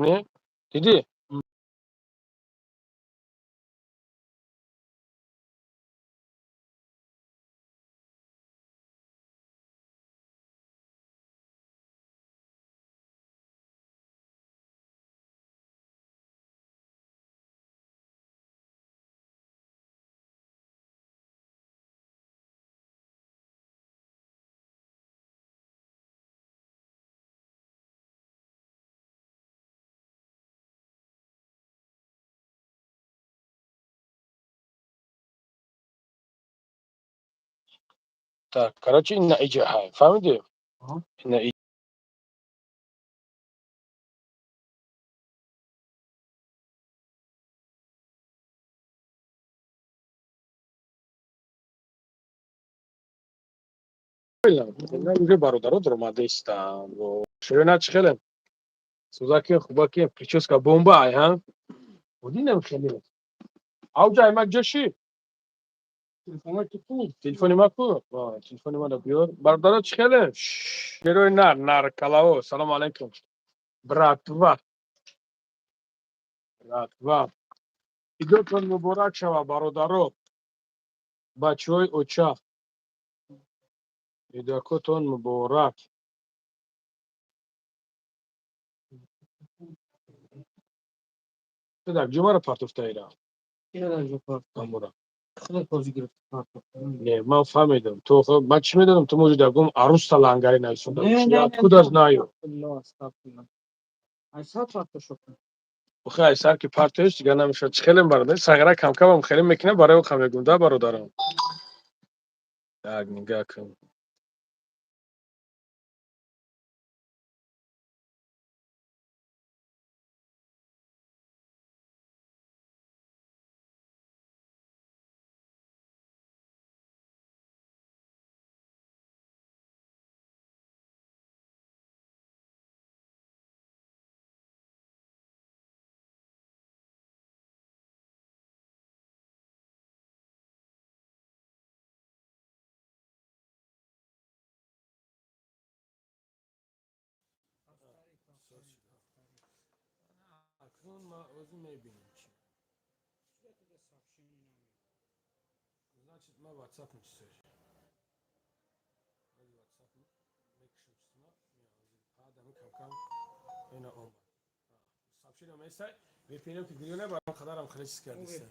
Не, дидӣ? Так, короче, ина иҷа ҳай, фаҳмидӣ? Ина. Уже бародаро даромадаистанд. Ширина, чӣ хеле сӯзаки хубаки, прическа бомба ай, ҳа, будинам хеле авҷа аймак ҷоши. Телефони ма ку? Телефони мана биёр. Бародаро, чӣ хеле, шерои нар наркалао, салому алайкум, братва, братва, идотон муборак шава, бародаро, бачаҳои оча, идакотон муборак. Так, ҷумаро партофтаира. Амура. Не, ман фаҳмидам. Ту ман чӣ медонам, ту может ягон аруста лангари нависонда бошӣ. Откуда знаю? Охи, ай сар ки партоиш, дигар намешавад. Чӣ хелем, бародар? Сағира камкамам хеле мекунам, барои охам мегӯм да, бародарам. Так, нигаҳ кун. Акнун ма ӯзи мебинем чӣ. Значит, ма WhatsApp мечисош. WhatsApp мекушам чизма. Адами камкам ина омад. Сообщение месай. VPN ки гирёне барам хадарам хеле чиз кардиса.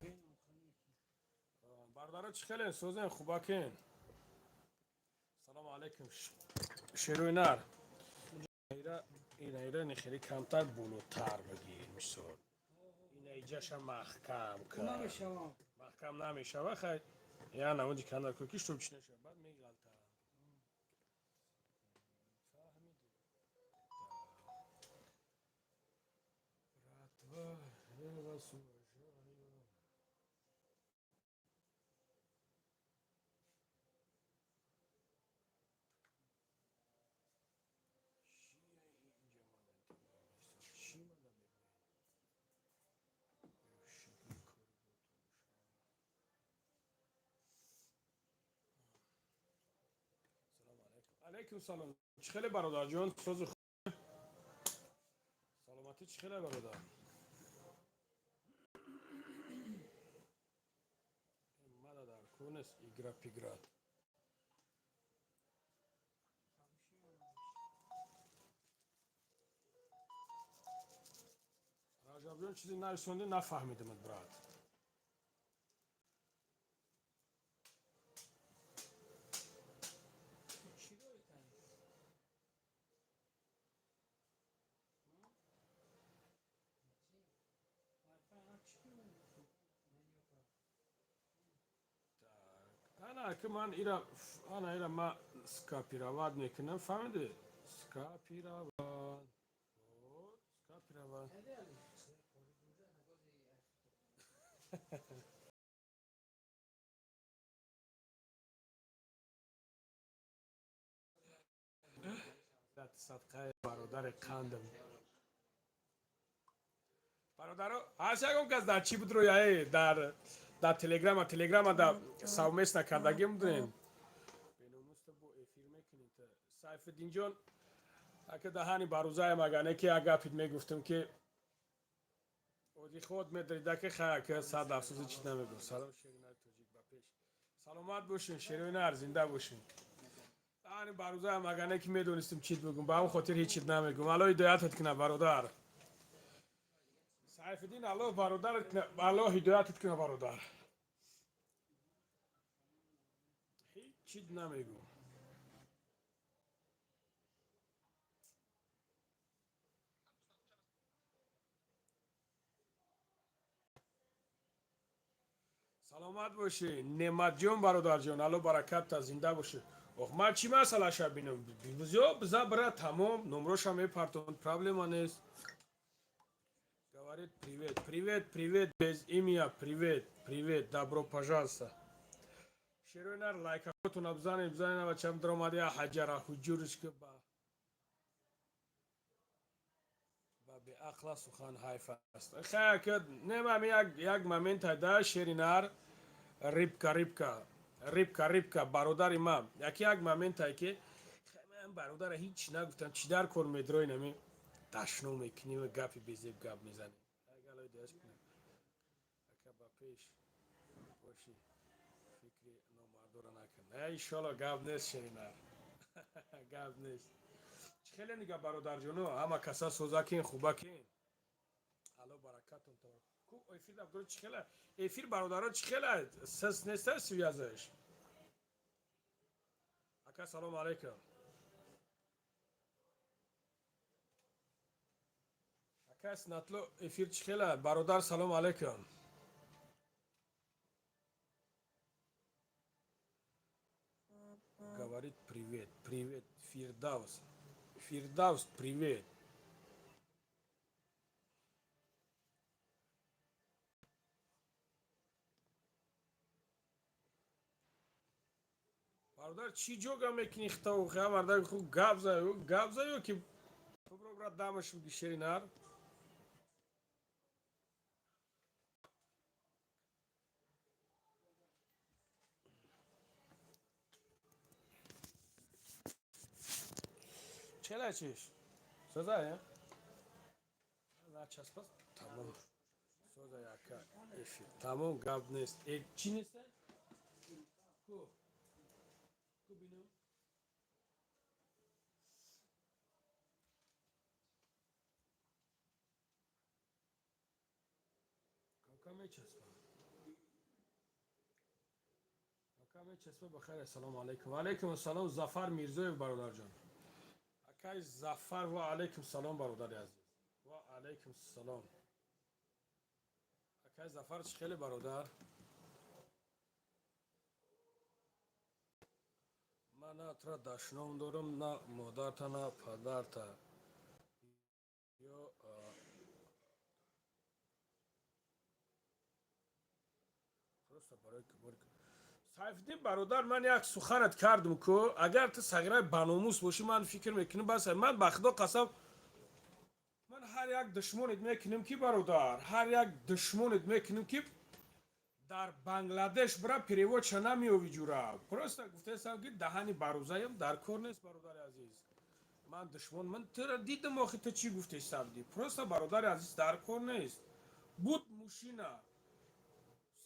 Бародаро, чӣ хеле созен, хубакен. Салому алайкум. Шерои нар. Ира ина ира хеле камтар болотар бигир, мисол. Ина иҷаша маҳкам кар. Маҳкам намешава, хай. Я намуди кандар ку ки чтоб чӣ нашава, баъд меғалта. Фаҳмидӣ? Братва, я вас уважаю. Чӣ мада мегӯед? Шукри кор. Салому алайкум. Алайкум салом. Чӣ хеле, бародарҷон? Созу саломатӣ, чӣ хеле, бародар? Мада дар кунес игра пигра. Раҷабҷон, чизе нависондӣ, нафаҳмидимад, брат. Ана ки ман ира, ана ира ма скопировать мекунам, фаҳмидӣ? Скопировать. Вот, скопировать. Садқаи бародари қандам. Бародаро, ҳар ягон кас дар чӣ будро, яе дар телеграма да совместно кардагӣ будем. Беномуста бо эфир мекунем. Сайфиддинҷон, ака, даҳани барузаем, агар не ки як гапит мегуфтам ки Одиход медридаки хаяка сад афсӯси чиз намегӯ. Салом, шеринари тоҷик, ба пеш. Саломат бошин, шероинар, зинда бошин. Ани барӯзаам, агар не ки медонистим чиз бигӯм, ба ҳамн хотир ҳеҷ чиз намегӯм. Алло ҳидоятат кунад, бародар Сайфиддин, алло бародарат кунад, алло ҳидоятат кунад, бародар. Ҳеҷ чиз намегӯм. Саломат бошӣ, Неъматҷон, бародарҷон, алло баракатта, зинда бошӣ. Ох, ман чӣ масъалаша бинам? Бизё, биза бира, тамом, номроша мепартон, проблема нест. Говорит привет, привет, привет, без имя, привет, привет, добро пожалуйста. Шероинар, лайкатона бизанед, бизанед, бачам даромади ҳаҷара ҳуҷуриш ки ба беақла сухан ҳайф аст. Хая ки немам, як момент да, шеринар, рибка, рибка, рибка, рибка, бародари ман, яки як моментае ки ман бародара ҳеҷ нагуфтам, чӣ дар кор медрои нами дашно мекунӣ ва гапи безеб гап мезанӣ. Ака, ба пеш бошӣ, фикри номардора накун. Иншолло, гап нест, шеринар, гап нест. Чӣ хеле нига, бародарҷоно, ҳама каса созакин, хубакин, алло баракатон. Эфир чӣ хела эфир, бародаро, чӣ хела сис неста связаш? Ака, салому алайкум. Ака Снатло, эфир чӣ хела, бародар? Салому алайкум. Говорит привет, привет, Фирдавс, Фирдавс, привет. Бародар, чӣ ҷога мекунӣ? Хитаву хабардар хуб гап заю, гап заю ки бро, брат, дамаш буги, шеринар. Чела чиш соза начаспас, тамом, соза, яка эфир тамом, гап нест. Э, чӣ нест? Ку ку бинам. Кака мечаспа, кака мечаспа. Бахайр, ассалому алайкум. Ва алайкум ассалом, Зафар Мирзоев, бародарҷон, акай Зафар, ва алайкум салом, бародари азиз, ва алайкум салом, акай Зафар. Чӣ хеле, бародар? Ман на тура дашном дорам, на модарта, на падарта ё просто барои. Сайфиддин, бародар, ман як суханат кардум ку, агар ту сағираи баномус бошӣ, ман фикр мекунам, бас ман ба худо қасам, ман ҳар як душмонет мекунем ки, бародар, ҳар як душмонет мекунем ки дар Бангладеш бира, переводша намеёви ҷура. Просто гуфтаестам ки даҳани барӯзаям дар кор нест, бародари азиз. Ман душмон, ман тура дидам, охи ту чӣ гуфтеставди? Просто, бародари азиз, дар кор нест. Буд мушина,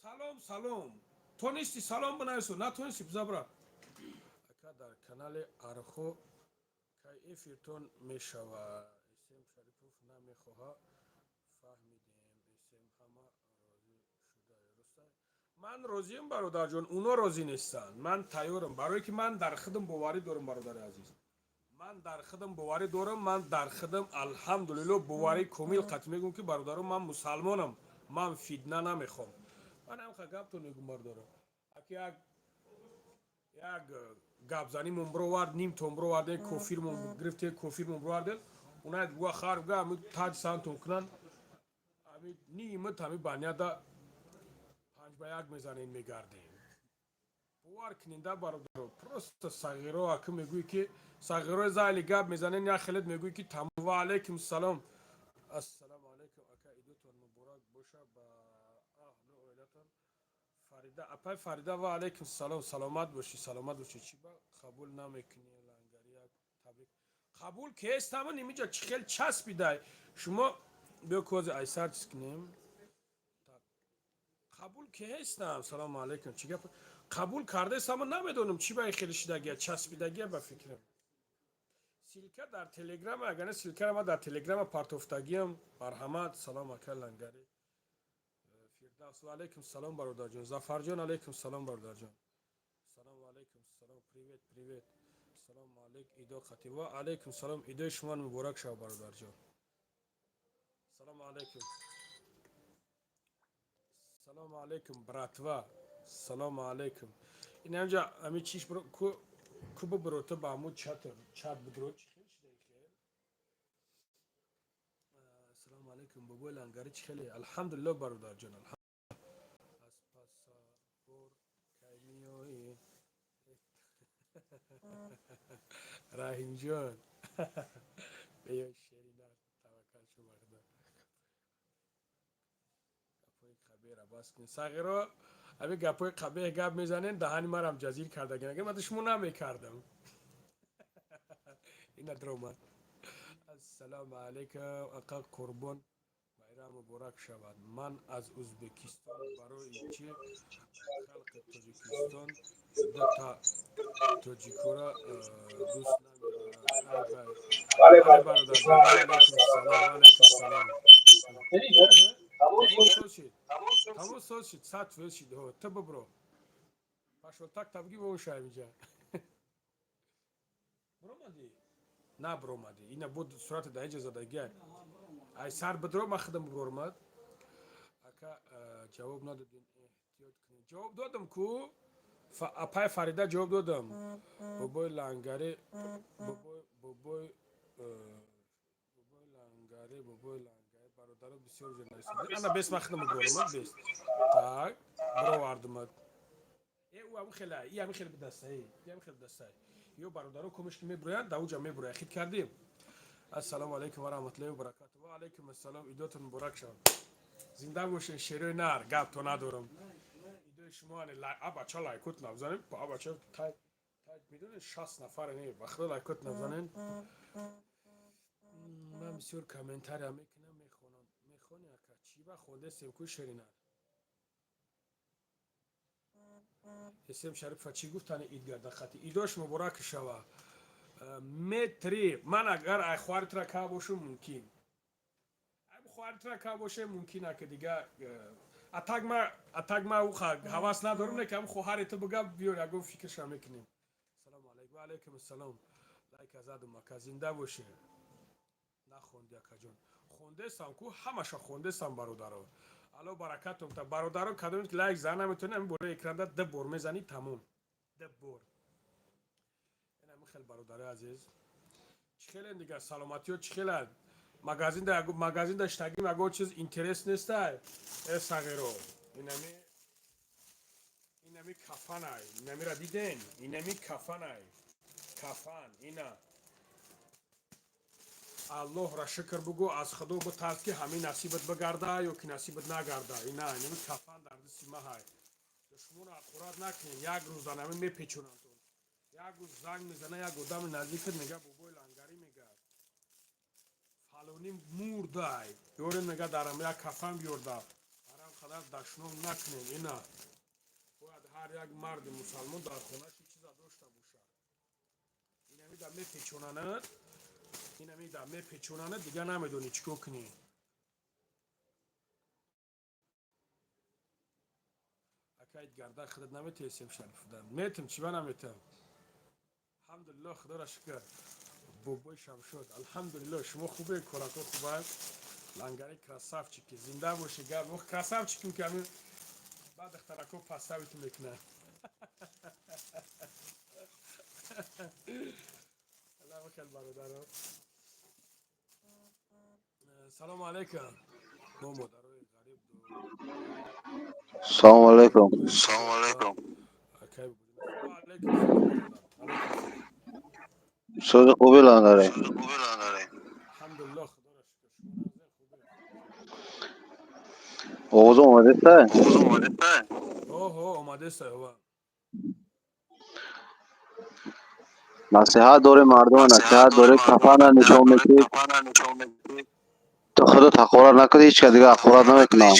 салом, салом, тонисти салом бинавису, натонисти бизабра. Ака, дар канали Архо кай эфиртон мешавад? Исем Шарипов намехоҳа, фаҳмидем. Исем ҳама розӣ шуда, руста? Ман розиам, бародарҷон, уно розӣ нестанд. Ман тайёрам, барое ки ман дар худам боварӣ дорам, бародари азиз, ман дар худам боварӣ дорам. Ман дар худам, алҳамдулилло, боварии комил қатъ мегӯм ки, бародаро, ман мусалмонам, ман фитна намехоҳам. Ман ҳамха гаптон мегӯм, бародаро. Аки як гапзанимон бировард, нимтон бировардем, кофирмон гирифте, кофирмон бировардем, уна гуа хар га ами таҷ сантон кунанд, ами нимат ами баняда 5 ба 1 мезанем, мегардем. Бовар кунинда, бародаро, просто сағиро аки мегӯӣ ки сағирои зайли гап мезанен, як хелет мегӯӣ ки тамом. Ва алайкум салом. Ассалому алайкум, ака, идотон муборак боша ба аҳлу оилатон. Фарида, апай Фарида, ва алайкум салом, саломат бошӣ, саломат бошӣ. Чӣ ба қабул намекунӣ лангари як табрик? Қабул кестаман, имиҷа чӣ хел часпидай шумо. Биё, кози айсар чиз кунем. Қабул ки ҳестам. Салому алайкум. Чӣ гап? Қабул кардаестам, намедонам, чӣ ба хеле шидагия, часпидагия ба фикрам. Ссылка дар Телеграма, агар не, ссылкара ма дар Телеграма партофтагиам. Марҳамат. Салом, ака Лангари. Фирдавс, ва алайкум салом, бародарҷон. Зафарҷон, алайкум салом, бародарҷон. Салому алайкум, салом, привет, привет. Салому алайк, идо қати. Ва алайкум салом, идои шумо муборак шава, бародарҷон. Салому алайкум. Салому алайкум, братва. Салому алайкум. Ин ҳамҷа ами чиш ку ку бибро, ту ба ҳамун чат бидро, чӣ хел шидаи хел? Ассалому алайкум, бобои Лангари, чӣ хеле? Алҳамдулилло, бародарҷон. Аз пасабор кай меоӣ? Раҳимҷон. Беё, шерина, таваккал шо ба Худо. Гапҳои қабеҳра бас кунед. Сағиро, ҳамин гапҳои қабеҳ гап мезанен, даҳани марам ҷазир кардаген. Агар ман шумо намекардам. Ина дромад. Ассалому алайкум, ақа Қурбон. Байрам муборак шавад. Ман аз Ӯзбекистон. Барои чӣ халқи Тоҷикистон дута тоҷикора дӯст намедорад? Ай бародар, алайкум салом, алайкум салом. Тамом соз шид, 100% шид. Ту бибро. Пашо так табги бошай инҷа. Бромадӣ? На, бромадӣ. Ина буд сурати да инҷа задагия. Ай сар бидро, ма худам бибромад. Ака, ҷавоб надодин, эҳтиёт кунед. Ҷавоб додам ку? Апай Фарида, ҷавоб додам. Бобои Лангари, бобой, бобой, бобои Лангари, бобои Лангари, бародаро бисёр журналист. Ана бес, ма худам бибромад, бес. Так, бировардумад. Э, ӯ ҳамин хела, и ҳамин хел бидастай, и ҳамин хел бидастай. Ё бародаро комиш ки меброянд, да уҷа меброяд. Хит кардем. Ассалому алайкум ва раҳматуллоҳи ва баракатуҳ. Ва алайкум ассалом. Идотон муборак шавад. Зинда бошед, шерои нар, гап то надорам. Идои шумо ане абача лайкот набзанем, абача тай тай медонед, 60 нафар не, ба худо лайкот набзанем. Ман бисёр комментария мекунам, мехонам. Мехони, ака? Чӣ ба хондесем ку, шеринар? Эсем Шарипова чӣ гуфтани идгарда хати? Идош муборак шава. Метри ман агар ай хоҳари тура ка бошум, мумкин. Ай хоҳари тура ка боше, мумкин, ака дига атак ма ҳавас надорам, не кам хоҳари ту бига биёр, ягон фикрша мекунем. Салому алайкум. Ва алайкум ассалом. Лайка задум, ака, зинда боше. Нахонди, акаҷон? Хондесам ку, ҳамаша хондесам, бародаро. Алло баракатум та, бародаро. Кадоме ки лайк зан наметавонӣ, ҳамин болои экранда ду бор мезанӣ, тамом. Ду бор. Ин хел, бародарои азиз, чӣ хелен дигар? Саломатиё чӣ хелад? Магазинда штагим, ягон чиз интерес нестай? Э, сағиро, инами кафанай, инамира диден, инами кафанай, кафан ина. Аллоҳра шукр бугӯ, аз Худо битарс, ки ҳамин насибат бигарда ё ки насибат нагарда. Ина инами кафан дар дасти маҳай. Душмонро ҳақорат накунен, як рӯз дар ҳамин мепечонандтон. Як рӯз занг мезана як одами наздикат, мега: «Бобои Лангарӣ», мега, «фалонӣ мурдай, ёре», мега, «дарам як кафан биёрда». Барам қадар дашном накунен. Ина бояд ҳар як марди мусалмон дар хонааш чиза дошта бошад. Инами да мепечонанад, инами да мепечонанад, дигар намедонӣ чӣ кор кунӣ. Акайд гарда худат наметесем, Шарифуда? Метам, чиба наметам? Алҳамдулилло, Худоро шукр. Бобои Шамшод, алҳамдулилло. Шумо хубе? Корако хуба? Лангари красавчики, зинда боши. Гап красавчиким ки ҳамин баъд духтарако пасавиту мекунад. Аллах бародаро. Салому алайкум. Мо модарои ғариб. Салому алайкум. Салому алайкум. Акай, ва алайкум салом, бародар. Сози хуби, Лангаре? Алҳамдулилло, Худоро шукр. Шумо назар хубе? Овозам омадеста? Оҳо, омадеста, ова. Насиҳат дорем, мардума насиҳат дорем, кафана нишон медиҳед. Ту худат ҳақорат накунӣ, ҳеҷ кас дига ҳақорат намекунад.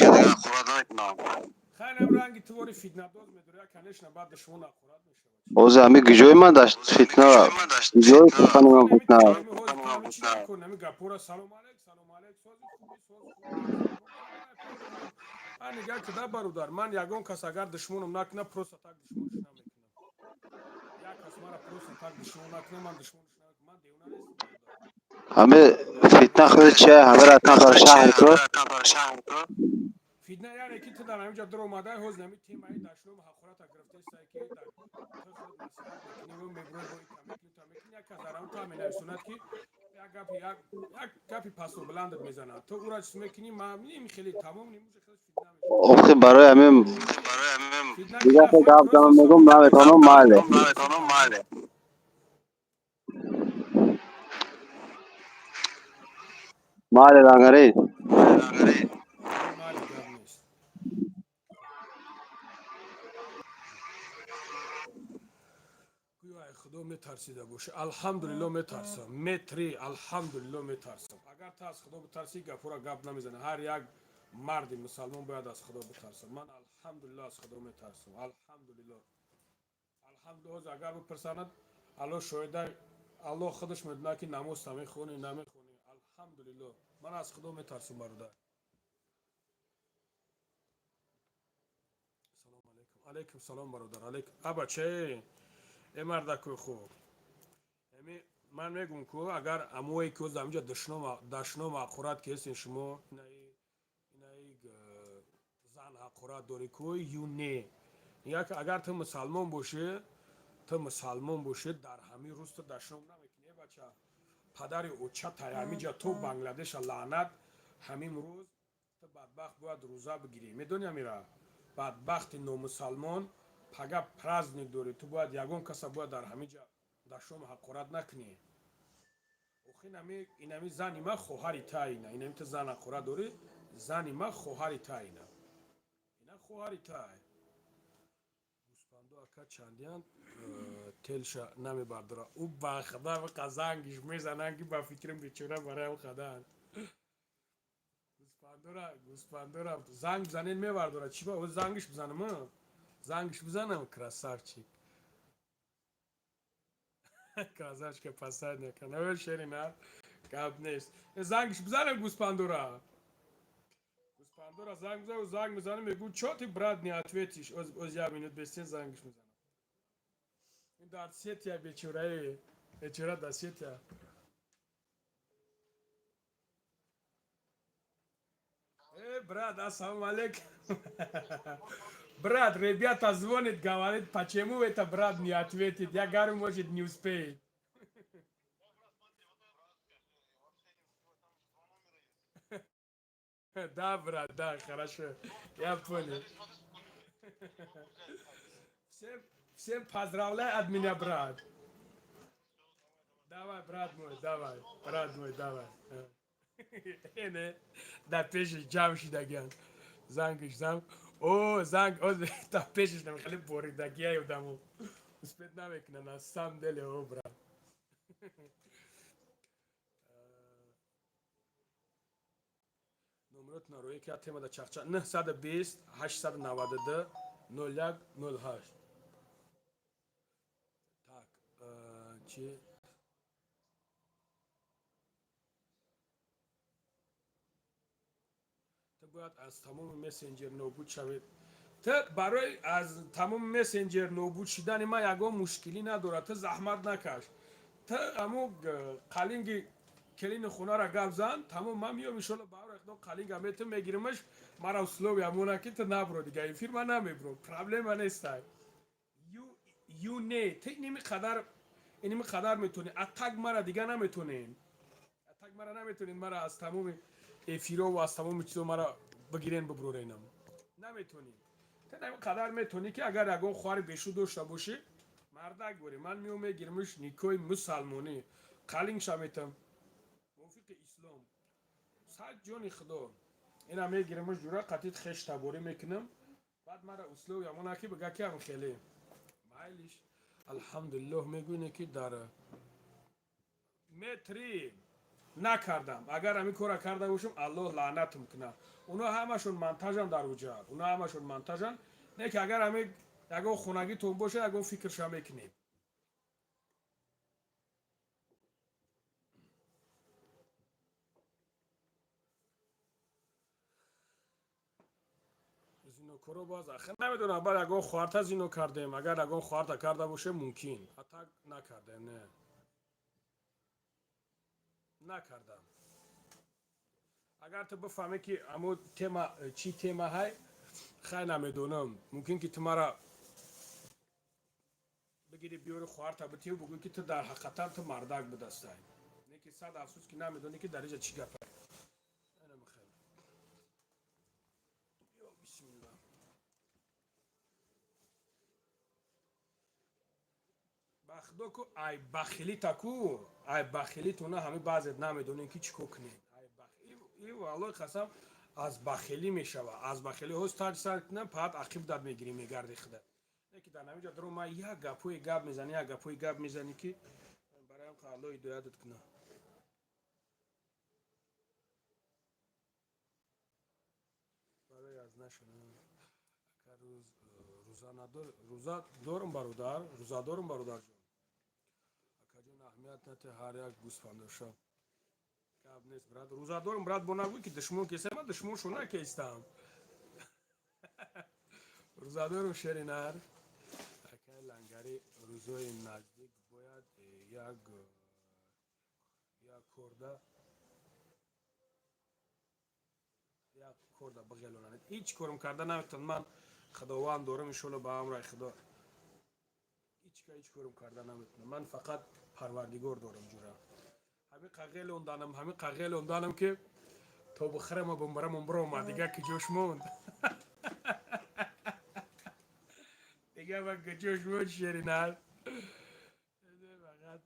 Хайр. Инам ранги тувори фитнадоз медорад, конечно, баъд душмон ҳақорат мешавад. Боз ҳами гиҷои ман дашт фитна, гиҷои сухани ман фитна. Нами гапора салом алейк, салом алейк, сози хуби, сози хуби. А нигаҳ кида, бародар, ман ягон кас агар душмонам накуна, просто так душмонш намекунам. Як кас мара просто так душмон накуна, ман душмонш намекунам. Ман девона нестам, бародар. Ҳами фитна худи чия, ҳамира камтар шаҳр ку. Фитна яъне ки ту дар ҳаминҷа дур омадай, ҳоз нами темаи дашном ҳақората гирифтаистай, ки дар ту худ насиҳат мекунӣ, мебурӯй, бо ика мекунӣ, та мекунӣ, як кас дар ҳам та менависонад, ки як гапи, як гапи пасту баландат мезанад, ту ура чиз мекунӣ, ма ним хеле тамом нимуҷа хеле фитна мешавад. Охи, барои ҳамин Фитна дига ки гап занам, мегум, наметавонам, майли. Майли, лангари. Майли, гап нест. Гӯё ай Худо метарсида боша. Алҳамдулилло, метарсам, метри, алҳамдулилло, метарсам. Агар ту аз Худо битарсӣ, гапора гап намезанӣ. Ҳар як марди мусалмон бояд аз Худо битарсад. Ман, алҳамдулилло, аз Худо метарсам, алҳамдулилло, алҳамдулилло. Ҳозир агар бипурсанад, Алло шоҳида, Аллоҳ худаш медонад, ки намоз намехонӣ, намехонӣ. Алҳамдулилло, ман аз Худо метарсам, бародар. Салом алейкум. Алейкум салом, бародар, алейкум. Абаче, э мардакои хуб, эми ман мегум ку, агар амое ки оз ҳаминҷа дашном ҳақорат ки ҳестен шумо, инаи зан ҳақорат дорӣ ку ю не. Як агар ту мусалмон бошӣ, ту мусалмон бошӣ, дар ҳамин рӯз ту дашном намекунӣ. Э бача, падари очатай ҳаминҷа то Бангладеша лаънат. Ҳамин рӯз ту бадбахт бояд рӯза бигирӣ, медонӣ амира? Бадбахти номусалмон, пага праздник дорӣ, ту бояд ягон каса бояд дар ҳамин ҷа дашном ҳақорат накунӣ. Охи, инами зани ма хоҳари та, ина инами ту зан ҳақорат дорӣ, зани ма хоҳари та, ина хоҳари тай. Гӯспанду ака чандиян телша намебардора. Ӯ ба худа вақа зангиш мезананд, ки ба фикрам бечора бароям хадаанд. Гӯспандора, гӯспандора занг бизанед, мебардора. Чӣ ба зангиш бизанам? Зангиш бизанам. Красавчик, красавчика пасадника навел шерина, гап нест. Зангиш бизанам гӯспандора, гӯспандора занг бизан, занг мезанам, мегӯ: «Чё ты, брат, не ответишь?» Оз як минут бестен, зангиш мезанам. Ин дар сетия, бечораи бечора дар сетия. Э, брат, ассалому алейкум. Брат, ребята звонит, говорит, почему это брат не ответит? Я говорю, может, не успеет. Да, брат, да, хорошо. Я понял. Всем, всем поздравляю от меня, брат. Давай, брат мой, давай. Брат мой, давай. Не, да пешиш ҷамъ шидагиан. Зангиш занг. О, занг, о, да пешиш нам хеле боридагия одамо. Успеть намекунан, на самом деле, о, брат. Номеротона рӯе ки темада чахча 920 892 01 08. Так, чи ту бояд аз тамоми мессенҷер нобуд шавед. Ту барои аз тамоми мессенҷер нобуд шидани ман ягон мушкилӣ надорад, ту заҳмат накаш. Ту аму қалинги келини хонара гап зан, тамом, ман миём, иншолло, баҳор ихдо қалинга мету мегиримаш. Мара условия мона, ки ту набро, дига эфир ман намебро, проблема нестай. Ю не, ту иними қадар, иними қадар метонӣ, атак мара дига наметонен, атак мара наметонен, мара аз тамоми эфиро ва аз тамоми чизо мара бигирен, биброренам наметонӣ. Ту инами қадар метонӣ, ки агар ягон хоҳари бешу дошта бошӣ, мардак борӣ, ман миём, мегиримш, никоҳи мусалмонӣ қалингша метам, мувофиқи ислом, сад ҷони худо, ина мегиримш, ҷура қатит хеш таборӣ мекунам. Баъд мара условия мона, ки бига, ки ам хеле майлиш, алҳамдулиллоҳ, мегӯне, ки дар метри. Накардам. Агар ҳамин кора карда бошам, Аллоҳ лаънатм кунад. Оно ҳамашон монтажан дар уҷа, оно ҳамашон монтажан. Не ки агар ҳамин ягон хонагитон боша, ягон фикрша мекунем. Зинокоро боз ахир намедонам, баъд ягон хоҳарта зино кардем. Агар ягон хоҳарта карда бошем, мумкин. А так накардем, не, накардам. Агар ту бифаҳмӣ, ки амо тема чӣ тема ҳай, хай, намедонам, мумкин ки ту мара бигири, биёри, хоҳарта битию, бугӯй, ки ту дар ҳақиқатан ту мардак будастай. Не ки сад афсӯс, ки намедонӣ, ки дар иҷа чӣ гап. Ана михел. Ё бисмилла. Ба худо ку, ай бахилита ку, ай бахилитуна ҳами баъзет намедонем, ки чӣ кор кунем. Ай бахили, валлоҳи қасам, аз бахилӣ мешава, аз бахилӣ. Ҳоз таҷ сар кунам, паат ақиб дад мегирӣ, мегарди худат. Не ки дар ҳамиҷа даро ма як гапҳои гап мезанӣ, як гапҳои гап мезанӣ, ки бароям Аллоҳ ҳидоятат кунад. Барои аз нашудан, ака, рӯз рӯза надор? Рӯза дорум, бародар, рӯза дорум, бародарҷон. Акаҷон, аҳамият нате, ҳар як гӯсфандоша. Гап нест, брат, рӯза дорум, брат. Бо нагӯй, ки душмон кесам, ман душмоншо накестам. Рӯза дорум, шери нар. Акаи Лангари, рӯзои наздик бояд як корда бигелонанд. Ҳеҷ корм карда наметавонам ман. Худованд дорам, иншолло, ба амраи Худо ҳеҷ корм карда наметавонам ман. Фақат Парвардигор дорам, ҷура. Ҳамин қағелонданам, ҳамин қағелонданам, ки то бихӯрама, бумбарамон биромад. Дига ки ҷош монд, дига ба ҷош монд, шеринар. Фақат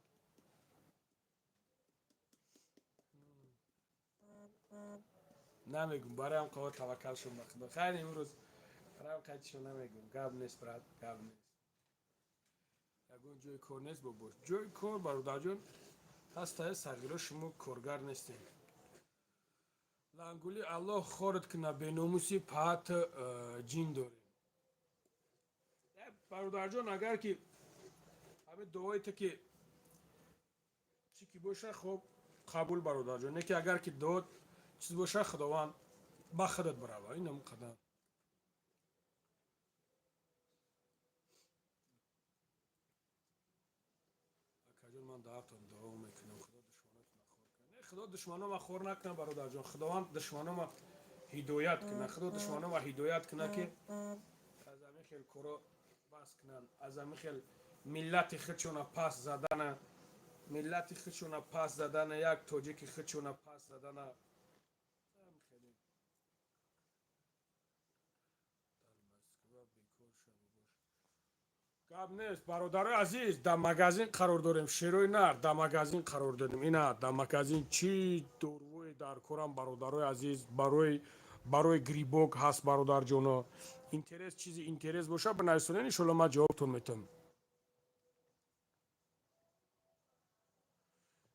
намегум. Бароям қова таваккал шуд ба Худо. Хайр, имрӯз бароям қайдшо намегум. Гап нест, брат, гап нест. Ягон ҷои кор нест, бобош? Ҷои кор, бародарҷон, ҳастае, сағиро. Шумо коргар нестем. Лангули, Аллоҳ хорат куна, беномуси. Паат ҷин дорем. Бародарҷон, агар ки ҳамин дуоите, ки чӣ ки боша, хоб, қабул, бародарҷон. Не ки агар ки дуо чиз боша, Худованд ба худат барава. Инам қадар. Акаҷон, ман даҳатон дуо мекунам, Худо душманотона хор кунад. Не, Худо душманома хор накунад, бародарҷон. Худованд душманома ҳидоят кунад. Худо душманома ҳидоят кунад, ки аз ҳамин хел коро бас кунанд, аз ҳамин хел миллати худшона пас задана, миллати худшона пас задана, як тоҷики худшона пас задана. Ҳам хеле дар Москва бекор шава бош. Гап нест, бародарои азиз. Дар магазин қарор дорем, шерои нар, дар магазин қарор дорем. Ина, дар магазин чӣ дорувое дар корам, бародарои азиз, барои грибок ҳаст, бародарҷоно. Интерес, чизи интерес боша, бинависонед, иншолло, ман ҷавобтон метам.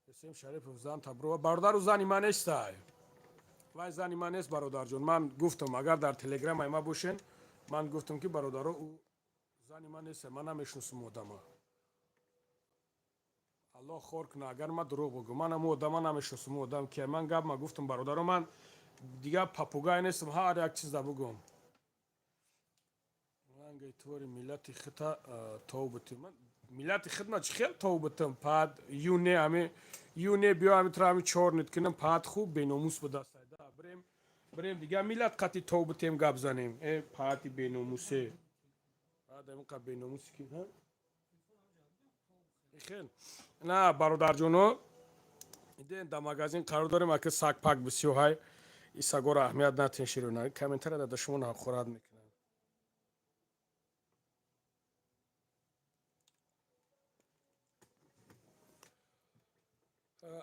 Эсем Шарипов зан таброва. Бародару, зани ман нестай вай, зани ман нест, бародарҷон. Ман гуфтам, агар дар телеграмаи ма бошен, ман гуфтам, ки бародаро, ӯ зани ман нест, ман намешиносам одама. Аллоҳ хор куна, агар ман дурӯғ бигӯм. Ман ҳамун одама намешиносам, одам ки ман гап ма гуфтам, бародаро, ман дигар попугай нестам, ҳар як чизда бигӯм. Лангаи твори миллати хита тов бутим. Миллати хидма чӣ хел тов бутим? Пад юне ами юне биё, ами тра ами чор нит кунам. Пад хуб беномус будастай да. Бирем, бирем, дигар миллат қати тов бутем, гап занем. Э, паати беномусе, пад амиқа беномуси ки хел на. Бародарҷоно, иден, дар магазин қарор дорем. Ака, саг пак бисёҳай, и сагоро аҳамият натен. Широна комментария дада, шумо нахорат мекунам.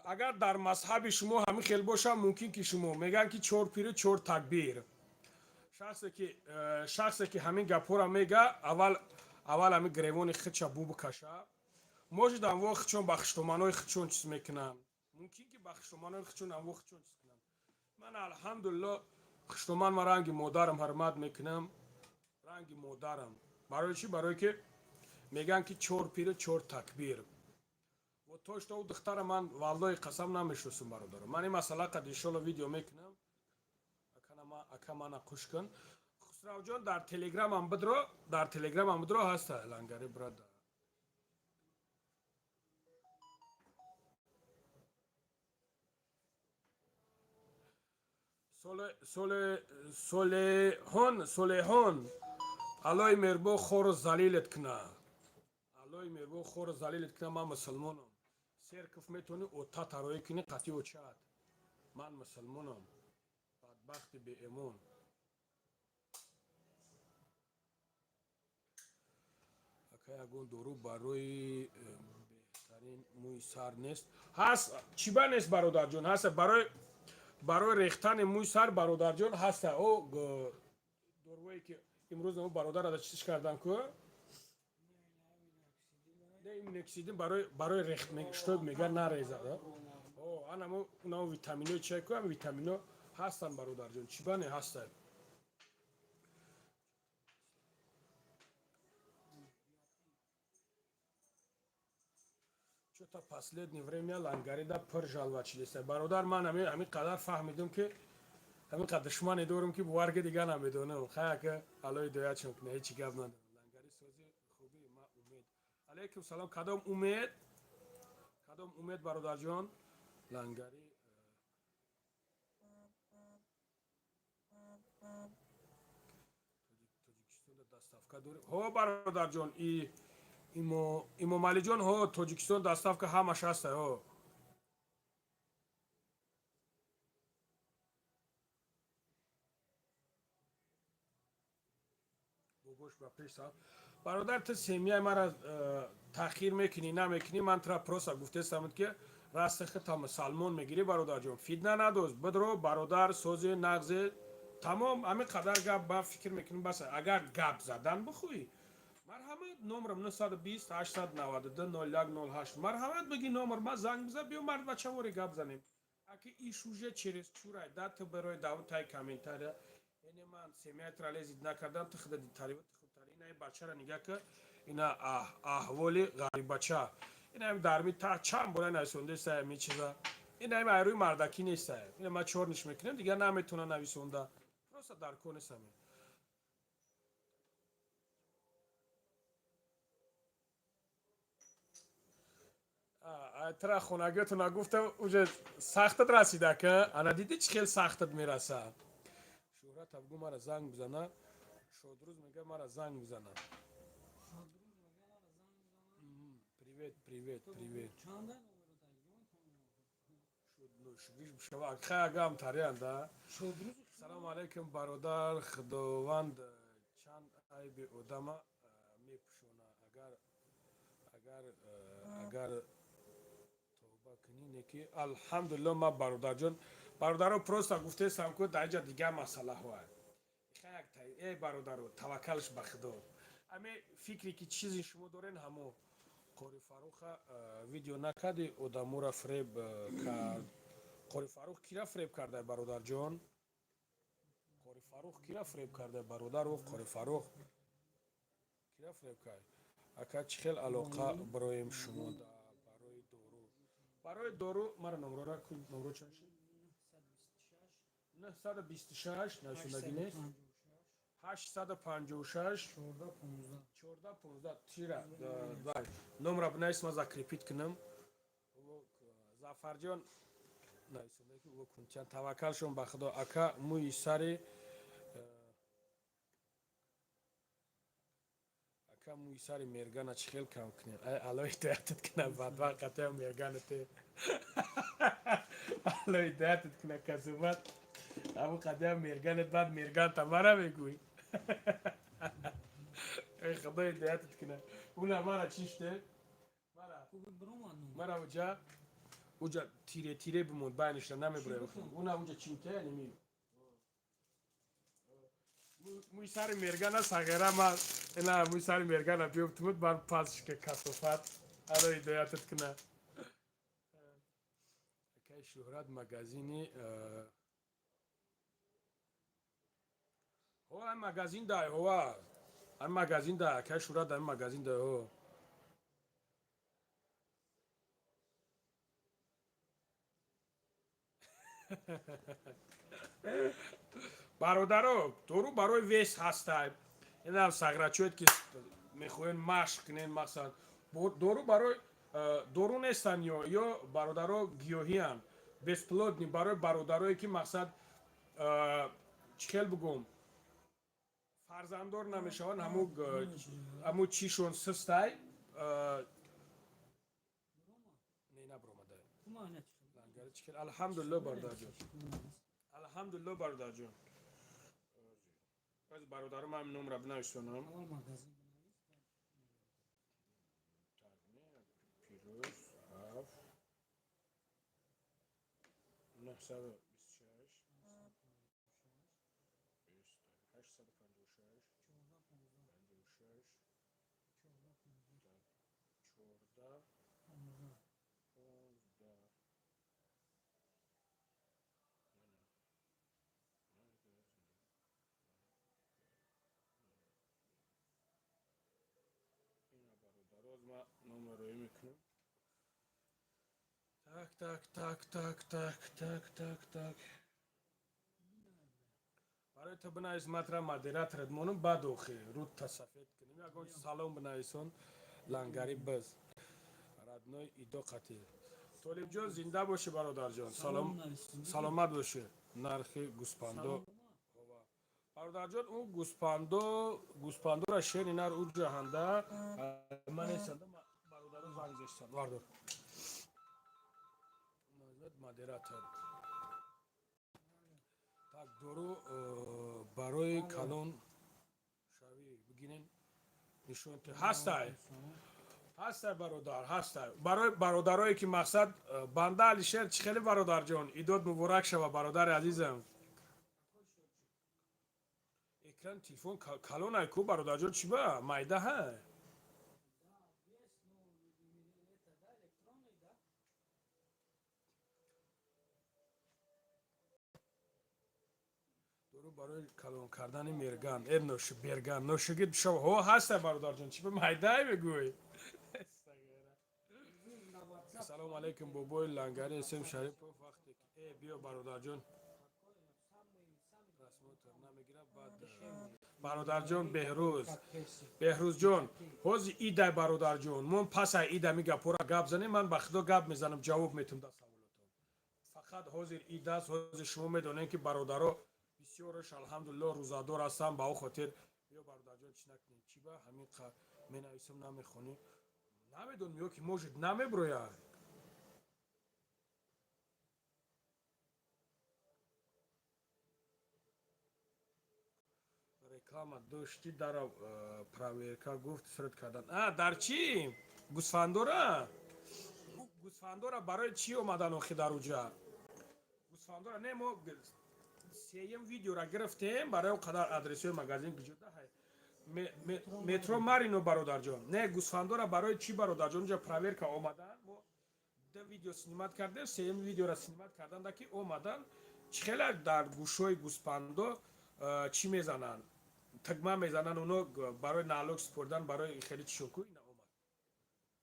Агар дар мазҳаби шумо ҳамин хел боша, мумкин ки шумо мегӯянд, ки чор пиру чор такбир. Шахсе ки ҳамин гапҳоро мега, аввал, аввал ҳамин гревони худша бу бикаша. Может, анво худшон ба хуштоманои худшон чиз мекунанд. Мумкин ки ба хушроманои хучон амво хучон чиз кунам. Ман, алҳамдулилло, хушроман ма ранги модарам ҳурмат мекунам, ранги модарам. Барои чӣ? Барое ки мегӯянд, ки чор пиру чор такбир. Вот то что ӯ духтара ман, валлои қасам, намешносум, бародаро. Ман ин масъала қад иншолло видео мекунам. Ака, мана қуш кун. Хусравҷон, дар телеграмам бидро, дар телеграмам бидро, ҳаста лангари брат. Солеҳон, Солеҳон, Аллои меҳрубон хору залилет куна, Аллои меҳрубон хору залилет куна. Ман мусулмонам. Церковь метавонӣ ота тароӣ кунӣ қатъи очаат. Ман мусулмонам, бадбахти беэмон. Ака, ягон дору барои беҳтарин мӯи сар нест? Ҳаст, чиба нест, бародарҷон, ҳаст. Барои рехтани мӯи сар, бародарҷон, ҳаста. О дорувое ки имрӯз бародар чиш кардан ку, миноксидил барои рехт, чтоб мега нарезад. Анамо унамо витамино чай ку, ам витамино ҳастанд, бародарҷон, чиба не, ҳастанд. Что-то последнее время лангарида пур жалва чидеста. Бародар, ман ҳамин қадар фаҳмидум, ки ҳамин қадар душмане дорум, ки боварги дига намедонам. Хаяка, Алло ҳидоятшон куна, ҳечи гап надорам. Лангари сози хуби ма Умед. Алейкум салом. Кадом Умед? Кадом Умед, бародарҷон? Лангари Тоҷикистонда доставка дорем? Ҳо, бародарҷон, и Имомалиҷон, ҳо, Тоҷикистон доставка ҳамаш ҳаста, ҳо. Бобош ба пеш саб. Бародар, ту семьяи мара таъхир мекунӣ, намекунӣ, ман тура просто гуфтестам, ки расти худта мусалмон мегирӣ, бародарҷон, фитна надоз, бидро, бародар, сози нағзе, тамом. Ҳамин қадар гап ба фикр мекунем, бас. Агар гап задан бихоҳӣ, марҳамат, номерам 920 892 01 08. Марҳамат, биги номер ма, занг биза, биё, мард бачавори гап занем. Аки иш уже через чурай да ту барои давтай комментария, эне ман семьяи тура лезить накардам, ту худа дитари, ту худтари. Ина бачара нигаҳ ка, ина аҳволи ғариббача, ина дарми та чанд бора нависондаеста ами чиза. Ина айрӯи мардакӣ неста, ина ман чорниш мекунем, дигар наметавона нависонда, просто дар кор нестам. Тра хонагиёту нагуфта, уже сахтат расида ка. Ана дидӣ, чӣ хел сахтат мерасад. Шӯҳрат абгу мара занг бизана. Шодрӯз мега, мара занг бизана. Привет, привет, привет. Хагам тариан да. Салому алайкум, бародар. Худованд чанд айби одама мепӯшона, агар тавба кунӣ неки. Алҳамдулилло, ма, бародарҷон, бародаро, просто гуфтестам, ку дар инҷа дигар масъалаҳо. Э, бародаро, таваккалш ба Худо. Аме фикре ки чизи шумо дорен, ҳамо. Қори Фаруха видео накарди, одамура фреб кард. Қори Фарух кира фреб карда, бародарҷон? Қори Фарух кира фреб карда, бародару? Қори Фарух кира фреб кард? Ака, чӣ хел алоқа бароем шумо барои дору? Барои дору мара номрора, номро чанд шид? 926 нависондагӣ нест? 856 14 15. Тира номра бинавис, ма закрепить кунам. Зафарҷон нависонда, таваккалшон ба Худо. Ака, мӯи сари, ака, мӯи сари мергана чӣ хел кам кунем? Ай, Алло ҳидоятат куна, бадбахт, қатъия мерганате. Алло ҳидоятат куна, касубат ҳамун қатъия мерганет, баъд мерганта мара мегӯй. Эй, Худо ҳидоятат куна. Уна мара чиште, мара уҷа, уҷа тире тире бимонд, байништа намебурем. Уна уҷа чинте ними мӯи сари мергана сағера ма, ина мӯи сари мергана биёфтумуд бар пасшка, касофат. Алло ҳидоятат куна. Шӯҳрат магазини ҳо, ай магазин дай, ҳова, ай магазин дай, акай Шӯҳрат, ай магазин дай, ҳо. Бародаро, дору барои вес ҳастай. Инам сағрачоед, ки мехоҳен машқ кунен, мақсад, дору барои дору нестан ё бародаро, гиёҳиянд, бесплодный, барои бародарое, ки мақсад, чӣ хел бугум, фарзанддор намешаванд, ҳаму чишон систай. Не, набромада. Алҳамдулилло, бародарҷон, алҳамдулилло, бародарҷон. Бародаро, ман номра бинависонам. Плюс 7 926 856 56 14 15. Ина, бародароз, ма номерроӣ мекунам. Так, так, так, так, так, так, так, так. Барои ту бинавис, матра модераторат монум, баъд охи рӯдта сафед кунем. Ягон салом бинависон, лангари биз родной идо қати. Толибҷон, зинда бошӣ, бародарҷон, салом, саломат бошӣ. Нархи гӯспандо, бародарҷон? Ӯ гӯспандо, гӯспандора шери нар ӯ ҷаҳанда ман нестанда, бародаро занг зештан. Вардор, модератор. Так, дору барои калон шавӣ бигирен, нишон ҳастай, ҳастай, бародар, ҳастай. Барои бародарое, ки мақсад, банда Алишер, чӣ хеле, бародарҷон, идод муборак шава, бародари азизам. Экран телефон калонай ку, бародарҷон, чӣ ба майда ҳа? Есть, ну, это, да, электронный, да? Дору барои калон кардани мерган, э ноши берган ношиги шав, ҳо, ҳастай, бародарҷон, чӣ ба майдай мегӯй? На WhatsApp. Салому алейкум, бобои лангари Сем Шарипов. Вақте ки биё, бародарҷон, Самый, самый просмотр намегирад. Баъд, бародарҷон Беҳрӯз, Беҳрӯзҷон, ҳози идай, бародарҷон, мон пасай ида ми гапора гап занем. Ман ба худо гап мезанам, ҷавоб метум дар саволотон. Фақат ҳозир ид аст, ҳозир шумо медонем, ки бародаро бисёраш, алҳамдулилло, рӯзадор ҳастам. Ба о хотир биё, бародарҷон, чӣ накунем? Чӣ ба ҳамин қа менависам, намехонӣ? Намедонам, ё ки может намеброяд. Реклама доштӣ, дара проверка гуфт, срд кардан. А дар чӣ? Гӯсфандора, гӯсфандора барои чӣ омадан охи дар уҷа? Гӯсфандора не, мо сеюм видеора гирифтем барои он қадар адресҳои магазин куҷода. Метро Марино, бародарҷон. Не, гӯсфандора барои чӣ, бародарҷон, уҷа проверка омадан. Мо ду видео снимать кардем, сеюм видеора снимать карданда, ки омадан, чӣ хела дар гӯшҳои гӯспандо чӣ мезананд, тигма мезананд оно барои налог супордан, барои хеле чишоку. Ина омад,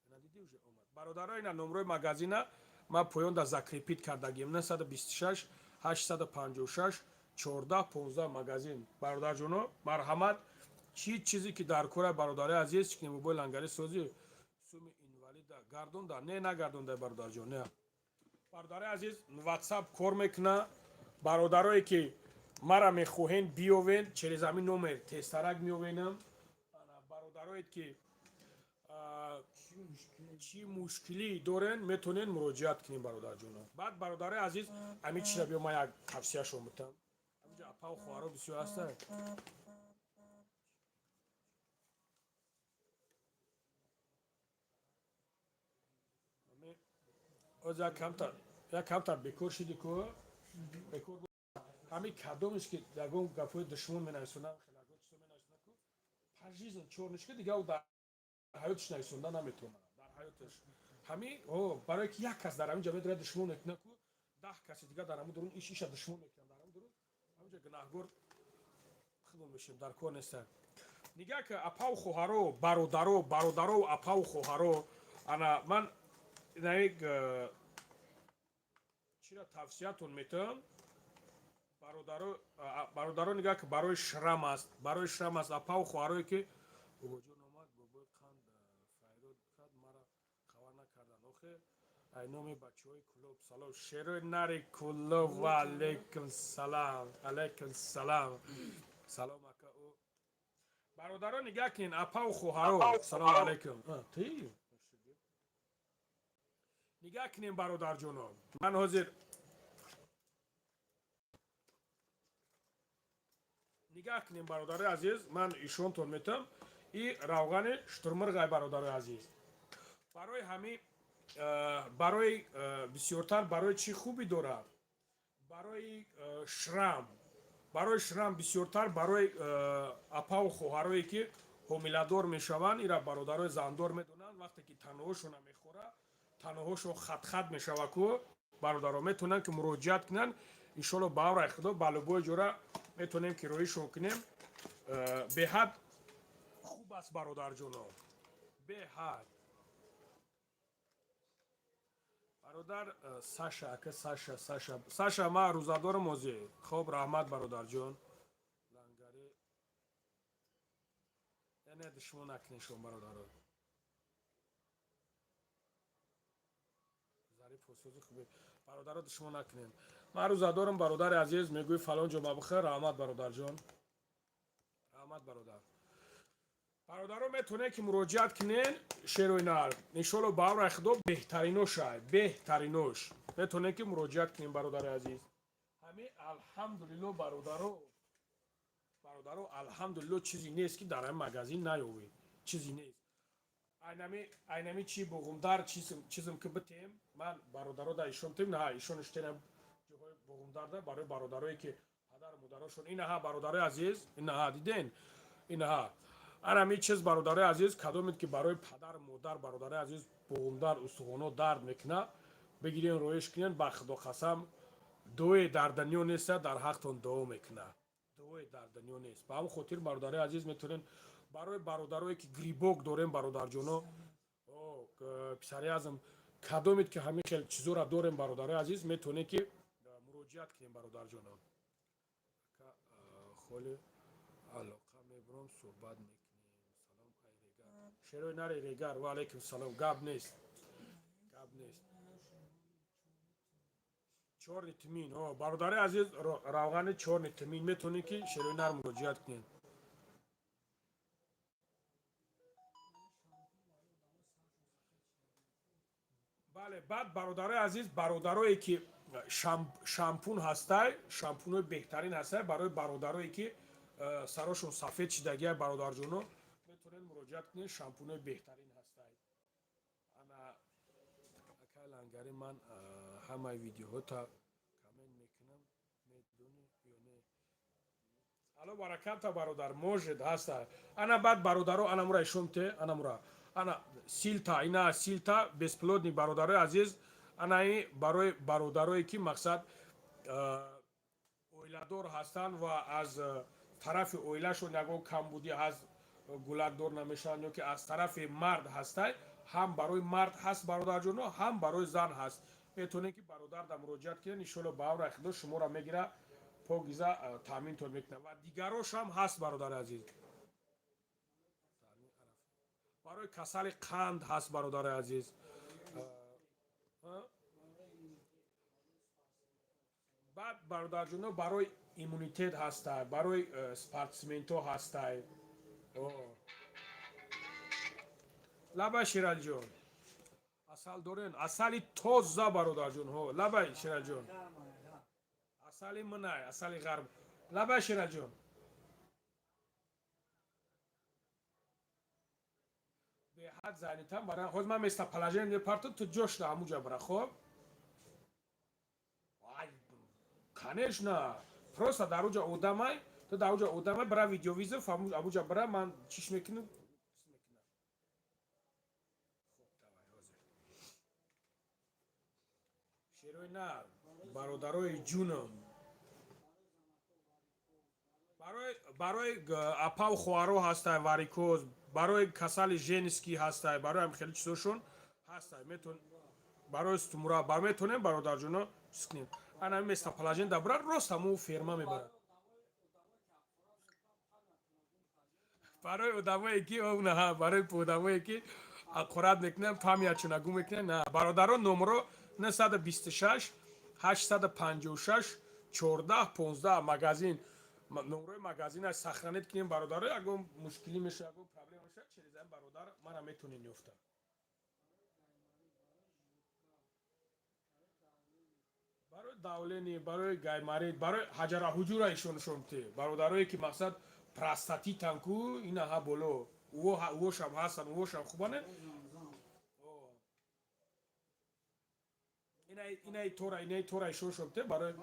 ина диди, уже омад, бародаро. Ина номрои магазина ман поён да закрепить кардагим: 926 856 14 15 магазин. Бародарҷоно, марҳамат, чӣ чизе ки дар кора, бародари азиз, чӣ бобои лангари созӣ суми инвалида гардонда? Не, нагардонда, бародарҷон, не. Бародари азиз, Ватсап кор мекуна. Бародарое, ки мара мехоҳен, биёвен, через ҳамин номер тезтарак меовенам. Бародарое, ки чӣ мушкилӣ дорен, метонен муроҷиат кунем, бародарҷоно. Баъд, бародарои азиз, ҳамин чиза биё, ман як тавсияшон бутам. Ҳаминҷа апау хоҳаро бисёр ҳастанд. Оз як камтар бекор шиди ку, бекор. Ҳамин кадомеш ки ягон гапҳои душмон менависонам, ягон чизо менависонам ку, пожизненно чёрнышка, дига ӯ дар ҳаётиш нависонда наметавонад, дар ҳаёташ. Ҳамин, о, барое ки як кас дар ҳамин ҷа медорад, душмон мекунад ку. 10 каси дига дар ҳамун дурун иш иша душмон мекунанд, дар ҳамун дурун ҳамунҷа гунаҳгор худмон мешем, дар кор неста. Нигаҳ ки, апаву хоҳаро, бародаро, бародаро, апаву хоҳаро, ана ман наик чира тавсиятон метавам, бародаро, бародаро, нигаҳ ки, барои шрам аст, барои шрам аст, апаву хоҳарое ки бобоҷон омад, бобои қанд файрод кард, мара хабар накардан охе. Ай номи бачаҳои клуб салом, шерои нари клуб. Ва алайкум салам, алайкум салам, салом, ака. Ӯ бародаро, нигаҳ кунед, апаву хоҳаро, салому алайкум. Ти нигаҳ кунем, бародарҷоно, ман ҳозир нигаҳ кунем, бародари азиз, ман ишонтон метам. И равғани штурмирғай, бародарои азиз, барои ҳами барои бисёртар барои чӣ хубӣ дорад? Барои шрам, барои шрам, бисёртар барои апаву хоҳарое ки ҳомиладор мешаванд. Ира бародарои зандор медонанд, вақте ки таноҳошона мехӯра, таноҳошон хатхат мешава ку, бародаро метавонанд ки муроҷиат кунанд. Иншолло, ба амраи Худо, ба любой ҷора метавонем ки роишон кунем. Беҳад хуб аст, бародарҷоно, беҳад. Бародар Саша, ака Саша, Саша, Саша, ман рӯзадорам ҳозир. Хоб, раҳмат, бародарҷон. Лангари яне душмон накунед шумо, бародаро. Зариф ҳосози хубе, бародаро, душмон накунем. Ман рӯзадорам, бародари азиз. Мегӯи фалон ҷо мабихӯр. Раҳмат, бародарҷон, раҳмат, бародар. Бародаро, метавонед ки муроҷиат кунед, шерои нар, иншолло, ба амраи Худо, беҳтаринош, беҳтаринош. Метавонед ки муроҷиат кунем, бародари азиз. Ҳами алҳамдулилло, бародаро, бародаро, алҳамдулилло, чизе нест ки дар ҳами магазин наёвед, чизе нест. Айнами, айнами чи буғумдар чизм ки битем, ман бародаро да ишон тем, на ишон иштена ҷоҳои буғумдарда барои бародарое ки падару модарошон. Инаҳа, бародарои азиз, инаҳа, диден, инаҳа, анами чиз, бародарои азиз, кадомед ки барои падару модар, бародарои азиз, буғумдар, устухоно дард мекунад, бигирен, роиш кунен. Ба Худо қасам, дуое дар дунё неста дар ҳақтон дуо мекунад, дуое дар дунё нест. Ба ҳамн хотир, бародарои азиз, метавонем барои бародарое ки грибок дорем, бародарҷоно, писари азм, кадомед ки ҳамин хел чизора дорем, бародарои азиз, метавонем ки муроҷиат кунем, бародарҷоно. Холи алоқа мебурам, суҳбат мекунем. Салом, ай Регар, шерои нари Регар. Ва алайкум салом. Гап нест, гап нест. Чёрный тмин, бародари азиз, равғани чёрный тмин, метавонед ки шерои нар муроҷиат кунед. Бале, баъд, бародарои азиз, бародарое ки шампун ҳастай, шампунҳои беҳтарин ҳастай барои бародарое ки сарошон сафед шидагия, бародарҷоно, метавонед муроҷиат кунед, шампунҳои беҳтарин ҳастай. Ана, акай Лангари, ман ҳамаи видеоҳота коммент мекунам, медонӣ ё не? Ало, бараката, бародар, может, ҳаста. Ана, баъд, бародаро, ана мура ишомте, ана мура, ана силта, ина силта бесплодный, бародарои азиз, ана и барои бародарое ки мақсад оиладор ҳастанд ва аз тарафи оилашон ягон камбудӣ ҳаст, гулакдор намешаванд, ё ки аз тарафи мард ҳастай, ҳам барои мард ҳаст, бародарҷоно, ҳам барои зан ҳаст. Метавонед ки бародар да муроҷиат кунед. Иншолло, ба амраи Худо, шуморо мегира, покиза таъминтон мекунад. Ва дигарош ҳам ҳаст, бародари азиз, барои касали қанд ҳаст, бародари азиз. Баъд, бародарҷоно, барои иммунитет ҳастай, барои спортсментҳо ҳастай. Лабай, Шералиҷон, асал дорен? Асали тоза, бародарҷонҳо. Лабай, Шералиҷон, асали минай, асали ғарб. Лабай, Шералиҷон. Беҳад занитам бара. Ҳозир ман местоположение мепартам, ту ҷошда ҳамуҷа бара. Хоб, конечно, просто дар уҷа одамай, ту дар уҷа одамай, бара, видеовызов амуҷа бара, ман чиш мекунам. Хоб, давай, ҳозир. Шерои нар. Бародарои ҷунам, барои апаву хоҳаро ҳастай варикоз, барои касали женский ҳастай, барои ҳам хеле чизошон ҳастай. Метон барои стумура бар метонем, бародарҷоно, чиз кунем. Ана местоположение да брат, рост ҳаму ферма мебарад. Барои одамое ки на, барои одамое ки аққурат мекунанд, память чуна гум мекунанд, на, бародарон, номро 926 856 14 15, магазин, номрои магазина сохранить кунем, бародаро. Ягон мушкилӣ меша, ягон проблема меша, через ин бародар мара метонем ёфта. Барои давление, барои гайморит, барои ҳаҷара ҳуҷура ишоншон те, бародарое ки мақсад простатитан ку, инаҳа боло увошам ҳастан, увошам хубане. Инаи тора, инаи тора ишоншон те барои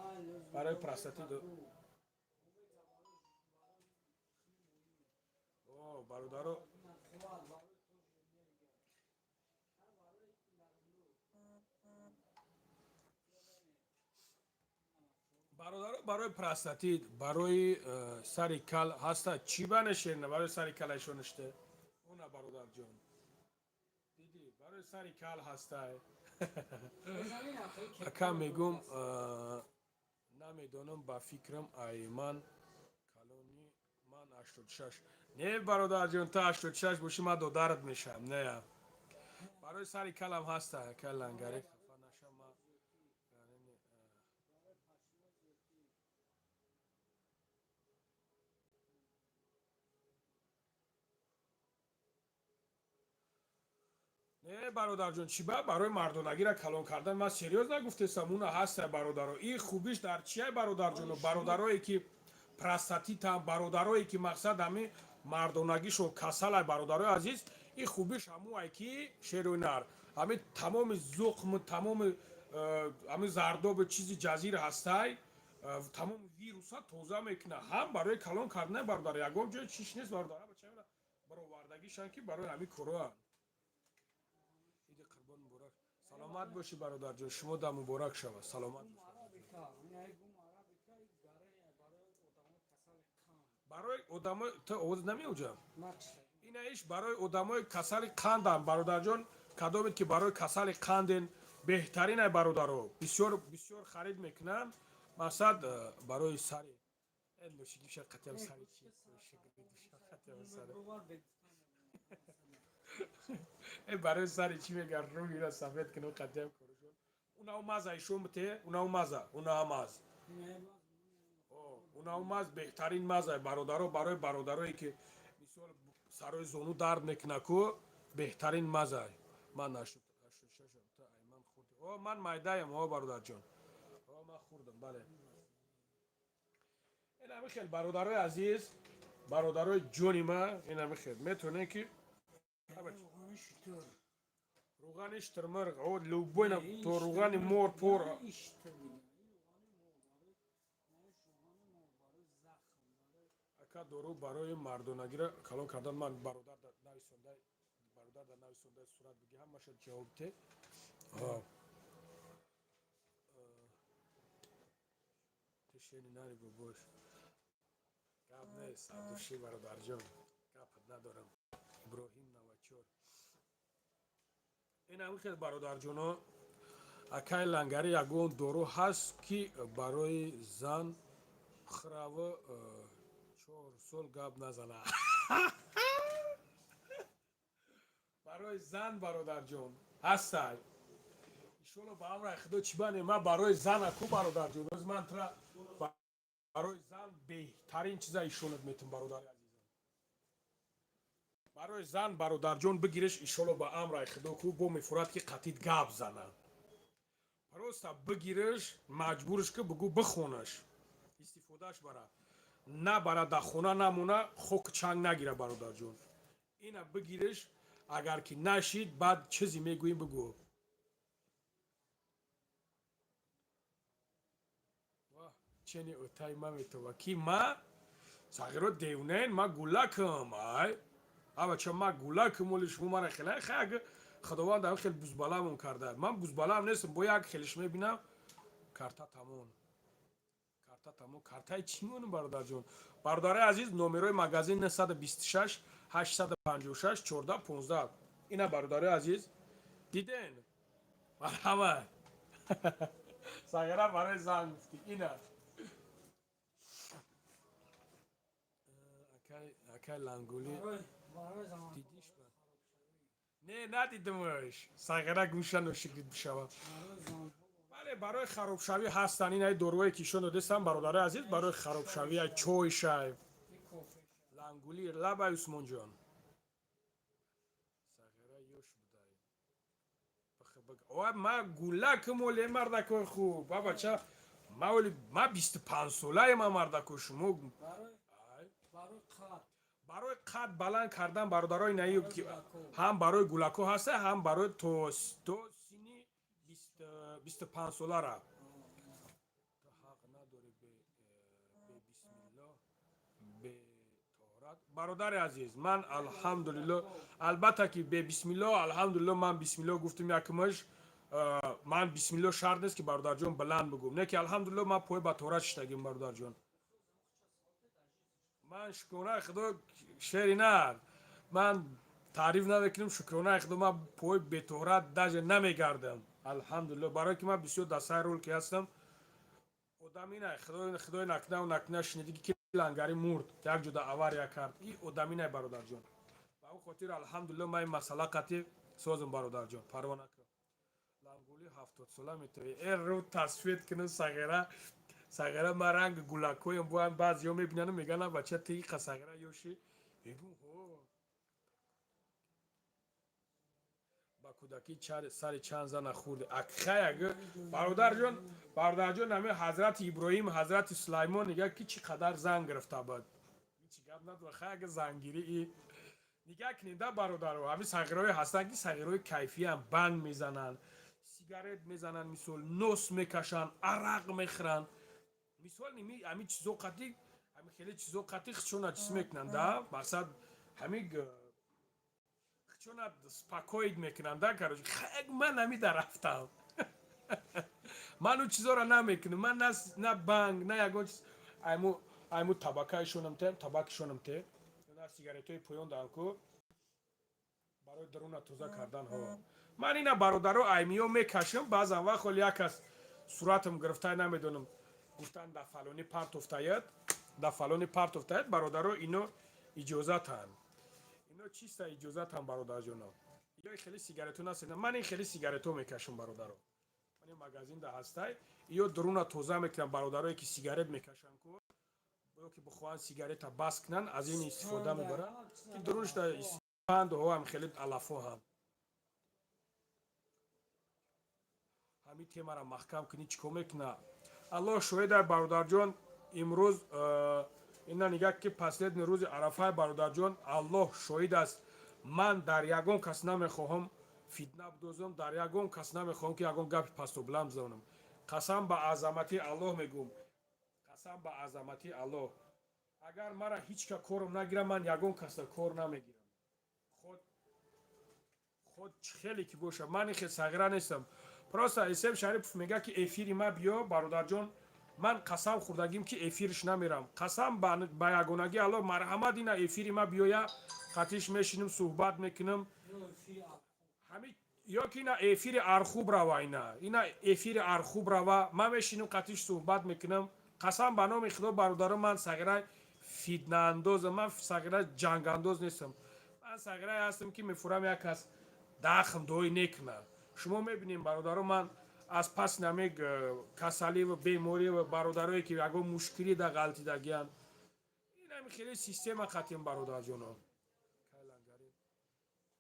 простатит. Бародаро, бародаро, барои простатит, барои сари кал ҳаста. Чӣ банешерна барои сари кала ишониште она, бародарҷон, дидӣ, барои сари кал ҳастай. Ака, мегум, намедонам, ба фикрам, ай ман калони, ман 86. Не, бародарҷон, ту 86 бошӣ, ман додарат мешавам. Не, барои сари калам ҳаста. Ака Лангари, хафа нашам, ма Не, бародарҷон, чӣ ба барои мардонагиро калон кардан, ман серьёз нагуфтесам, уна ҳаста, бародаро. И хубиш дар чия, бародарҷоно? Бародарое ки простатитам, бародарое ки мақсад ҳами мардонагишон касалай, бародарои азиз, и хубиш ҳамуай ки шеруи нар ҳами тамоми зуқм, тамоми ҳами зардоби чизи ҷазир ҳастай, тамоми вируса тоза мекунад. Ҳам барои калон кардани, бародар, ягон ҷои чиш нест, бародар, баровардагишан ки барои ҳамин короа. Иди Қурбон муборак, саломат бошӣ, бародарҷон, шумо да муборак шавад, саломат. Барои одамои ту овоз намеоҷа инаиш, барои одамои касали қандам, бародарҷон, кадомед ки барои касали қанден, беҳтаринай, бародаро, бисёр бисёр харид мекунанд. Мақсад барои сари нӯшигиша қатиам сари чи сари барои сари чӣ мегар, рӯира сафед кину қатиам корушон, унау маза ишон бите, унау маза, унаам маз, унау маз беҳтарин маза, бародаро. Барои бародарое ки мисол сарои зону дард мекуна ку, беҳтарин маза. Ман 86-ам, ман хурд, о, ман майдаям. О, бародарҷон, о, ман хурдам, бале. Инами хел, бародарои азиз, бародарои ҷони ма, инами хел метавонем ки руғани штирмирғ, о, любой, то руғани мор пор. Ака, дору барои мардонагиро калон кардан, ман бародар нависондай, бародар дар нависондай сурат биги, ҳамаша ҷавоб те. Тишени нари бобош, гап нест, абдуши, бародарҷон, гапат надорам. Иброҳим 94. Ин ҳамин хел, бародарҷоно. Акай Лангари, ягон дору ҳаст ки барои зан хравы 4 сол гап назана? Барои зан, бародарҷон, ҳастай, иншолло, ба амраи Худо. Чӣ бане, ман барои зана ку, бародарҷон, оз ман тра барои зан беҳтарин чиза ишонат метум, бародари азизам. Барои зан, бародарҷон, бигиреш, иншолло, ба амраи Худо ку бо мефурад ки қатид гап зана. Просто бигиреш, маҷбурш ки бугӯ, бихонаш, истифодааш бара, набара, дар хона намона, хок чанг нагира, бародарҷон. Ина бигиреш, агар ки нашид, баъд чизе мегӯем, бигӯ. Чени отай ма метова ки ма сағиро девнен, ма гулакам, ай абача, ма гулакам, оли шумо мара хеле хаг, Худованд ам хел бузбаламон карда. Ман бузбалам нестам, бо як хелиш мебинам. Карта тамон, карта тамон. Картаи чӣ монум, бародарҷон? Бародари азиз, номерои магазин 926 856 14 15. Ина, бародари азиз, диден, марҳамат. Сағира, барои занг гуфтӣ, ина. Акай Лангулӣ дидиш? Не, надидимш. Сағира, гӯша ношикрит бишава. Бале, барои харобшавӣ ҳастанд. Инаи доруое ки ишон додестам, бародари азиз, барои харобшавӣ, чой шай. Лангулӣ, лабай, Усмонҷон. Сағира ёш будай. Ма гулакм оле, мардакои хуб, ба бача, ма оли, ма 25 солаем, мардако, шумо. Барои қад баланд кардан, бародарои, наи ҳам барои гулако ҳаста, ҳам барои то синни 25 солара. Ҳақ надорӣ бе бисмилло, бе тоҳорат. Бародари азиз, ман, алҳамдулилло, албатта ки бе бисмилло, алҳамдулилло, ман бисмилло гуфтум якмаш. Ман бисмилло шарт нест, ки, бародарҷон, баланд бигӯм, не ки, алҳамдулилло, ман пой ба тоҳорат шиштагим, бародарҷон. Ман, шукронаи Худо, шери нар, ман таъриф намекунам, шукронаи Худо, ман пой бетоҳорат даже намегардам, алҳамдулилло, барое ки ман бисёр дар сари рол ки ҳастам. Одамина Худои накунаву накуна, шунидиги ки лангари мурд, як ҷода авария кард, и одаминай, бародарҷон. Ба он хотир, алҳамдулилло, ман ин масъала қатъи созам, бародарҷон, парво накун. Лангули, 70 сола метавӣ, э, рӯ тасфид кунам. Сағира, сағира, ман ранги гулакоям боям. Баъзиё мебинану мегӯянд: «Бача, ти иқа сағира ёши?» Мегӯм: «Ҳо». Ба кӯдакӣ сари чанд зана хӯрди? Акхаяг, бародарҷон, бародарҷон, ҳами ҳазрати Иброҳим, ҳазрати Сулаймон нига ки чӣ қадар зан гирифта буд, ҳичи гап надора. Хаяг, зангирӣ и нигаҳ кунед да, бародаро. Ҳамин сағирое ҳастанд, ки сағирои кайфиям, банг мезананд, сигарет мезананд, мисол, нос мекашанд, арақ мехӯранд, мисол, ними ҳамин чизо қатӣ, ҳамин хеле чизо қатӣ хичона чиз мекунанд да, мақсад, ҳамин хичона спокоить мекунанд да. Короче, хаяг, ман ҳами дарафтам, ман ӯ чизоро намекунам. Ман на банг, на ягон чиз. Айму табакаишонам те, табакишонам те, на сигаретҳои поён даҳам ку барои даруна тоза кардан. Ҳо, ман ина, бародаро, аймиё мекашам баъзан вақт. Ҳоли як кас суратам гирифтай, намедонам, гуфтан да фалони партофтаят, да фалони партофтаят. Бародаро, ино иҷозатанд, ино чиста, иҷозатанд, бародарҷоно. Ё хеле сигаретҳо наст, ман ин хеле сигаретҳо мекашам, бародаро. Ман ин магазинда ҳастай, ё дуруна тоза мекунам. Бародарое ки сигарет мекашанд ку ё ки бихоҳанд сигарета бас кунанд, аз ин истифода мебаранд, ки дурунашда пандҳоам хеле алафо ҳам. Ҳамин темара маҳкам кунӣ, чӣ кор мекуна? Аллоҳ шоҳида, бародарҷон, имрӯз ина нигаҳ ки последний рӯзи Арафаи, бародарҷон, Аллоҳ шоҳид аст, ман дар ягон кас намехоҳам фитна бидозам, дар ягон кас намехоҳам, ки ягон гапи пасту баланд бизанам. Қасам ба азамати Аллоҳ мегӯм, қасам ба азамати Аллоҳ, агар мара ҳеҷ ка корам нагирам, ман ягон каса кор намегирам, худ хеле ки бошад. Ман хел сағира нестам. Просто Эсем Шарипов мега, ки эфири ма биё. Бародарҷон, ман қасам хӯрдагим, ки эфирш намерам. Қасам ба ягонагӣ Аллоҳ, марҳамат, ина эфири ма биёя, қатиш мешинам, суҳбат мекунам. Ҳами ё ки ина эфири Архуб рава, ина эфири Архуб рава, ман мешинам, қатиш суҳбат мекунам. Қасам ба номи Худо, бародаро, ман сағираи фитнаандозам, ман сағираи ҷангандоз нестам. Ман сағирае ҳастам, ки мефурам, як кас дахм дуои некунад. Шумо мебинем, бародаро, ман аз пас намег касалӣ ва беморӣ ва бародарое ки ягон мушкилӣ да ғалтидагиянд, инами хеле система қатим, бародарҷоно.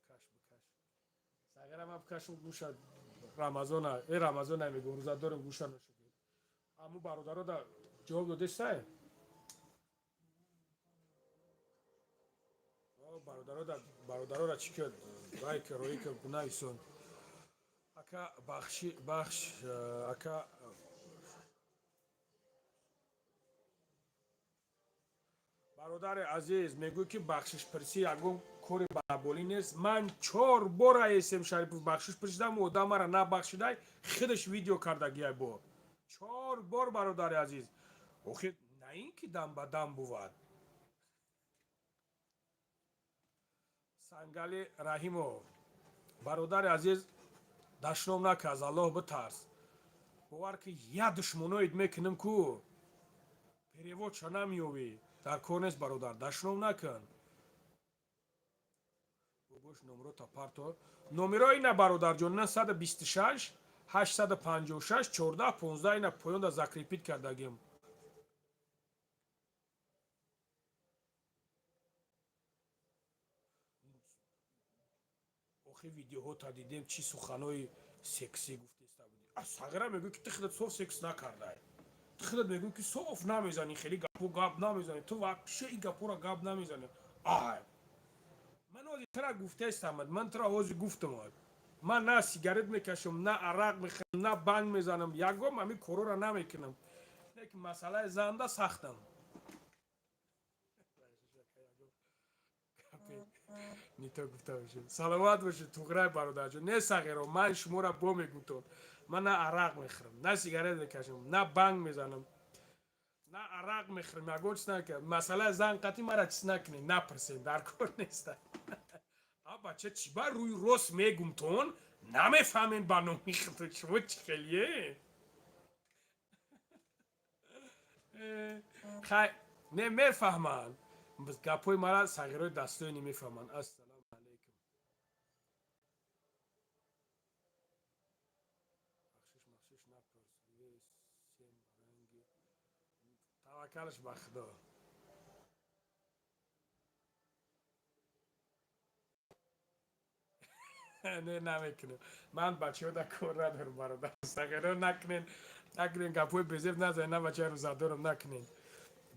Каш бикаш, сағира, ман бикашм гӯша. Рамазона, э, Рамазона мегӯм, рӯзадорем, гӯша нашуд. Аму бародаро да ҷавоб додестай? Бародарора чӣ ки вай ки роӣ ки нависон. Ака, бахши, бахш, ака. Бародари азиз, мегӯй, ки бахшишпурсӣ ягон кори балаболӣ нест. Ман чор бора Эсем Шарипов бахшиш пурсидам, одам мара набахшидай, худаш видео кардагиай. Бо Чор бор, бародари азиз. Охир, на ин ки дам ба дам бувад. Сангали Раҳимов, бародари азиз, дашном нака, аз Аллоҳ битарс. Бовар ки, я душмоноид мекунем ку, перевод ша намеёвӣ. Дар кор нест, бародар, дашном накун. Бобош, номерота парто. Номеро ина, бародарҷон: 926 856 14 15. Ина поёнда закрепить кардагим. Охи, видеоҳота дидем, чӣ суханои сексӣ гуфтеста будӣ. Сағира мегӯй, ки ту худат соф секс накардай. Ту худат мегӯй, ки соф намезанӣ, хеле гапо гап намезанӣ. Ту вообще и гапора гап намезанӣ. Ай, ман ҳозир тра гуфтаистамад, ман тра ҳозир гуфтам: ман на сигарет мекашам, на арақ мехӯрам, на банг мезанам, ягон ҳамин корора намекунам, лекин масъалаи занда сахтам. Нито гуфта бошед. Саломат бошед, Туғрай бародарҷон. Не, сағиро, ман шуморо бо мегӯтон: ман на арақ мехӯрам, на сигарет мекашам, на банг мезанам, на арақ мехӯрам, ягон чиз накунам. Масъалаи зан қатӣ мара чиз накунед, напурсед, дар кор неста. А бача, чӣ ба рӯи рост мегумтон, намефаҳмед? Ба номи худо, шумо чӣ хелие? Хай, не мефаҳманд гапҳои мара, сағирои дастои немефаҳманд. Ассалому алайкум. Бахшиш, махшиш напурс. Сем ранги таваккалаш ба Худо. Не, намекунем. Ман бачаҳода кор надорам, бародар. Сағиро, накунен, накунен, гапҳои безеб назанед. На, бачаи рӯзадорам, накунен.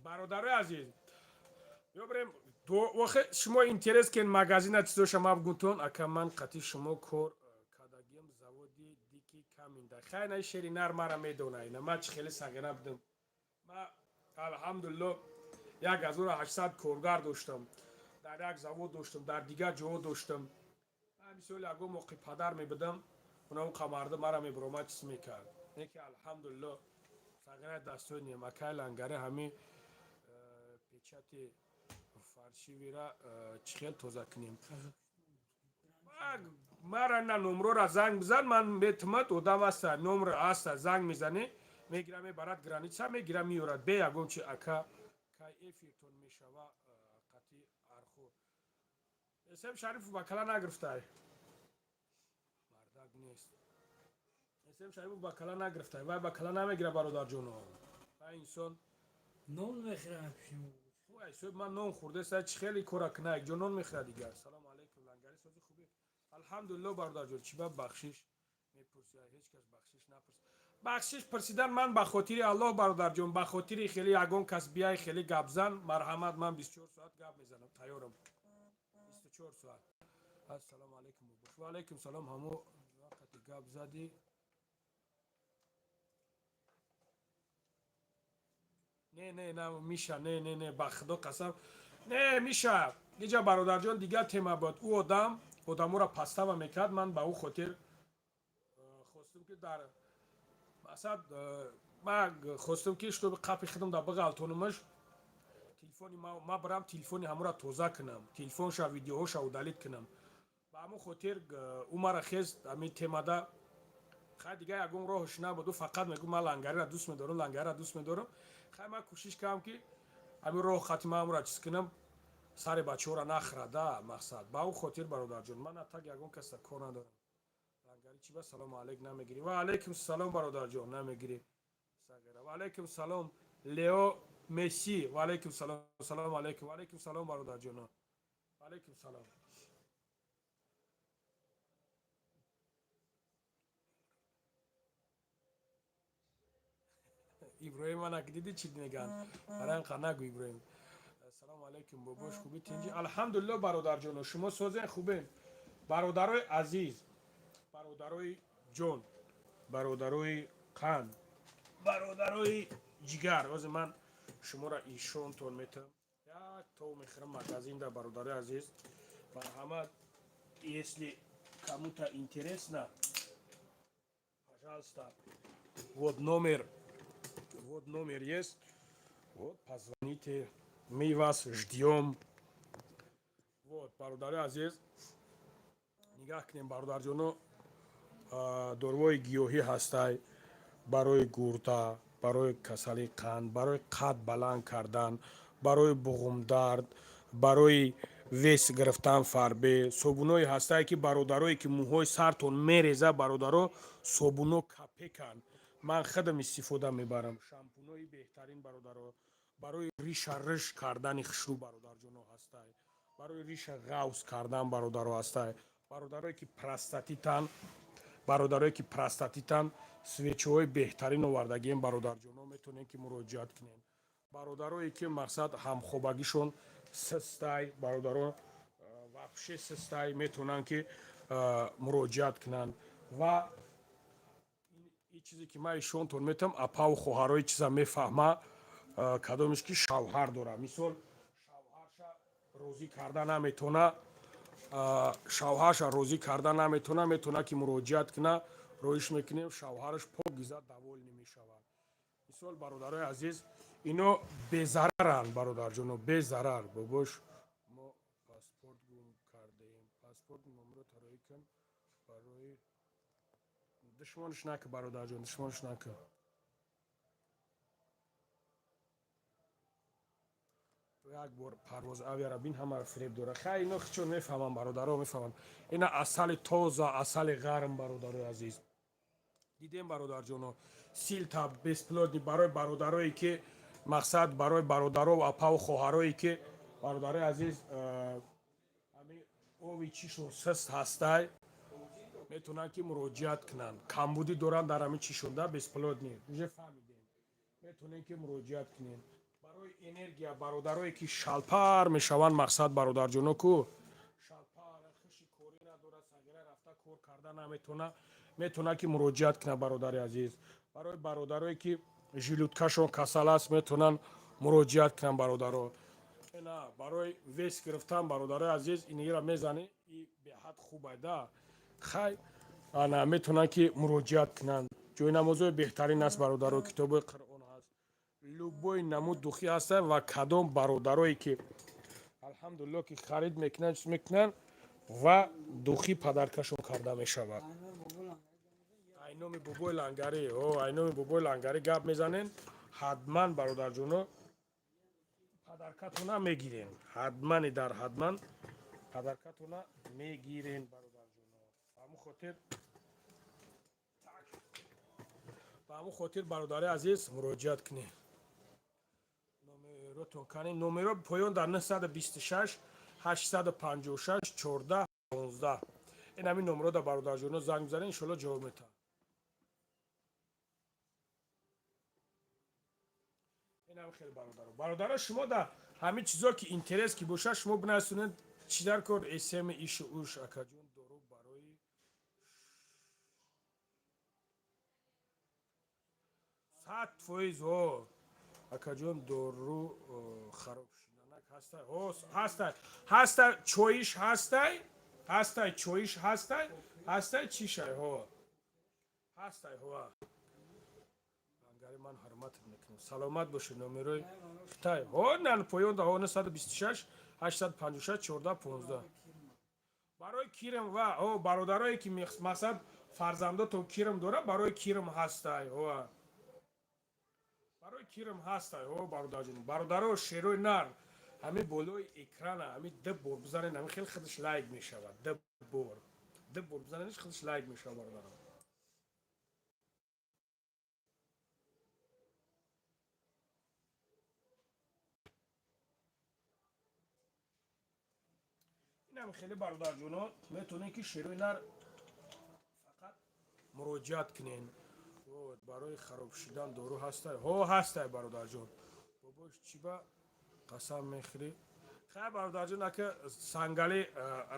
Бародарои азиз, ёбрем. Охе, шумо интерес кен магазина, чизоша ма бигӯтон. Ака, ман қати шумо кор кардагиам, заводи дики каминда. Хай, на, шери нар мара медона. Ина ма чӣ хеле сағира будам. Ма, алҳамдулилло, 1800 коргар доштам, дар як завод доштам, дар дигар ҷоҳо доштам. Мисол, ягон моқи падар мебудам, унам қамарда мара мебуромад, чиз мекард. Не ки, алҳамдулилло, сағираи дастои немакай лангари ҳами печати фальшивый ра чӣ хел тоза кунем? Мара на номрора занг бизан, ман метумад. Одам аста, номр аста, занг мезанӣ, мегира, мебарад граница, мегира, меёрад бе ягон чи. Ака, кай эфиртон мешава? Қати арху Эсем Шарифов ба кала нагирифтай, мардак нест. Эсем Шарифов ба кала нагирифтай, вай ба кала намегира, бародарҷоно. Вай инсон Нон мехӯрам. Ман нон хӯрдеста, чӣ хеле кора кина, якҷо нон мехӯрад дигар. Салому алайкум, лангари, сози, хубӣ? Алҳамдулилло, бародарҷон. Чӣ ба бахшиш мепурси? Ҳеҷ кас бахшиш напурс. Бахшиш пурсидан ман ба хотири Аллоҳ, бародарҷон, ба хотири хеле ягон кас биай, хеле гапзан, марҳамат, ман 24 соат гап мезанам, тайёрам 24 соат. Ассалому алайкум, бобош. Ва алайкум салом. Ҳамо вақти гап задӣ. Не, не, на, миша, не, не, не, ба Худо қасам, не, миша. Иҷа, бародарҷон, дигар тема буд. Ӯ одам одаморо пастава мекард. Ман ба ӯ хотир хостум, ки дар масад ман хостум, ки чтобы қапи худам да биғалтонумаш. Телефони ма барам, телефони ҳамора тоза кунам, телефонша, видеоҳоша удалить кунам. Ба ҳамон хотир ӯ мара хест ҳамин темада. Хай, дигар ягон роҳш набуд. Ӯ фақат мегӯ: «Ман лангариро дӯст медорам, лангариро дӯст медорам». Хай, ман кӯшиш кардам, ки ҳамин роҳ хати ман ҳамора чиз кунам, сари бачаҳоро нахӯрада, мақсад. Ба ӯ хотир, бародарҷон, ман атак ягон каса кор надорам. Лангари, чӣ ба салому алейк намегирӣ? Ва алайкум салом, бародарҷон, намегирӣ, сағира. Ва алайкум салом, Лео Месси. Ва алайкум салом, салому алайкум. Ва алайкум салом, бародарҷоно, ва алайкум салом. Иброҳим, ана дидӣ, чӣ мегӯянд? Барои ин нагӯ, Иброҳим. Ассалому алайкум, бобош, хубӣ, тинҷӣ? Алҳамдулилло, бародарҷоно, шумо созен, хубен? Бародарои азиз, бародарои ҷон, бародарои қанд, бародарои ҷигар, ҳозир ман шуморо ишонтон метавам. Як то мехӯрам магазинда, бародарои азиз, марҳамат. Если кому-то интересно, пожалуйста, вот номер. Вот номер есть, вот позвоните, мы вас ждем. Вот, бародари азиз, нигаҳ кунем, бародарҷоно, дорувои гиёҳӣ ҳастай барои гурда, барои касалии қанд, барои қад баланд кардан, барои буғумдард, барои вес гирифтан, фарбе. Собуное ҳастае, ки бародарое, ки мӯҳои сартон мереза, бародаро, собуно капекан, ман худам истифода мебарам. Шампунои беҳтарин, бародаро, барои риша риш кардани хушрӯ, бародарҷоно, ҳастай, барои риша ғавз кардан, бародаро, ҳастай. Бародарое, ки простатитан, бародарое, ки простатитан, свечаҳои беҳтарин овардагием, бародарҷоно, метавонем, ки муроҷиат кунем. Бародарое, ки мақсад ҳамхобагишон систай, бародарон, вообще систай, метавонанд, ки муроҷиат кунанд. Ва ин чизе, ки ман ишонтон метавам, апаву хоҳарои чиза мефаҳма, кадомеш ки шавҳар дора, мисол, шавҳарша розӣ карда наметавона, шавҳарша розӣ карда наметавона, метавона, ки муроҷиат куна, роиш мекунем, шавҳараш покиза довольный мешавад. Мисол, бародарои азиз, ино безараранд, бародарҷоно, безарар. Бобош, мо паспорт гум кардаем, паспорт номеро тароӣ кун барои душмонш нака, бародарҷон, душмонш нака. Як бор парвоз авиара бин, ҳамаро фиреб дора. Хай, ино чун мефаҳмам, бародаро мефаҳманд. Ина асали тоза, асали ғарм, бародарои азиз, дидем, бародарҷоно. Силта бесплатный барои бародарое, ки мақсад, барои бародаро, апаву хоҳарое, ки, бародарои азиз, ҳамин ови чишон сист ҳастай, метавонанд, ки муроҷиат кунанд. Камбудӣ доранд дар ҳамин чишонда, бесплатный, уже фаҳмидем, метавонем, ки муроҷиат кунем. Барои энергия, бародарое, ки шалпар мешаванд, мақсад, бародарҷоно, ку шалпар, хуши корӣ надорад, сагира рафта кор карда наметавона, метавонад, ки муроҷиат кунад, бародари азиз. Барои бародарое, ки желудкашон касал аст, метавонанд муроҷиат кунанд, бародаро. На, барои вес гирифтан, бародарои азиз, инира мезанӣ и беҳад хубайда. Хай, ана метавонанд, ки муроҷиат кунанд. Ҷои намозҳои беҳтарин аст, бародаро, китоби Қуръон ҳаст, любой намуд духи ҳаста. Ва кадом бародарое, ки, алҳамдулилло, ки харид мекунанд, чиз мекунанд ва духи подаркашон карда мешавад. Айноми бобои лангарӣ, о, айноми бобои лангарӣ гап мезанен, ҳатман, бародарҷоно, подаркатона мегирен, ҳатмани дар ҳатман подаркатона мегирен, бародарҷоно. Ба ҳамун хотир, ба ҳамун хотир, бародари азиз, муроҷиат кунед. Номеротон кани? Номеро поён дар 926 856 14 15. Ин ҳамин номеро да, бародарҷоно, занг бизанед, иншоалло, ҷавоб метаҳам. Инам хеле, бародаро, бародаро, шумо да ҳамин чизо, ки интерес ки бошад, шумо бинасунед, чӣ дар кор см ишу уш. Акаҷон, дору барои 100%. О, акаҷон, дору хароб шиданак ҳастай? О, ҳастай, ҳастай, чоиш ҳастай, ҳастай, чоиш ҳастай, ҳастай, чишай, ҳо, ҳастай, ҳо. Ангари ман ҳурматат мекунам, саломат бошед. Номерои хитай, ҳо, нан поён да, ҳо, 926 856 14 15. Барои кирм ва, ҳо, бародарое, ки мақсад фарзандотон кирм дора, барои кирм ҳастай, ҳо, барои кирм ҳастай, ҳо, бародарҷон. Бародаро, шерои нар, ҳамин болои экрана ҳамин ду бор бизанед, ҳамин хеле худаш лайк мешавад. Ду бор, ду бор бизанедш, худаш лайк мешавад, бародаро. Инам хеле, бародарҷоно, метавонед, ки шерои нар фақат муроҷиат кунед. Барои хароб шудан дору ҳастай? Ҳо, ҳастай, бародарҷон. Бобош, чӣ ба қасам мехӯрӣ? Хай, бародарҷон, ака Сангали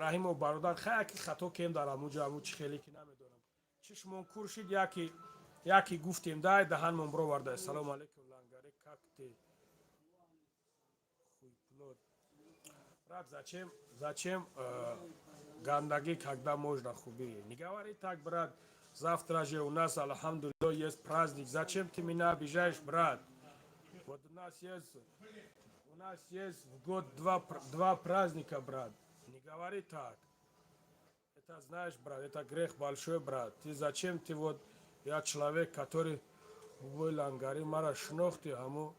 Раҳимов, бародар, хай, аки хато кем дар амуҷа, аму чӣ хеле ки намедонам, чишмон кур шид, яки яки гуфтем, дай даҳанмон бироварда. Салому алейкум, лангаре, как ты, хуйплод? Брат, зачем гандагӣ, когда можно хуби? Не говори так, брат. Завтра же у нас, алхамдулиллах, есть праздник. Зачем ты меня обижаешь, брат? Вот у нас есть в год два праздника, брат. Не говори так. Это знаешь, брат, это грех большой, брат. Ты зачем ты вот, я человек, который бобои Лангари, мара шинохти, ҳаму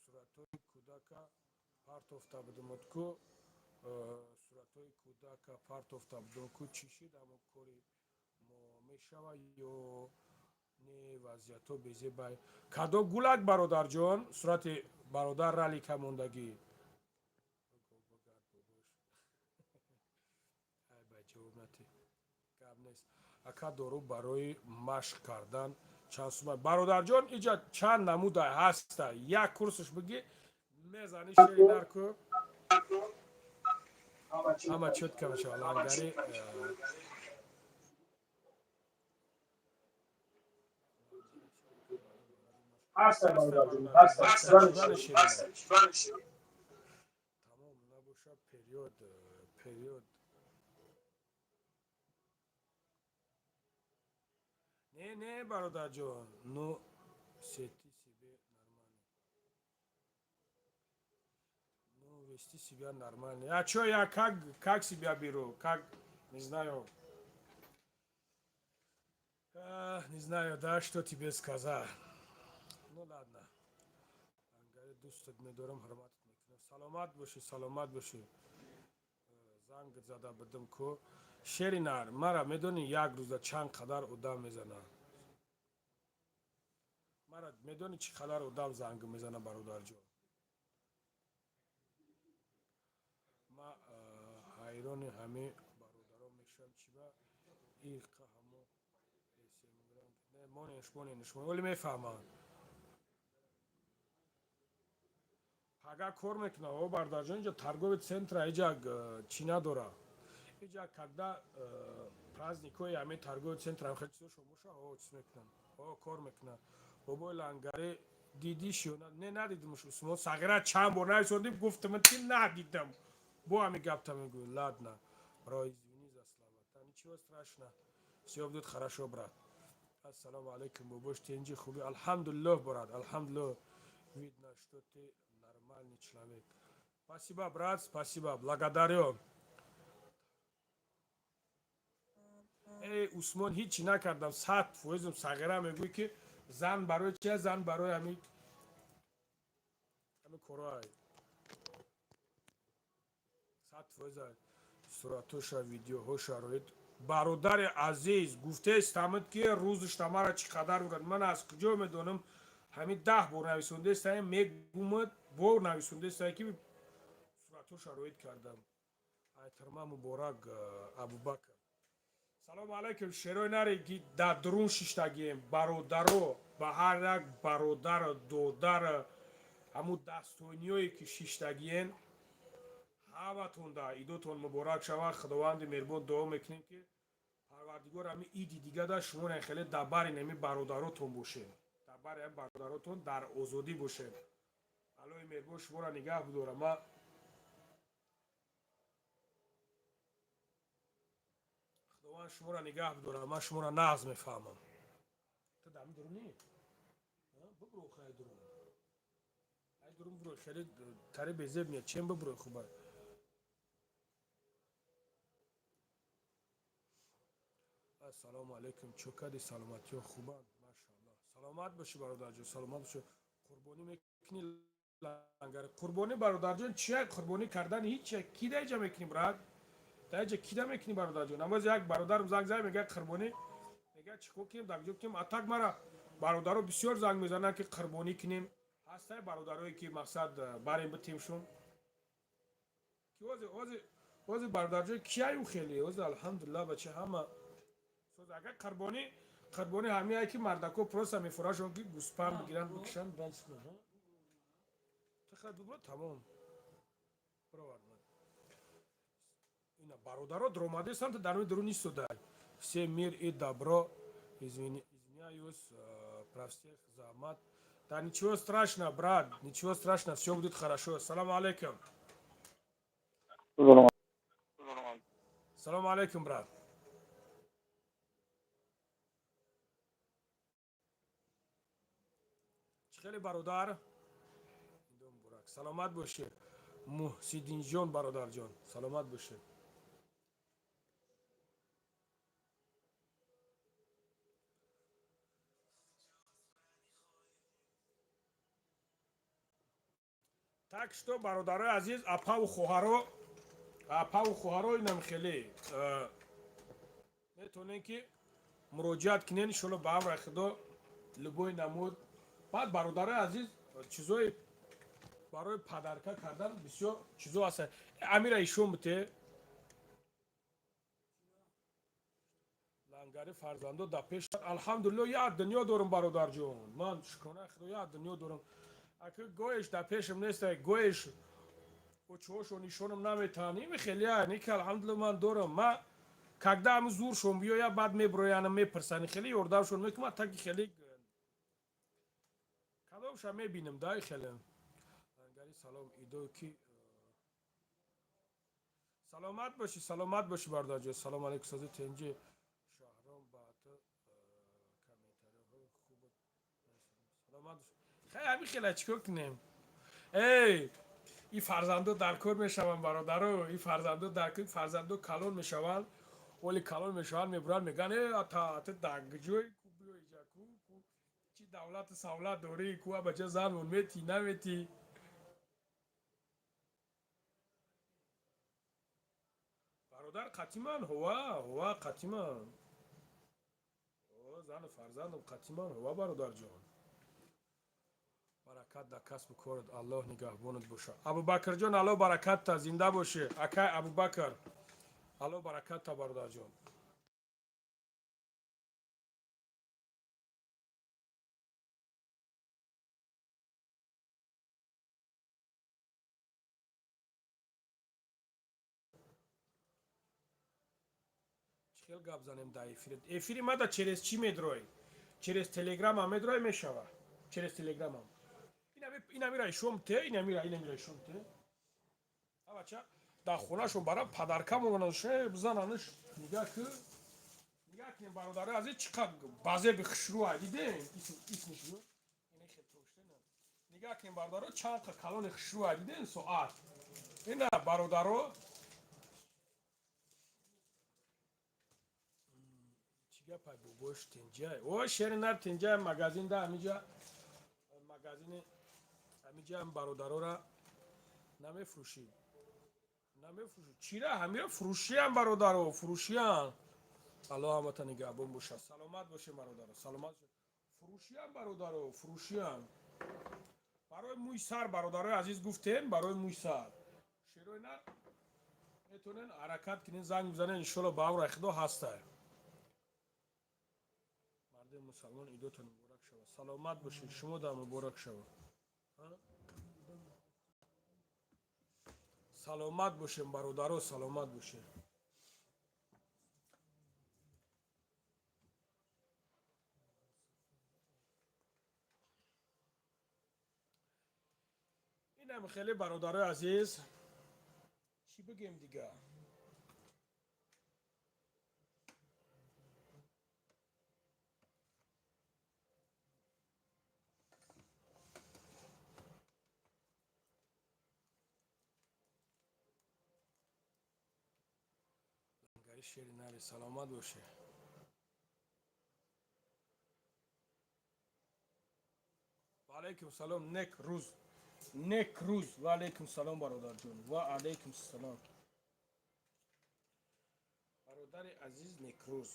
суратҳои кӯдака партофта будумуд ку, суратҳои кӯдака партофта будум ку, чӣ шид ҳаму кори мо, мешава ё не? Вазъиятҳо безебай. Кадом гулак, бародарҷон? Сурати бародар ралика мондагӣ. Ай, бай, ҷавоб натӣ, гап нест. Ака, дору барои машқ кардан чанд сума? Бародарҷон, иҷа чанд намуда ҳаста, як курсш бигӣ, мезани, шери нарку, ҳама чётко мешава. Лангари, ҳаста, бародарҷон, ҳаста. Тамом набоша, период, период. Не, не, бародарҷон, ну сети себе нормально, ну вести себя нормально. А чё я, как себя беру, как, не знаю. А, не знаю, да, что тебе сказать. Ну ладно. Ангари, дӯстат медорам, ҳурматат мекунам. Саломат бошӣ, саломат бошӣ. Занг зада будам ку. Шери нар, мара медонӣ, як рӯза чанд қадар одам мезана? Мара медонӣ, чӣ қадар одам занг мезана, бародарҷон? Ма ҳайрони ҳами бародарон мешавам, чӣ ба иқа ҳамо монеш, монеш, оли мефаҳманд. Пага кор мекунам, о бародарҷон, инҷа торговый центра, иҷа чӣ надора. Иҷа когда праздникҳои ҳамин торговый центра хеле чизошон боша, о чиз мекунам, о кор мекунам. Бобои Лангари, дидиш ё не? Надидимш, Усмон сағира, чанд бор нависондим, гуфтам, ки надидам. Бо ҳамин гапта мегӯй. Ладно, бро, извини за слова. Да ничего страшно, все будет хорошо, брат. Ассалому алайкум, бобош, тенҷи, хуби? Алҳамдулиллоҳ, брат, алҳамдулиллоҳ. Видно, что ты нормальный человек. Спасибо, брат, спасибо, благодарю. Эй, Усмон, ҳичи накардам, 100%-м. Сағира, мегӯй, ки зан барои чи? Зан барои ҳами корҳоай, 100%. Суратоша, видеоҳоша роид. Бародари азиз, гуфтаистамад, ки рӯзуштамара чӣ қадар мекард, ман аз куҷо медонам? Ҳамин 10 бор нависондаистаем, мегумад, бор нависондаистае, ки суратҳоша роид кардам. Айтарма муборак, Абубакр. Салому алайкум, шерои наре, ки дар дурун шиштагием. Бародаро, ба ҳар як бародару додар, ҳамун дастониёе ки шиштагиен, ҳаматонда идотон муборак шавад. Худованди меҳрубон, дуо мекунем, ки Парвардигор ҳами иди дигада шумо хеле дар бари нами бародаротон бошед, дар бари ҳами бародаротон дар озодӣ бошед. Аллоҳи меҳрубон шуморо нигаҳ бидорад. Ма Худованд шуморо нигаҳ бидорад, ман шуморо нағз мефаҳмам. Ту дар дурунӣ бубро, хай, дурун, ай дурун бубро, хеле тари безеб меяд. Чем бубро, хуба. Ассалому алайкум, чӯ кади, саломатиҳо хубанд? Машааллоҳ, саломат бошӣ, бародарҷон, саломат бошӣ. Қурбонӣ мекунӣ, Лангари? Қурбонӣ, бародарҷон, чия? Қурбонӣ кардан ҳеч ки даиҷа мекунӣ, брат? Даиҷа кида мекунӣ, бародарҷон? Намоз як бародарам занг зад, мега, қурбонӣ, мега, чӣ кор кунем, дар куҷо кунем? А так мара бародаро бисёр занг мезананд, ки қурбонӣ кунем. Ҳастай бародарое, ки мақсад барем, битемшон, ки ҳозир, бародарҷон, кияю хеле ҳозир, алҳамдулиллаҳ, бача, ҳама. Агар қурбонӣ ҳамияе, ки мардако просто мефурашон, ки гӯспанд бигиранд, бикушанд. Тихай, бубро, тамом, бировардман. Ина бародаро дуромадестанд, дар дурун истодай. Все мир и добро. Извиняюсь про всех за мат. Да ничего страшно, брат, ничего страшно, все будет хорошо. Салам алейкум. Салам алейкум, брат. Хеле бародар, саломат бошед. Муҳсиддинҷон, бародарҷон, саломат бошед. Так что, бародарои азиз, апаву хоҳаро, апаву хоҳаро, инам хеле метавонем ки муроҷиат кунен, иншолло, ба амри Худо, любой намуд. Баъд, бародарои азиз, чизои барои подарка кардан бисёр чизо ҳастанд. Амира ишон буте лангари фарзандо да пеш. Алҳамдулилло, як дунё дорум, бародарҷон, ман шукронаи Худо, як дунё дорум. Аки гоеш да пешам неста, гоеш очоошо нишонам наметаҳанд. Ими хеле не ки, алҳамдулилло, ман дорам. Ма когда ами зуршон биёя, баъд меброянам, мепурсани, хеле ёрдамшон мекунам. Таки хеле кадомша мебинам дай хеле. Лангари, салом, идо ки саломат бошӣ, саломат бошӣ, бародарҷон. Салом алейкум, сози тенҷи шаҳром баъд комментариҳои хуб, саломат. Хай, ҳамин хела чӣ кор кунем? Эй, и фарзандо дар кор мешаванд, бародаро, и фарзандо дар кор, фарзандо калон мешаванд, оли калон мешаванд, мебуранд, мегӯянд: э, ата, ата дагҷой ку, биё иҷа, ку, ку чӣ давлату савлат дорӣ, ку, абача занмон метӣ, наметӣ? Бародар, қатиман, ҳова, ҳова, қатиман, зану фарзандам қатиман, ҳова. Бародарҷон, баракат дар касбу корат, Аллоҳ нигаҳбонат боша. Абубакрҷон, Аллоҳ баракатта, зинда бошӣ, акай Абубакр, Аллоҳ баракатта, бародарҷон. Чӣ хел гап занем дар эфир? Эфири мада через чӣ медрой? Через Телеграма медрой, мешава через Телеграмам. Инамира ишом те, инамира, инамира ишом те. Абача дар хонашон бара подарка монанд, ше бизананш. Нигаҳ ки, нигаҳ кунем, бародари азиз, чӣ қад базеби хушрӯа дидем, исмиш нигаҳ кунем, бародаро, чанд қа калони хушрӯа дидем, соат ина, бародаро. Чӣ гапай, бобош тинҷай? О, шери нар, тинҷай, магазин да ҳамиҷа, магазини ҳамиҷа, бародарора намефурӯшӣ, намефурӯшӣ? Чира ҳамира фурӯшиям, бародаро, фурӯшиям. Аллоҳ ҳамата нигаҳбон бошад, саломат бошем, бародаро, саломат. Фурӯшиям, бародаро, фурӯшиям. Барои мӯи сар, бародарои азиз, гуфтем, барои мӯи сар, шерои нар, метавонен ҳаракат кунен, занг бизанен, иншолло, ба амри Худо ҳастай. Марди мусалмон, идотон муборак шавад, саломат бошед, шумо да муборак шавад. Саломат бошем, бародаро, саломат бошем. Инам хеле, бародарои азиз, чӣ бигем дига? Лангари, шери нари, саломат боше. Ваалайкум салом, нек рӯз, нек рӯз. Ва алайкум салом, бародарҷон, ва алайкум салом, бародари азиз, некрӯз,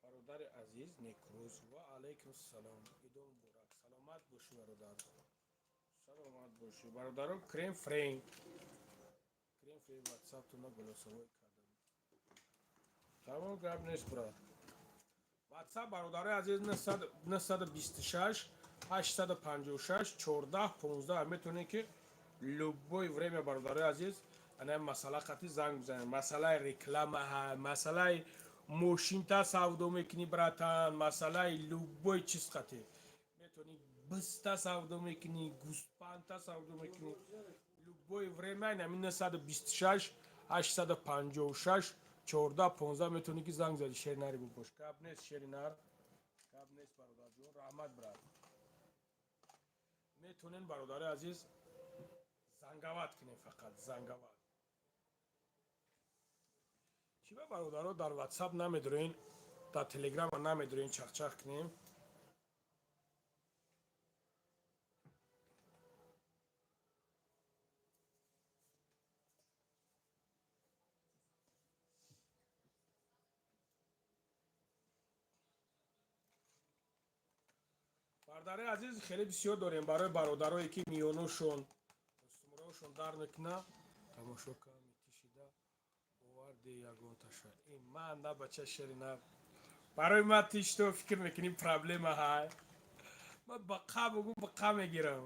бародари азиз, некрӯз. Ва алайкум салом, идо муборак, саломат бошӣ, бародар, саломат бошӣ. Бародаро, крем фрейм, крем фрейм, ватсаптона голосовой кардам. Тамом, гап нест, брат. Ватсап, бародарои азиз, 926 856 14 15. Метавонед ки любое время, бародарои азиз, ана масъала қати занг бизанед. Масъалаи реклама, масъалаи мошинта савдо мекунӣ, братан, масъалаи любой чиз қати метавонӣ, биста савдо мекунӣ, гӯспанта савдо мекунӣ, любое время инами 926 856 14 15 метавонӣ ки занг зади. Шери нари бубош, гап нест, шери нар, гап нест, бародарҷон, раҳмат, брат. Метонен, бародари азиз, занговать кунем, фақат занговать. Чӣ ба, бародаро, дар Ватсап намедурен, дар Телеграма намедурен, чахчах кунем? Бародари азиз, хеле бисёр дорем барои бародарое, ки миёношон, сумраошон дар мекуна. Тамошо кам тишида оварди ягонташа. Ман на, бача шери на, барои ман тишто фикр мекунӣ проблема ҳай. Ман бақа бугу, бақа мегирам.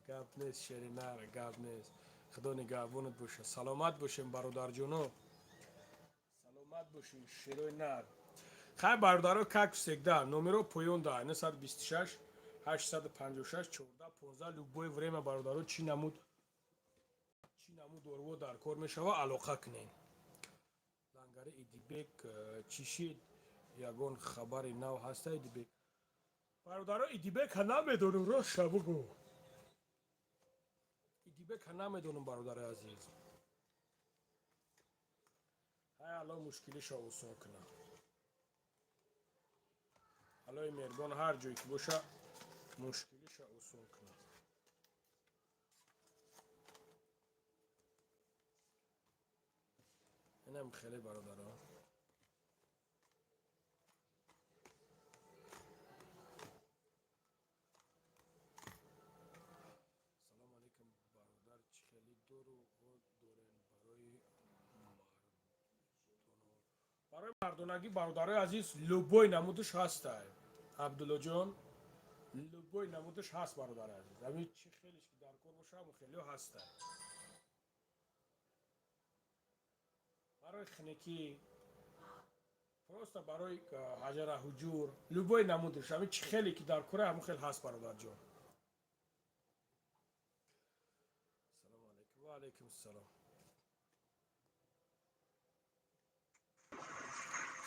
Гап нест, шери нара, гап нест. Худо нигаҳбонат боша. Саломат бошем, бародарҷоно, саломат бошем, шерои нар. Хай, бародаро, как всегда, номеро поён да: 926 856 14 15. Любое время, бародаро, чӣ намуд дорво дар кор мешава, алоқа кунем. Лангари, Идибек чӣ шид? Ягон хабари нав ҳаста, Идибек? Бародаро, Идибека намедонам, ростша бугӯ, Идибека намедонам, бародари азиз. Ҳай, Алло мушкилиша осон кунад. Аллои меҳрубон ҳар ҷое ки боша, мушкилиша осон кунад. Инам хеле, бародаро. Салом алейкум, бародар, чӣ хеле доруҳо дорен барои мардоно? Барои мардонагӣ, бародарои азиз, любой намудаш ҳастай, Абдуллоҷон, любой намудаш ҳаст, бародари азиз. Ҳамин чӣ хелеш ки дар кор боша, ҳамон хелиҳо ҳастай. Барои хинекӣ, просто барои ҳаҷара ҳуҷур, любой намудаш, ҳамин чӣ хеле ки дар кора, ҳамон хел ҳаст, бародарҷон. Салому алейкум. Ва алейкум салом.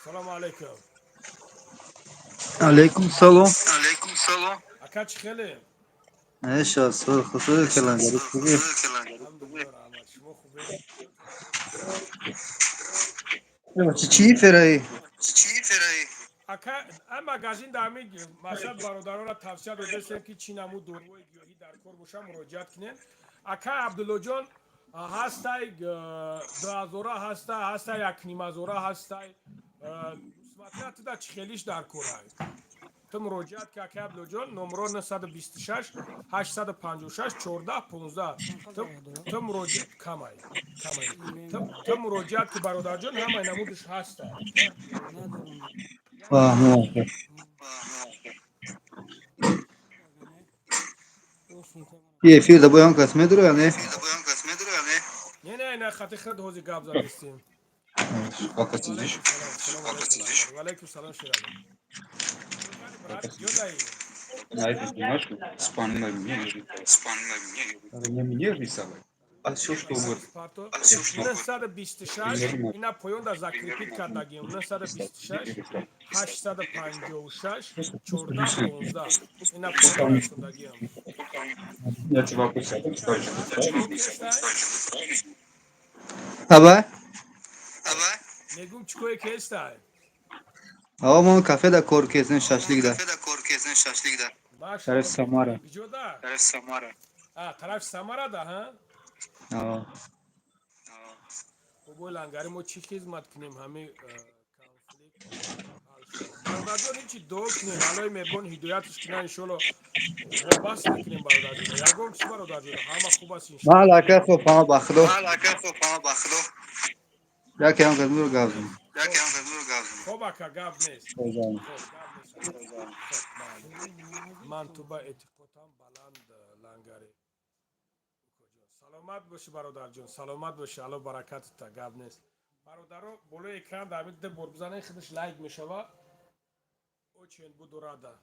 Салому алейкум. Алейкум салом. Ака, чӣ хеле? Эша, сур хусур калангари хуби. Алҳамдулилло, раҳмат, шумо хубе? Чӣ фераи? Ака, ай магазин да ҳамин масалан бародаронро тавсия додастем, ки чӣ намуд доруҳои гиёҳӣ дар кор боша, муроҷиат кунем. Ака Абдуллоҷон, ҳастай 2 ҳазора, ҳастай 1,5 ҳазора, ҳастай, смотря туда чӣ хелиш дар корай. Ту муроҷиат ки, ака Абдуллоҷон, номро 926 856 14 15. Ту муроҷиат, камай камай, ту муроҷиат ки, бародарҷон, ҳамаи намудаш ҳастай. Надорам. Фаҳмо. Осонтар. Эфир да боян кас медуро я не? Не, не, не, хати худ ҳозир гап задистем. Пока сидишь. Валейкум салом, Шерали. Брат, ҷодаи? На эту бумажку спан на меня лежит. Не мне рисовать, а все, что угодно. Парто 926, ина поёнда закрепить кардагим: 926 856 14 15, ина поён расондагиам. Я чуваку сяду, ставлю. Аба? Мегум, чӣ кое кестай? Ава мо кафе да кор кезен, шашлик да. Тарафи Самара. Биҷода? А, тарафи Самарада, ҳа? Ава. Бобои лангари, мо чӣ хизмат кунем, ҳами конфликт ҳал шавад? Бародарҷон, ҳечи, дуо кунем, Аллои меҳрубон ҳидоятш кунад, иншолло. Вобаст мекунем, бародарҷон, ягон чӣ, бародарҷон, ҳама хуб аст, иншолло. Мал ака, хуб, ҳама ба худо. Яке ҳам кас муро гап зан. Хоб, ака, гап нест. Хоб, гап нест, ака. Хоб, майли. Ман ту ба эътиқодам баланд, лангари. Укоҷон, саломат бошӣ, бародарҷон, саломат бошӣ, Алло баракатта. Гап нест, бародаро, болои экран дар ҳамин ду бор бизанед, худаш лайк мешава. Очень буду рада.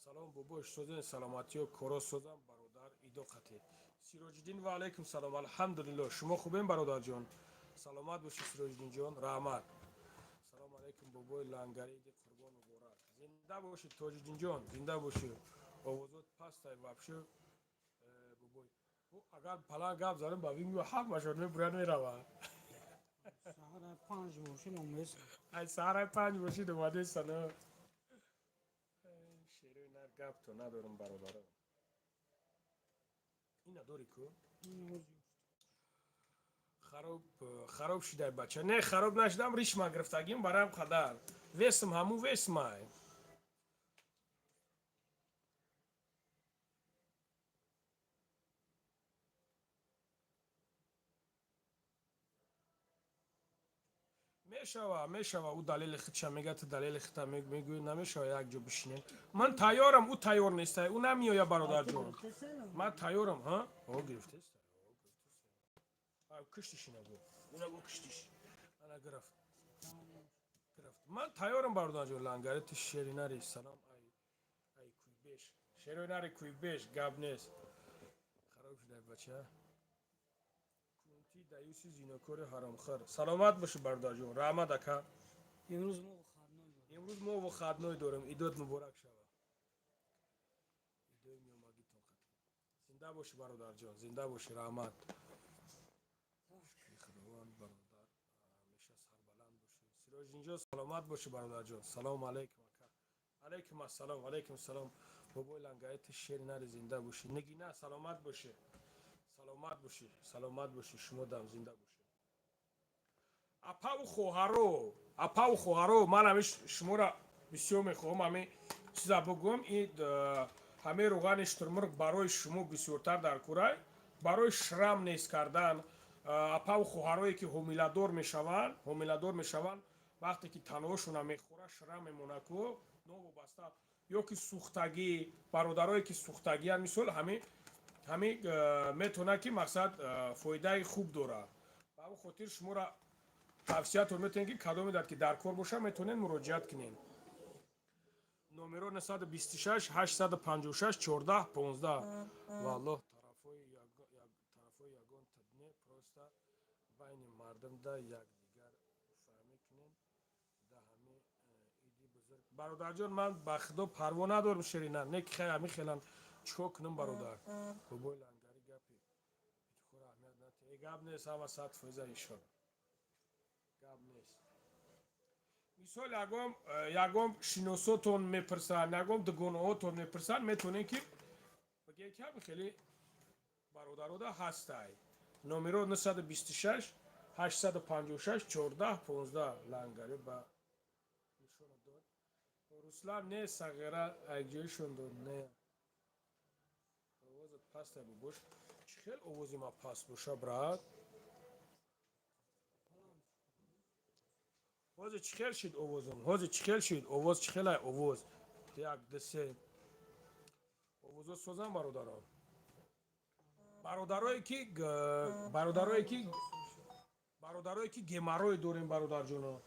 Салом, бобош, созен, саломатиё, коро созам, бародар, идо қатед. Сироҷиддин, ва алайкум салом. Алҳамдулилло, шумо хубем, бародарҷон? Саломат бошӣ, Сироҷиддинҷон, раҳмат. Салому алайкум, бобои Лангариди, қурбон муборак. Зинда бошӣ, Тоҷиддинҷон, зинда бошӣ. Овозот пастай вообще, бобой. Агар палан гап занам, ба вимю ҳамашон мебуряд, мерава. Саҳара 5 мошин омест. Ай саҳара 5 мошин омадесана. Шерои нар, гапто надорам, бародаро. Ина дори ку? Хароб, хароб шидай, бача. Не, хароб нашидам, ришма гирифтагим, барам қадар. Весм ҳаму весмай. Мешава, мешава, ӯ далели худша мега, ту далели худта мегӯӣ, намешава як ҷо бишинем. Ман тайёрам, ӯ тайёр нестай, ӯ намеоя, бародарҷон. Ман тайёрам, ҳа? О, гирифтеста. Киштиш инагу. Инагу киштиш. Ана гирифт. Гирифт. Ман тайёрам, бародарҷон, лангари ту шеринари, салом ай ай куйбеш. Шеринари куйбеш, гап нест. Хароб шудай, бача. Кунти даюси зинокори ҳаромхӯр. Саломат бошӣ, бародарҷон. Раҳмат, ака. Имрӯз мо выходной дорем. Имрӯз мо выходной дорем. Идот муборак шава. Идои меомагитон қатӣ. Зинда бошӣ, бародарҷон, зинда бошӣ, раҳмат. Шукри Худованд, бародар, ҳамеша сарбаланд бошӣ. Сироҷинҷон, саломат бошӣ, бародарҷон. Салому алайкум, ака. Алайкум ассалом, алайкум салом. Бобои лангаити шери нари, зинда бошӣ. Нигина, саломат бошӣ. Саломат бошӣ, саломат бошӣ, шумо дам зинда бошед. Апаву хоҳаро, апаву хоҳаро, ман ҳами шуморо бисёр мехоҳам ҳами чиза бигӯям. Ин ҳамаи рӯғани шутурмурғ барои шумо бисёртар дар курай, барои шрам нест кардан. Апаву хоҳарое ки ҳомиладор мешаванд, ҳомиладор мешаванд, вақте ки танҳошона мехӯра, шрам мемонад ку, новобаста ё ки сӯхтагӣ, бародарое ки сӯхтагиянд, мисол, ҳами метавонад ки мақсад фоидаи хуб дорад. Ба ҳамин хотир шуморо тавсиятон метавонед ки кадоме дар ки дар кор боша, метавонед муроҷиат кунед. Номеро 926 856 14 15. Валлоҳ, тарафҳои ягон тадне, просто байни мардумда якдигар фаҳмӣ кунем да ҳами иди бузург. Бародарҷон, ман ба худо парво надорам, ширина, не ки хай ҳами хелан чикор кунам, бародар. Бобои лангари, гапи битухора аҳамият нате. Э, гап нест, ҳама 100% ишора. Гап нест. Мисол, ягон шиносотон мепурсанд, ягон дугонаҳотон мепурсанд, метавонед ки бигӯед ки ҳами хеле бародарода ҳастай. Номеро 926 856 14 15. Лангари ба нишона дод. Руслан не, сағира айҷоишон дод, не. Овозат пастай, бобош. Чӣ хел овози ма паст боша, брат? Ҳозир чӣ хел шид овозам? Ҳозир чӣ хел шид? Овоз чӣ хелай овоз? Як, ду, се. Овозо созам, бародарон. Бародарое ки геморрой дорем, бародарҷоно.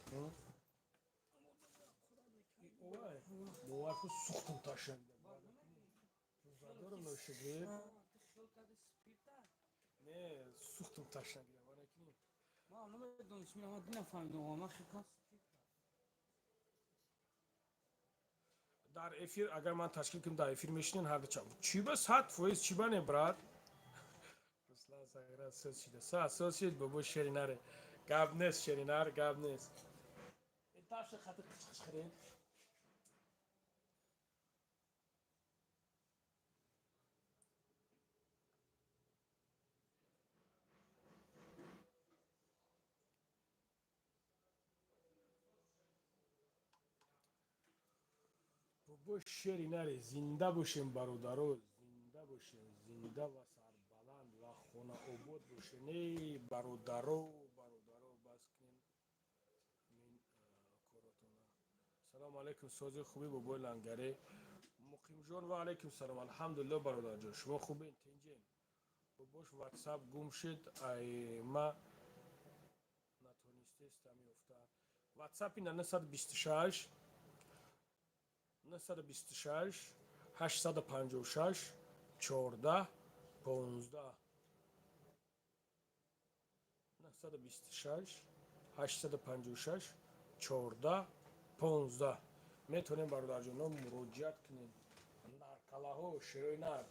Бовар кун, сӯхтум ташан. Задорам ношигир. Не, сӯхтум ташнагира. Ванакини. Ман намедонистам, ман нафаҳмидам, ман хел кас. Дар эфир агар ман ташкил кунам, дар эфир мешинен ҳар ча. Чӣ ба 100%, чӣ ба не, брат? Руслан Сагира, соз шида. Са соз шид, бобо шери наре. Гап нест, шери нар, гап нест. Таша хати қич-қич хиред. Бобо шери наре, зинда бошем, бародаро, зинда бошем, зинда ва сарбаланд ва хонаобод бошем. Эй, бародаро, бародаро, бас кунем ҳамин коротона. Салому алайкум, сози хуби, бобои лангаре. Муқимҷон, ва алайкум салом. Алҳамдулилло, бародарҷон. Шумо хубен, тинҷен? Бобош, ватсап гум шуд, ай ма натонистестам ёфта. Ватсап ина 926 926 856 14 15. 926 856 14 15 метавонем, бародарҷоно, муроҷиат кунем. Наркалаҳо, шерои нар.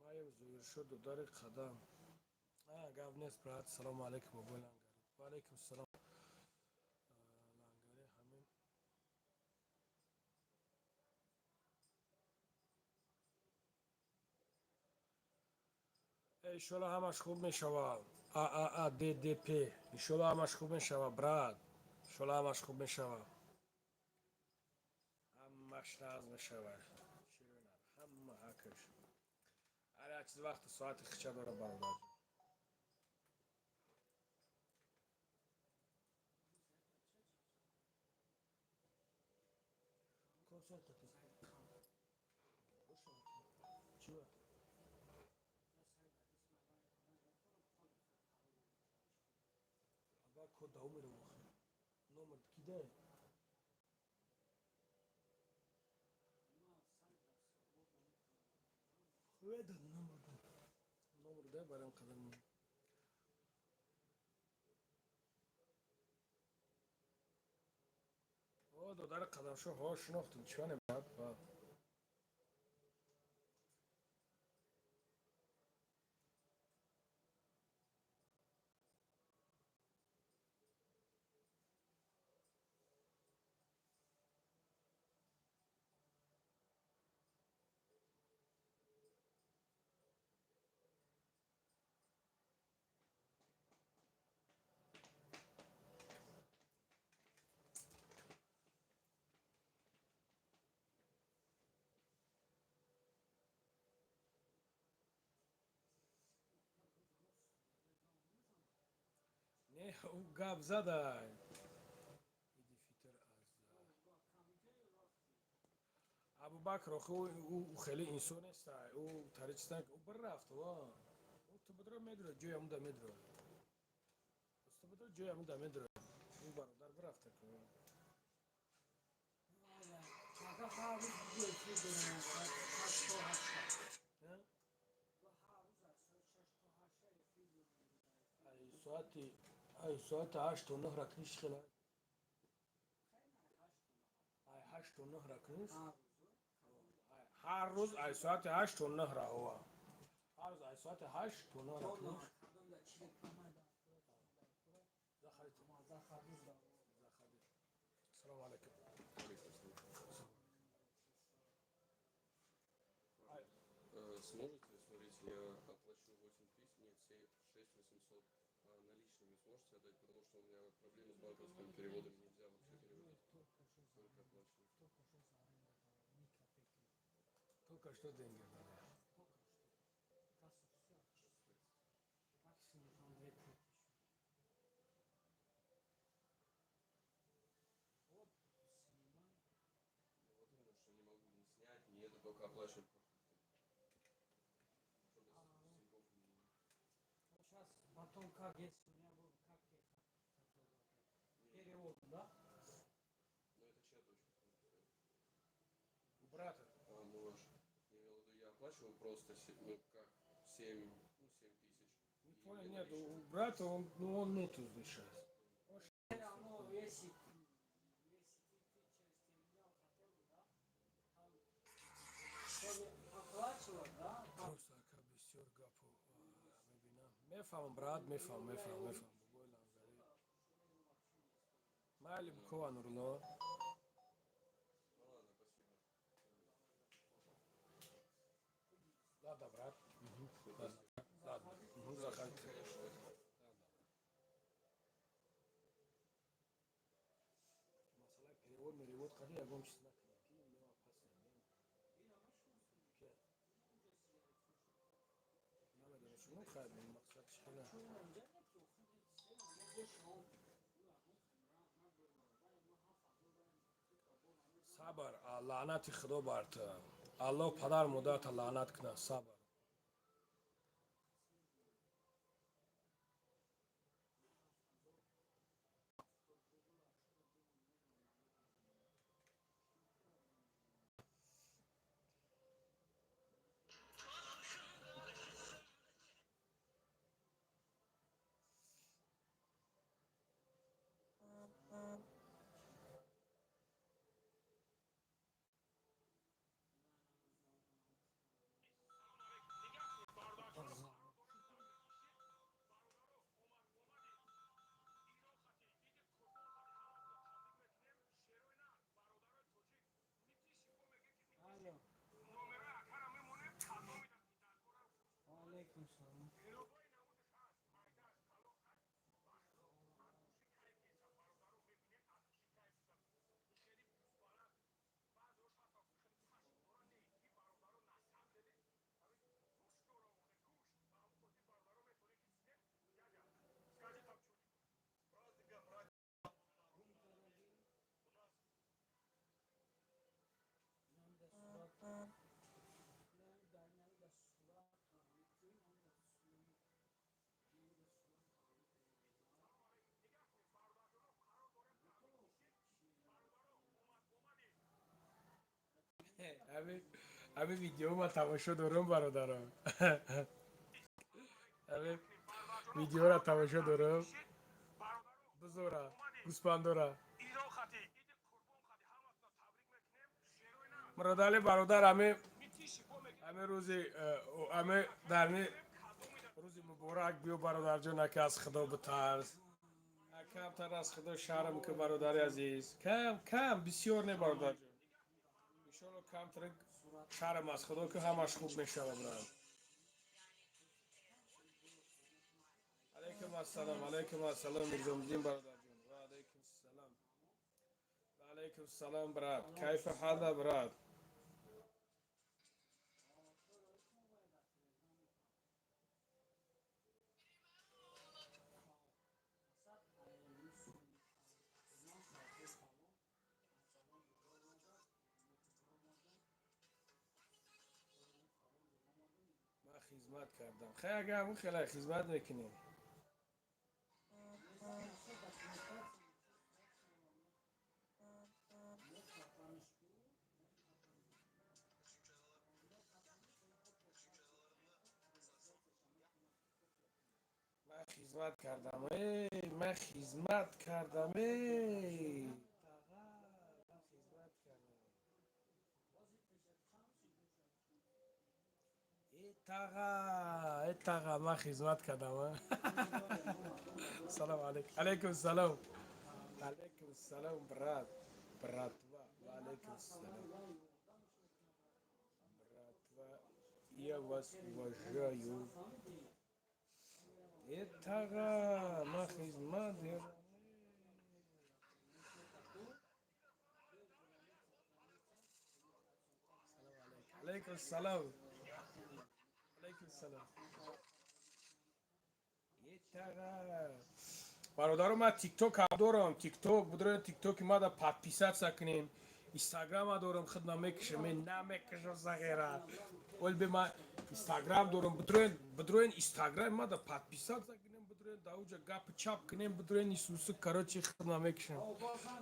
Маев Зоиршо, додари қадам, гап нест, брат. Салому алайкум, бобои Лангари. Ва алайкум салом, Лангари. Ҳамин иншолло ҳамаш хуб мешавад. Ааа ддп, иншолло ҳамаш хуб мешавад, брат, иншолло ҳамаш хуб мешавад, ҳамаш нағз мешавад, ҳама ҳакаш, ҳар як чиз вақту соати хича дора, бародар. Код даумерам, номер кидай. Номер номер дай барам қадам. О, додари Қадамшо, ҳо, шинохтум, чиёне, брат? Не, ӯ гап зада. Иди фитр аз Абубакр. Охи, ӯ хеле инсон неста, ӯ тари чиз, ӯ бирафт. Ӯ ту бидро медро, ҷои амуда медро, ту бидро, ҷои амуда медро. Ӯ бародар бирафта. Ака, ҳар рӯз видео эфир дорам, 8 то 8. Ҳар рӯз аз соати 6 то 8 эфир дорам. Ай соати 8 то 9 ракниш хела, ай 8 то 9 ракниш. Ҳар рӯз ай соати 8 то 9 раова, ҳар рӯз ай соати 8 то 9 ракниш. Заходите. Салому алайкум. Сможете, смотрите, я оплачу 8 тысяч, нет, 7, 6 800 наличными сможете отдать, потому что у меня проблемы с банковскими переводами, нельзя вообще переводить, только оплачивать. Только что деньги дали. Максимум там 2000. Вот, снимай. Ну, вот именно, что не могу ни снять, ни это, только оплачивать. Чтобы с Тинькофф не- Сейчас потом как, если у меня будет, как я хотел перевод, да? Ну это чья дочка? У брата. А, ну ваш. Я имел в виду, я оплачиваю просто, ну как, 7, ну 7 тысяч. Не И понял, мне нет, наличными. у брата он, ну он нету здесь сейчас. Оно, если ты через терминал хотел бы, да, там, чтобы оплачивать, да, там, Просто ака, бисёр гапо мебинам. Мефаҳмам, брат, мефаҳмам, мефаҳмам, мефаҳмам. Бобои Лангари. Майли, букова, Нурло. Ну ладно, спасибо. Ладно, брат. Ладно, ладно. Заходите. Конечно. Масалаи перевод, меревод қади ягон чиз накунем, ки мо опасем. Ки? Намедонам, шумо хайр, мақсад чи хела. Чун онҷа не ки охир се больше он. Сабр, лаънати худо бар ту. Аллоҳ падар модарта лаънат кунад. Сабр. Алло. Алейкум салом. Ҳамин видео ма тамошо дорам, бародарам. Ҳамин видеоро тамошо дорам. Бузора, гӯспандора. Муродали бародар, ҳамин рӯзи ҳамин дарни рӯзи муборак биё, бародарҷон, ака, аз худо битарс. Камтар аз худо шарм ки, бародари азиз. Кам кам, бисёр не, бародарҷон. Иншолло, камтар шарм аз худо ки, ҳамаш хуб мешавад, брат. Алайкум ассалом, алайкум ассалом, Мирзомиддин бародарҷон. Ва алайкум салом. Ва алайкум салом, брат. Кайфа ҳала, брат? Ман хизмат кардам. Хай, агар ҳамун хеле хизмат мекунем. Ман хизмат кардам. Эй, ман хизмат кардам. Эй. Таға, ман хизмат кардам. Эй, таға, эй, таға, ман хизмат кардам. А? Салом алейкум. Алейкум салом. Алейкум салом, брат. Братва. Ва алейкум салом. Братва, я вас уважаю. Э, таға, ман хизмат кардам. Алейкум салом. Алейкум салом. Э, таға. Бародаро, ман тикток ҳам дорам. Тикток, будроен, тиктоки мада подписаться кунем. Инстаграма дорам, худ намекушам, мен намекушам, сағира. Ол бе, ман инстаграм дорам, будроен, будроен, инстаграм мада подписаться кунем, будроен, да уҷа гапи чап кунем, будроен, исуси, короче, худ намекушам.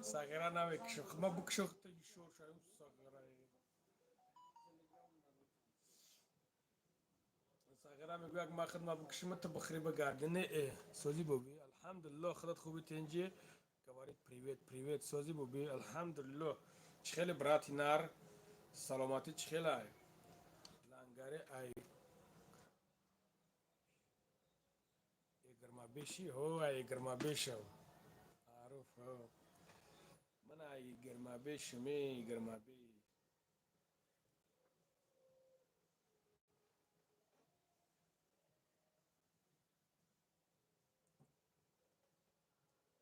Сағира намекушам. Худ ма букушам, худ ишор шавем, сағира. Сағира мегӯяд, ман худ ма букушам, ту бихӯри, бигарди. Не, э, сози боби. Алҳамдулиллоҳ, худат хуби, тинҷи? Говорит привет, привет, сози боби. Алҳамдулиллоҳ. Чӣ хеле, брати нар? Саломатӣ чӣ хелай? Лангари ай эгирмабеши? Ҳо, ай эгирмабешам. Маъруф, ҳо. Ман ай эгирмабешам, э, эгирмабеш.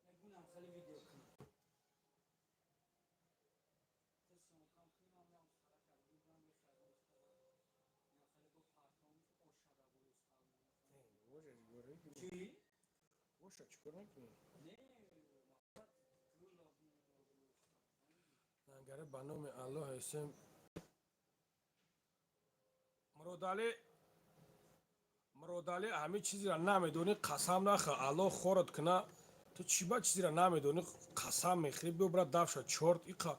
Мегунам хеле видео кунам. Ту съёмкам кунам, ям сара кардим, мехардам. Ям хеле бо партом ошада Оша чикор мекунӣ? Чӣ? Оша чикор мекунӣ? Не, мақсад. Лангаре, ба номи Аллоҳ ҳестем. Муродалӣ, Муродалӣ, ҳамин чизеро намедонӣ, қасам нахӯр, Аллоҳ хорат куна. Ту чӣ ба чизеро намедонӣ, қасам мехӯрӣ? Биё, брат, дафша чорт. Иқа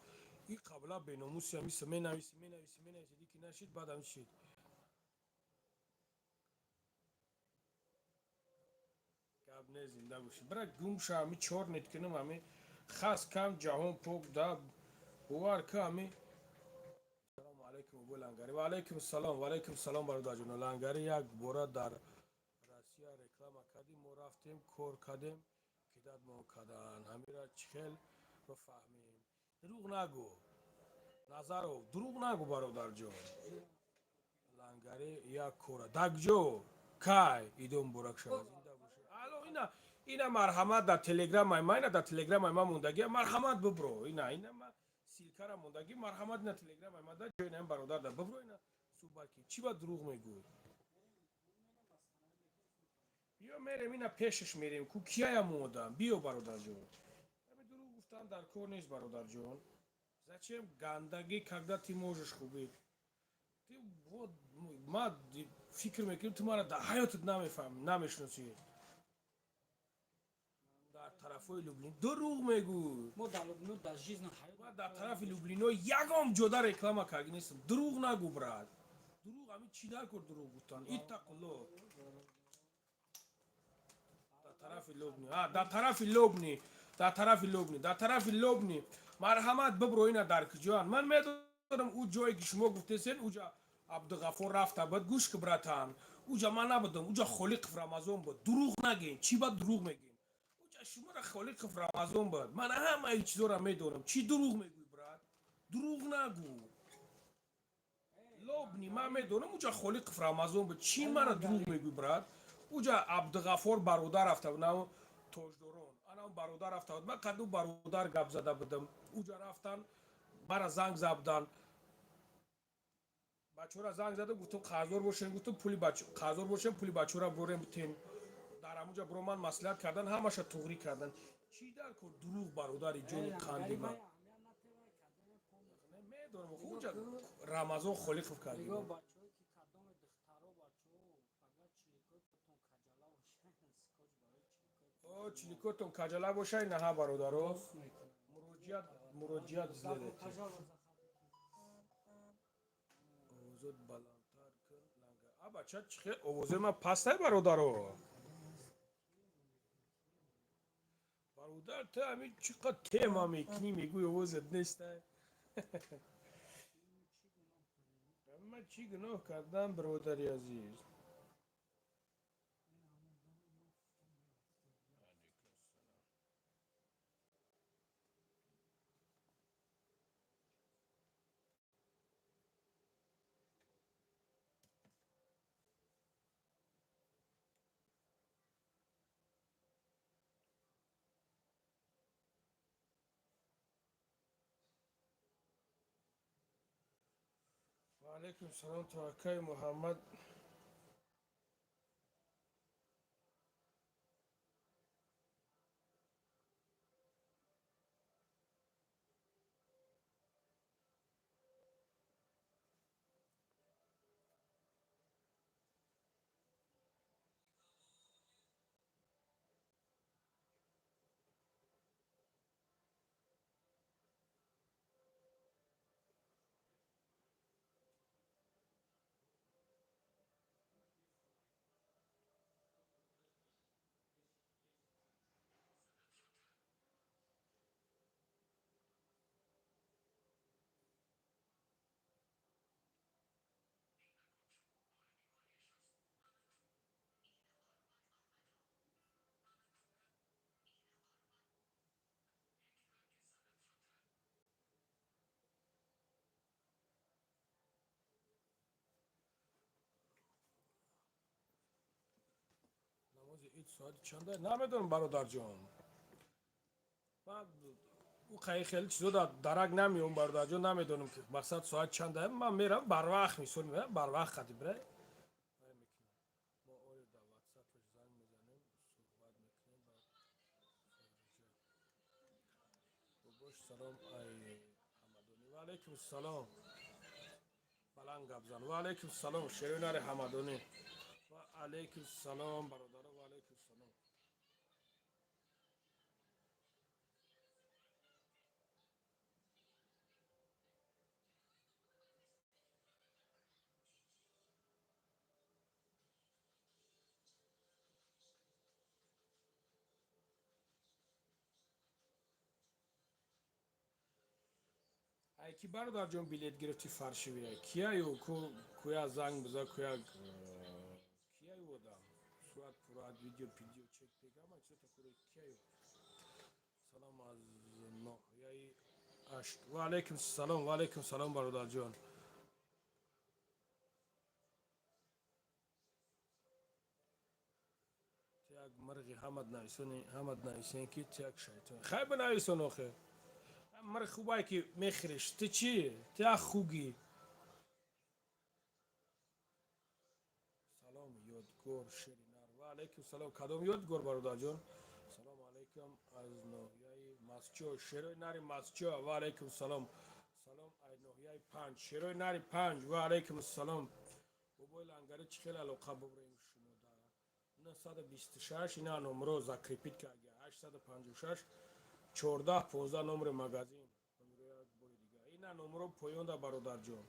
и қабла беномуси ҳамиса менависӣ, менависӣ, менависӣ, ди ки нашид, баъд ҳами шид. Гап не, зинда бошӣ, брат. Гум ша, ҳами чор нет кунам, ҳами хас кам ҷаҳон пок да, бовар ка ҳами. Салому алайкум, абу Лангари. Ва алайкум салом, ва алайкум салом, бародарҷоно. Лангари, як бора дар Россия реклама кардем, мо рафтем, кор кардем, кидатмон кардан. Ҳамира чӣ хел бифаҳмем? Дурӯғ нагӯ, Назаров, дурӯғ нагӯ, бародарҷон. Лангари, як кора дакҷо кай идом муборак шавад, зинда бошед. Ало, ина, ина, марҳамат, дар телеграмай ма, ина, дар телеграмай ма мондагӣ, марҳамат, бибро. Ина, ина, ма ссылка ра мондагӣ, марҳамат, ина, телеграмай ма да ҷои ин бародар да бибро, ина, суҳбат ки. Чӣ ба дурӯғ мегӯй? Биё, мерем, ина, пешаш мерем ку, кияям омодам. Биё, бародарҷон, ами дурӯғ гуфтан дар кор нест, бародарҷон. Зачем гандагӣ, когда ты можешь хубӣ? Ты вот, ма фикр мекунем, ту мара дар ҳаётат намефаҳмӣ, намешиносӣ. Дар тарафҳои Люблин дурӯғ мегӯй. Мо дар Лубнино дар жизни ҳаёт. Ма дар тарафи Люблино ягон ҷода реклама карги нестам. Дурӯғ нагӯ, брат, дурӯғ ами чӣ дар кор дурӯғ гуфтан? Иттақулло. Дар тарафи Лобни, а дар тарафи Лобни, дар тарафи Лобни, дар тарафи Лобни, марҳамат, бибро. Ина, дар куҷоан, ман медонам. Ӯ ҷое ки шумо гуфтесен, уҷа Абдуғаффор рафта буд. Гӯш ки, братан, уҷа ман набудам, уҷа Холиқов Рамазон буд. Дурӯғ нагӯен, чӣ ба дурӯғ мегӯем? Уҷа шуморо Холиқов Рамазон буд. Ман ҳамаи чизоро медонам. Чӣ дурӯғ мегӯй, брат? Дурӯғ нагӯ. Лобни ман медонам, уҷа Холиқов Рамазон буд. Чӣ мара дурӯғ мегӯй, брат? Уҷа Абдуғаффор бародар рафта буд, на тоҷдорон, ана бародар рафта буд. Ман қаду бародар гап зада будам. Уҷа рафтан, мара занг забдан, бачаҳора занг задам, гуфтам, қарздор бошем, гуфтам, пули қарздор бошем, пули бачаҳора бурем битен. Дар ҳамуҷа биро ман маслиҳат кардан, ҳамаша туғрӣ кардан. Чӣ дар кор дурӯғ, бародари ҷони қанди ман? Медонам, уҷа Рамазон Холиқов карди. Нигоҳ, бачаҳое ки кадоме духтаро, бачаҳо, фақат чиликои потон каҷала бошад, скотч барои чиликои. О, чиликотон каҷала бошай, наҳа, бародаро. Дӯст мекунад. Муроҷиат, муроҷиат сделайте. Пожалуйста, заходите. Овозот баландтар кун, Ланга. А бача, чӣ хел овози ман пастай, бародаро? Бародар, ту ҳамин чӣ қад тема мекунӣ, мегӯй овозат нестай. Ман чӣ гуноҳ кардам, бародари азиз? Ва алайкум салом, таваккай Муҳаммад. Намози ид соати чанда, намедонам, бародарҷон. Ман ӯ қаи хеле чизо дар дарак намеём, бародарҷон, намедонам ки мақсад соат чанда. Ман мерам барвақт, мисол, мерам барвақт қади бира. Мо оё дар ватсапаш занг мезанем, суҳбат мекунем ба. Бобош, салом, ай Ҳамадонӣ. Алайкум салом. Баланд гап зан. Ва алайкум салом, шерои нари Ҳамадонӣ. Ва алайкум салом, бародаро, ва алайкум салом. Ай ки бародарҷон билет гирифти фаршивия? Кияю куя занг биза, куя кияю одам? Сурат пурат, видео пидео чек пек ҳама чизо такуре кияю. Салом аз ноҳияи Ашт. Ва алайкум салом, ва алайкум салом, бародарҷон. Як мирғи ҳамад нависони, ҳамад нависен ки як шайтон. Хай бинависон охе. Мирғ хубае ки мехӯриш. Ту чӣ? Ту як хугӣ. Салом, Ёдгор Шеринар. Ва алайкум салом. Кадом Ёдгор, бародарҷон? Салом алайкум аз ноҳияи Масчо. Шерои нари Масчо. Ва алайкум салом. Салом аз ноҳияи Панҷ. Шерои нари Панҷ. Ва алайкум салом. Бобои Лангари, чӣ хел алоқа бубурем шумо да? 926 ина номро закрепить карда. 856 14 15 номери магазин. Як бори дигар. Ина номро поёнда, бародарҷон.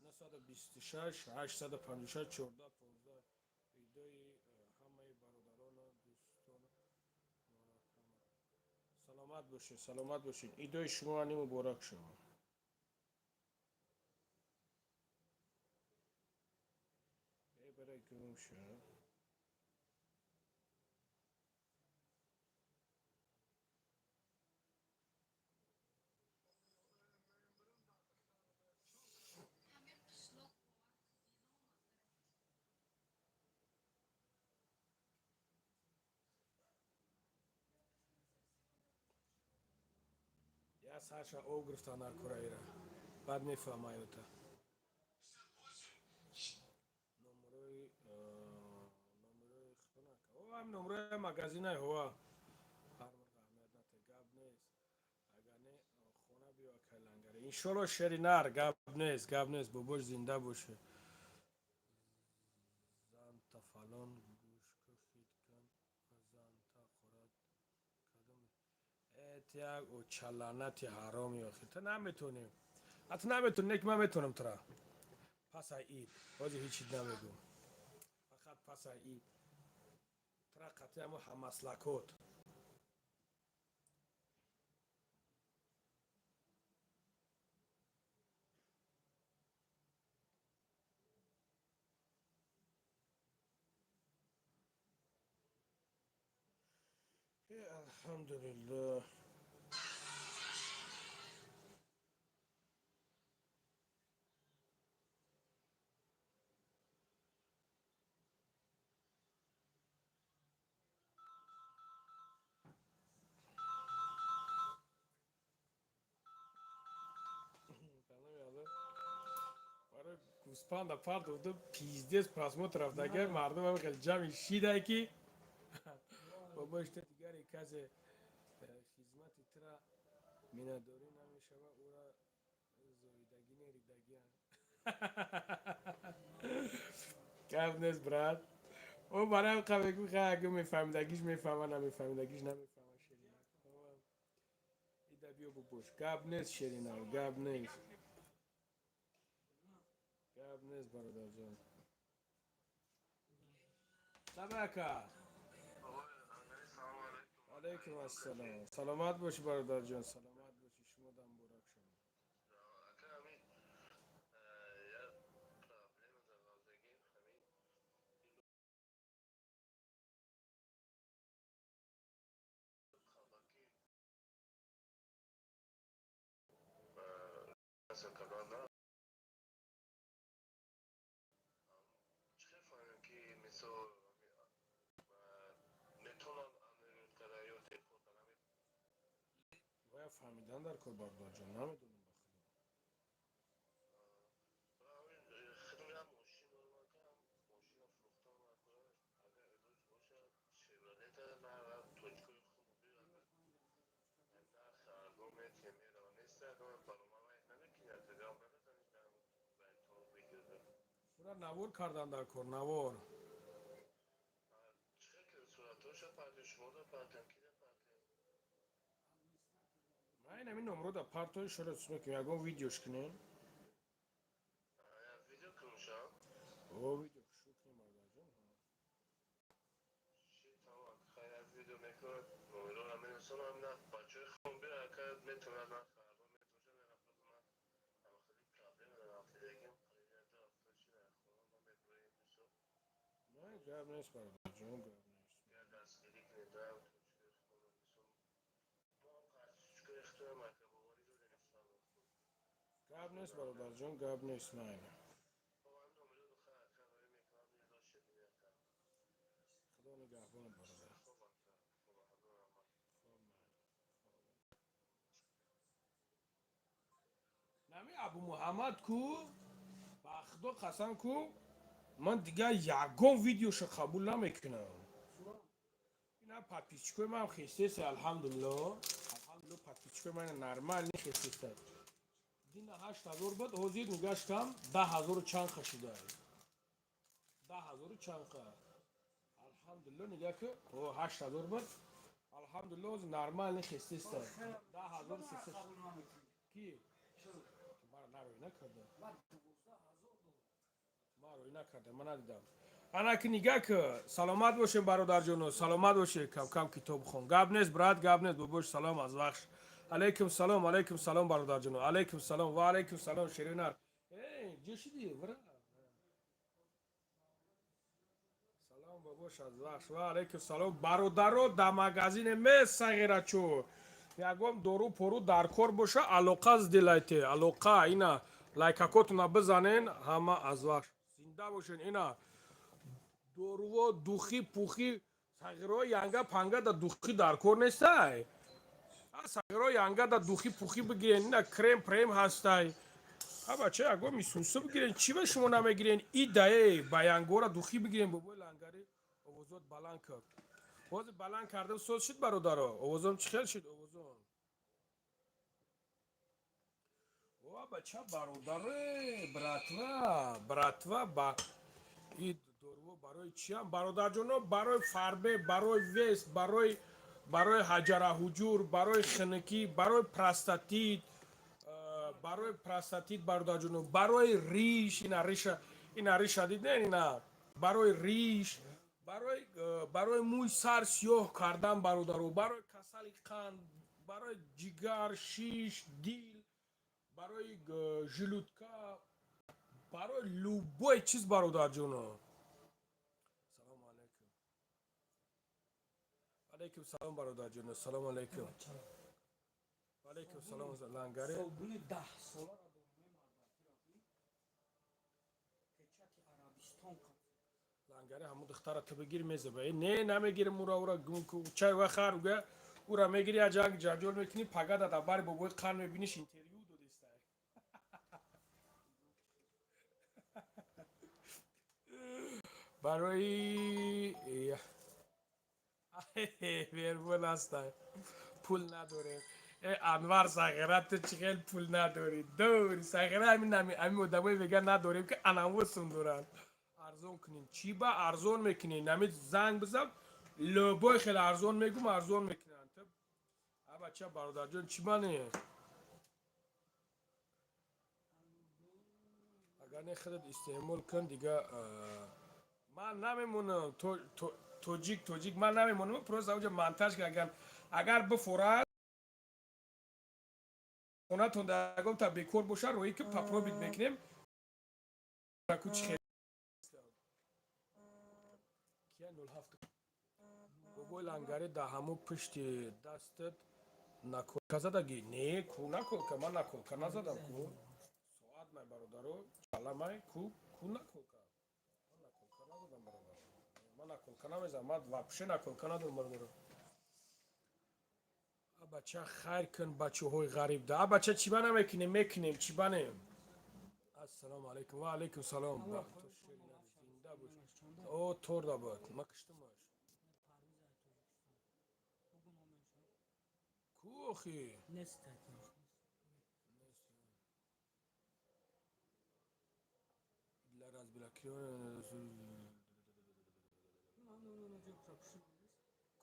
926 856 14 15. Видои ҳамаи бародарону дӯстон. Саломат бошед, саломат бошед. Идои шумо ани муборак шавад. Э, барай гум шуд. Я сарша об гирифта наркораира. Баъд мефаҳма ёта. Номерои худонака. О, ҳам номерои магазинай ҳова. Ҳар мурғ аҳамият нате, гап нест. Агар не, хона биё, акай Лангари. Иншолло, шери нар, гап нест, гап нест, бобош зинда боше. Занта фалон гӯшка хит кан, занта хӯрад кадом эт як очаланати ҳароми охи. Ту наметонӣ. А ту наметонӣ, не ки ман метонам тура. Пас ай ид. Ҳозир ҳеҷ чиз намегӯм. Фақат пас ай ид. Тура қатъи ҳамо ҳамаслакот. Э, алҳамдулиллоҳ. Барои гӯспанда партовду, пиздец просмотров дагар, мардум ҳам хеле ҷамъи шидай ки бобош ту дигаре касе хизмати тура миннатдорӣ намешава, ӯра зоидагӣ не, ридагӣ. Гап нест, брат. О, барои қа мегӯ, хай, агар мефаҳмидагиш мефаҳма, намефаҳмидагиш намефаҳма. Шеринак ида биё, бубош. Гап нест, Шеринак, гап нест, гап нест, бародарҷон. Сабака. Алайкум ассалом, саломат бошӣ, бародарҷон, саломат бошӣ. Шумо дам муборак шавад. Ака, ҳамин як проблема дар ғавзагим, ҳамин қалбакӣ карданда чӣ хел фаҳмем, ки мисол метавонам аннулировать карда ё депорт карда? Бояд фаҳмидан дар кор, бародарҷон, намедонам, ба худо. Хидмат мошин дорам, ака, мошина фурӯхтам. Агар илоҷ бошад, Шевролета нарх точкои хуб, агар нарх арзон метиҳем, мерава. Неста, баромад. Тура навор кардан дар кор, навор. Ман ҳамин номро да партои шоро мекунем, ягон видеош кунем. О, видео шу кунем, бародарҷон. Не, гап нест, бародарҷон, гап нест. Гап нест, бародарҷон, гап нест, майли. Худо нигаҳбонат, бародар. Хоб, майли. Нами Абу Муҳаммад ку, ба Худо қасам ку, ман дигар ягон видеошо қабул намекунам. Ина подписчикои ман хестеса, алҳамдулилло. Алҳамдулилло, подписчикои ман нормал хестеса. Дина 8000 буд, ҳозир нигаштам 10 000 чанд қа шуда. 10 000 чанд қа. Алҳамдулилло, нига ки, о, 8000 буд. Алҳамдулилло, ҳозир нормал хестеса. 10 300. Ки? Мара нарӯй накарда. Ман рӯй накарда, ман надидам. Ана ки нига ки, саломат бошем, бародарҷоно, саломат боше, кам-кам китоб хон. Гап нест, брат, гап нест, бобош, салом аз Вахш. Алейкум салом, алейкум салом, бародарҷоно. Алейкум салом, ва алейкум салом, Шеринар. Эй, ҷӯшиди, брат. Салом, бобош, аз Вахш. Ва алейкум салом. Бародаро, да магазине ме сағирачо. Ягон дору пору дар кор боша, алоқа сделайте, алоқа, ина лайкакотуна бизанен, ҳама аз Вахш. Зинда бошен, ина доруво, духи, пухи, сағиро янга панга да духи дар кор нестай. Сағиро янга да духи пухи бигирен, ина крем прем ҳастай. А бача, ягон мисуса бигирен, чӣ ба шумо намегирен? Идае ба янгора духи бигирен, бобои лангари, овозот баланд кард. Ҳозир баланд кардам, соз шуд, бародаро. Овозом чӣ хел шуд, овозом? О, бача, бародаре, братва, братва, ба и доруво барои чиам, бародарҷоно? Барои фарбе, барои вес, барои ҳаҷараҳуҷур, барои хинукӣ, барои простатит, барои простатит, бародарҷоно, барои риш, ина риша, ина риша диден, ина барои риш, барои мӯи сар сиёҳ кардан, бародаро, барои касали қанд, барои ҷигар, шиш, дил, барои желудка, барои любой чиз, бародарҷоно. Салому алайкум. Алайкум салом, бародарҷоно. Салому алайкум. Алайкум салом, лангаре. Собуни 10 соларо дорем, печати Арабистон. Лангаре, ҳамун духтара ту бигир, мезаба. Не, намегирим ура, ура чай ва хар уга, ура мегири, я ҷанг ҷанҷол мекунӣ, пага да бари бобои қан мебиниш, интервю додистай. Барои вербол ҳастай. Пул надорем. Э, Анвар сағира, ту чӣ хел пул надорӣ? Дори сағира, ҳамин одамое мегӯянд надорем, ки анавосум доранд. Арзон кунем. Чӣ ба арзон мекунем? Нами занг бизан, любой хеле арзон мегум, арзон мекунанд. А бача, бародарҷон, чӣ мане? Агар не худат истеъмол кун, дига ман намемонам. Тоҷик, тоҷик, ман намемонам, просто ауҷа монтаж агар агар бифорад хонатон да ягон та бекор боша, роҳӣ ки попробить мекунем ку чӣ хел. Кия 07 бобои лангари, да ҳамун пушти дастат наколка задаги? Не, ку наколка, ман наколка назадам, ку соат май, бародаро, чаламай, ку ку наколка, ман наколка назадам, бародаро, ман наколка намезанам, ман вообще наколка надорам, бародаро. А бача, хайр кун бачаҳои ғариб да. А бача, чӣ ба намекунем? Мекунем, чӣ ба не? Ассалому алайкум, ва алайкум салом. Зинда бош. О, торда буд, ма киштумаш. Ку охи? Нест.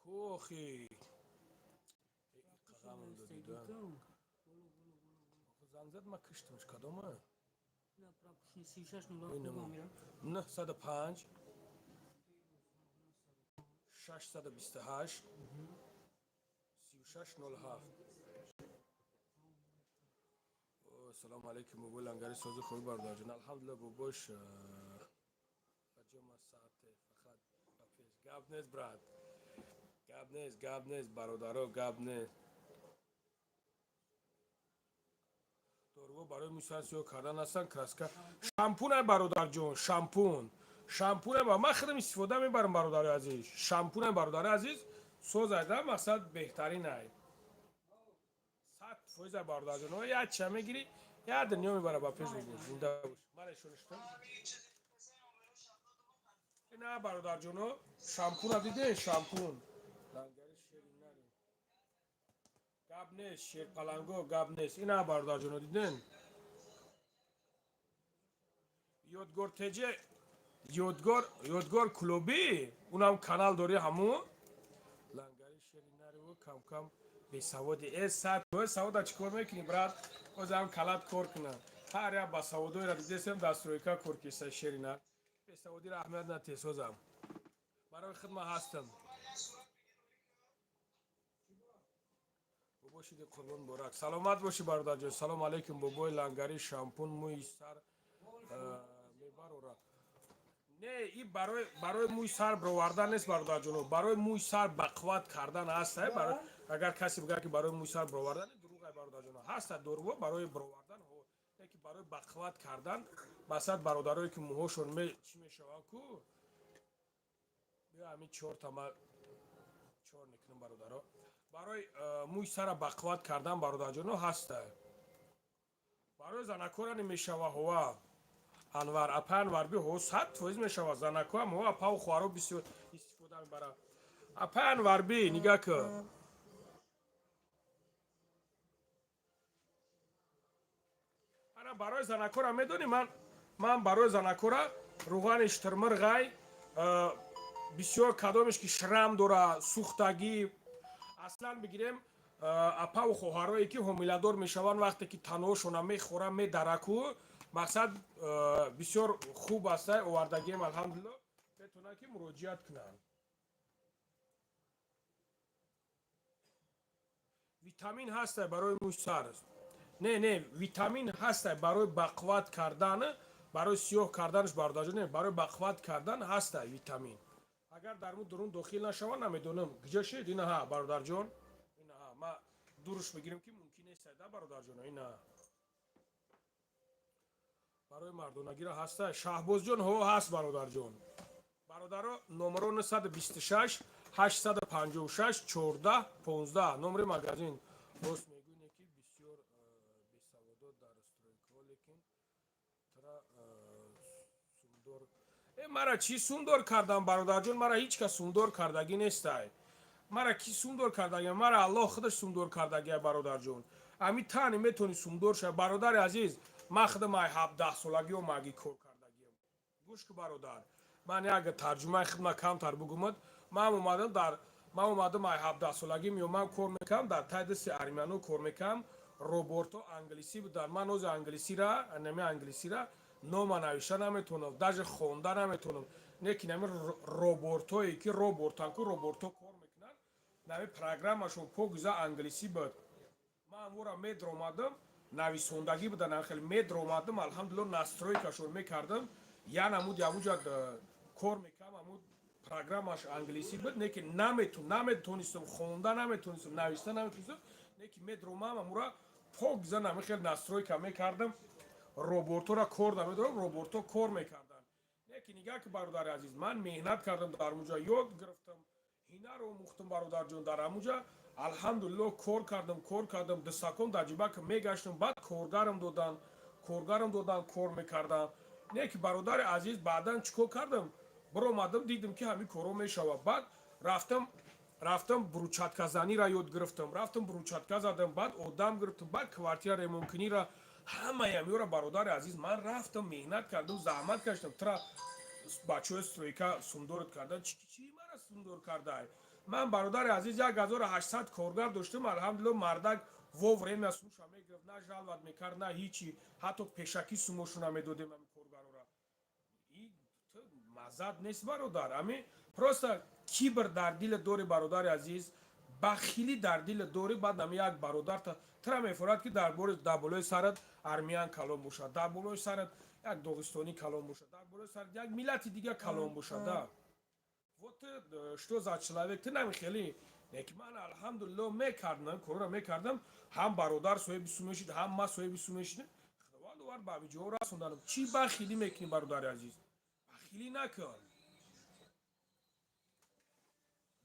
Кохи қағамам додида. Занг зад, ма киштамш, кадома? 905 628 36 07. Салому алейкум, бобои лангари, сози хуби, бародарҷон? Алҳамдулилла, бобош аҷома саате фақат ба пеш. Гап нест, брат, гап нест, гап нест, бародаро, гап нест. Доруҳо барои мӯи сар сиёҳ кардан ҳастанд? Краска, шампунай, бародарҷон, шампун, шампунай. Ман худам истифода мебарам, бародари азиз. Шампунай, бародари азиз, созайда, мақсад, беҳтаринай, 100%, бародарҷон. Як ча мегирӣ, як дунё мебара ба пеш. Бобо, зинда бош. Ман шуништам на, бародарҷоно, шампуна диде, шампун. Лангари шери нари, гап нест, шерпаланго, гап нест. Ина, бародарҷоно, диден, Ёдгор теҷе, Ёдгор, Ёдгор клубӣ, унам канал дори ҳамун. Лангари шери нариву камкам бесаводи э сад савода чӣ кор мекунӣ, брат? Озам калат кор кунам. Ҳар як басаводоеро дидесем, дар стройка кор киса. Шери нар, бесаводиро аҳамият натесозам, барои хидма ҳастам. Бобо, шиди қурбон борак, саломат бошӣ, бародарҷон. Салому алейкум, бобои лангари, шампун мӯи сар мебарора? Не, и барои мӯи сар бировардан нест, бародарҷоно, барои мӯи сар бақувват кардан ҳаст. Агар касе бигӯяд, ки барои мӯи сар бировардан, дурӯғай, бародарҷоно. Ҳаста доруҳо барои бировардан, ки барои бақувват кардан, масалан, бародарое ки мӯҳошон чӣ мешаванд ку. Биё, ҳамин чорта ма чор мекунам, бародаро. Барои мӯи сара бақувват кардан, бародарҷоно, ҳаста. Барои занакора намешава? Ҳова, Анвар, апа Анварби, ҳо, 100% мешава. Занакоам ҳо, апаву хоҳаро бисёр истифода мебаранд. Апа Анварби, нигаҳ кун. Ана, барои занакора медонӣ, ман барои занакора руғани штирмирғай бисёр. Кадомеш ки шрам дора, сӯхтагӣ, аслан бигирем, апаву хоҳарое ки ҳомиладор мешаванд, вақте ки танҳошона мехӯрам, медараку, мақсад, бисёр хуб аста. Овардагием, алҳамдулилло, метавонанд ки муроҷиат кунанд. Витамин ҳаста барои мӯи сар? Не, не, витамин ҳаста барои бақувват кардан, барои сиёҳ карданаш, бародарҷон, не, барои бақувват кардан ҳаста витамин. Агар дар му дурун дохил нашавад, намедонам куҷо шид. Инаҳа, бародарҷон, инаҳа, ма дуруш бигирем, ки мумкин нест да, бародарҷон. Ина, барои мардонагиро ҳаста, Шаҳбозҷон? Ҳо, ҳаст, бародарҷон. Бародаро, номеро 926 856 14 15, номери магазин. Рост мегӯне, ки бисёр бесаводо дар стройкаҳо, лекин тра сумдор. Э, мара чӣ сумдор кардам, бародарҷон? Мара ҳеҷ кас сумдор кардагӣ нестай. Мара кӣ сумдор кардагӣ? Мара Аллоҳ худаш сумдор кардагия, бародарҷон. Ами тани метавонӣ сумдор шава, бародари азиз. Ман худам ай 17 солагӣ омаги кор кардагиам. Гӯш ку, бародар, ман як тарҷумаи хидма камтар бугумад. Ман омадам дар ман омадам ай 17 солагӣ меомам, кор мекардам, дар тай дасти армяно кор мекардам. Роботҳо англисӣ буданд. Ман ози англисира, нами англисира нома навишта наметавонам, даже хонда наметавонам. Не ки нами роботҳое ки роботан ку, роботҳо кор мекунанд, нами программашон покиза англисӣ буд. Ман вора медромадам, нависондагӣ буда, хеле медромадам, алҳамдулилло, настройкашон мекардам. Я намуд явуҷад кор мекардам, амуд программаш англисӣ буд, не ки наметонистам хонда, наметонистам нависта, наметонистам. Не ки медромам, амура покиза нами хеле настройка мекардам, роботҳоро кор намедорам, роботҳо кор мекарданд. Не ки нигаҳ ки, бародари азиз, ман меҳнат кардам, дар ҳамуҷа ёд гирифтам, ҳунар омӯхтам, бародарҷон. Дар ҳамуҷа, алҳамдулилло, кор кардам, кор кардам, дусакон дар ҷибак мегаштам. Баъд коргарам додан, кор мекардам. Не ки, бародари азиз, баъдан чӣ кор кардам? Биромадам, дидам, ки ҳамин корҳо мешавад. Баъд рафтам, брусчатказаниро ёд гирифтам, рафтам, брусчатка задам, баъд одам гирифтам, баъд квартира ремонткуниро, ҳамаи ҳамёра, бародари азиз, ман рафтам, меҳнат кардам, заҳмат кашидам. Тра Бачаҳои стройка сумдорат кардан, чӣ мара сумдор кардай? Ман, бародари азиз, 1800 коргар доштам, алҳамдулилла, мардак вовремя сумша мегирифт, на жаловать мекард, на ҳичи, ҳатто пешакӣ сумошона медодем ами коргарора. Маззат нест, бародар, ами просто кибр дар дила дори, бародари азиз, бахилӣ дар дила дорӣ. Баъд ами як бародарта тра мефорад, ки дар бори дар болои сарат армян калон бошад, дар болои сарат як доғистонӣ калон бошад, дар болои сарат як миллати дига калон бошад, да. Вот ты что за человек? Ты намехели неки. Ман, алҳамдулилло, мекардам, корро мекардам, ҳам бародар соҳиби сум мешид, ҳам ман соҳиби сум мешидам. Худованд овард, ба ҷо расонданам. Чӣ бахилӣ мекунӣ, бародари азиз? Бахилӣ накун.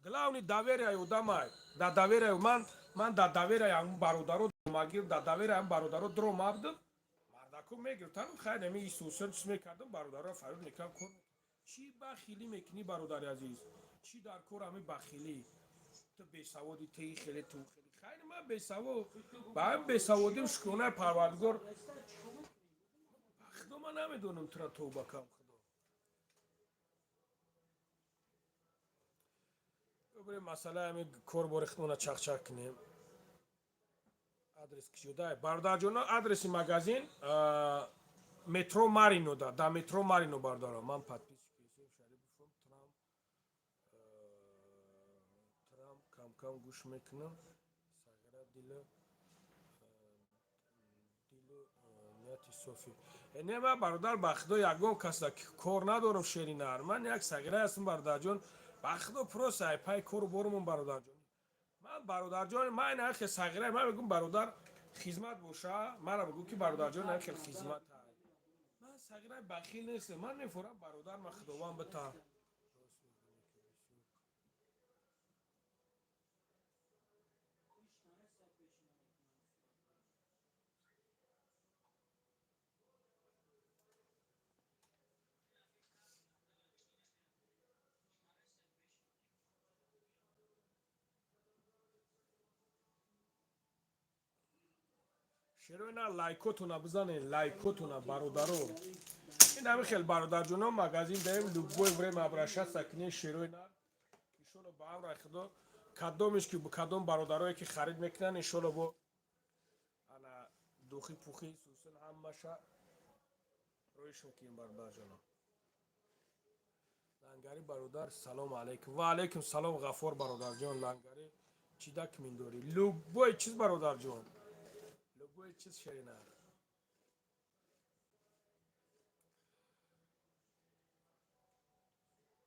Главный доверие одамай, да, доверие. Ман да доверие ҳам бародаро магир, да доверие ҳам бародаро дро мабдам, мардако мегиртам, хайр, ами исусен чиз мекардам, бародаро фарёд мекардам, кор. Чӣ бахилӣ мекунӣ, бародари азиз? Чӣ дар кор ами бахилӣ? Ту бесаводи, ту хеле, ту хеле. Хайр, ман бесавод, ба ҳам бесаводим, шукронаи Парвардигор. Худо, ман намедонам тура, тавба кам, Худо. Бирем, масъалаи ҳами кор бори худмона чақчақ кунем. Адрес кишода, бародарҷоно? Адреси магазин метро Марино, да метро Марино, бародаро. Ман подписчик Шарипов, трам камкам гӯш мекунам. Сағира дила дилу нияти софи. Не, ман, бародар, ба худо, ягон каса кор надорам, шери нар. Ман як сағира ҳастам, бародарҷон, ба худо, просто ай пай кору борумон, бародарҷон. Ман, бародарҷон, ман ина хел сағира, ман мегӯм, бародар, хизмат боша, мара бигӯ, ки бародарҷон, ина хел хизмат. Ман сағираи бахил нестам, ман мефорам, бародар, ман худованд бита. Шерои на, лайкотона бизанед, лайкотона, бародаро. Ин ҳами хел, бародарҷоно, магазин даем, любое время обращаться кунед, шерои нар. Иншолло, ба амраи худо, кадомеш ки, кадом бародарое ки харид мекунанд, иншолло, бо ана духи пухи сусун ҳамаша роиш мекунем, бародарҷоно. Лангари бародар, салому алайкум. Ва алайкум салом, Ғаффор бародарҷон. Лангари, чӣ документ дорӣ? Любой чиз, бародарҷон, любой чиз, шерина.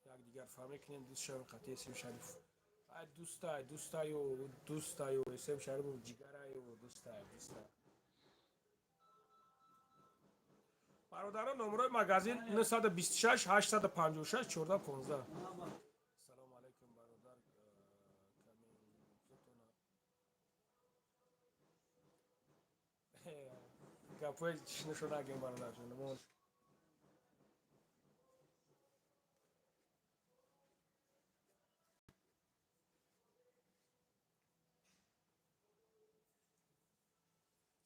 Якдигар фаҳм мекунем, дӯст шавем. Қатъи Эсем Шариф, ай дӯстай, дӯстаю, дӯстаю, Эсем Шарифов ҷигараю, дӯстай, дӯстай. Бародарон, номерои магазин 926 856 14 15. Салому алайкум, бародар. Камин гапҳои шиношо нагем, бародарҷон.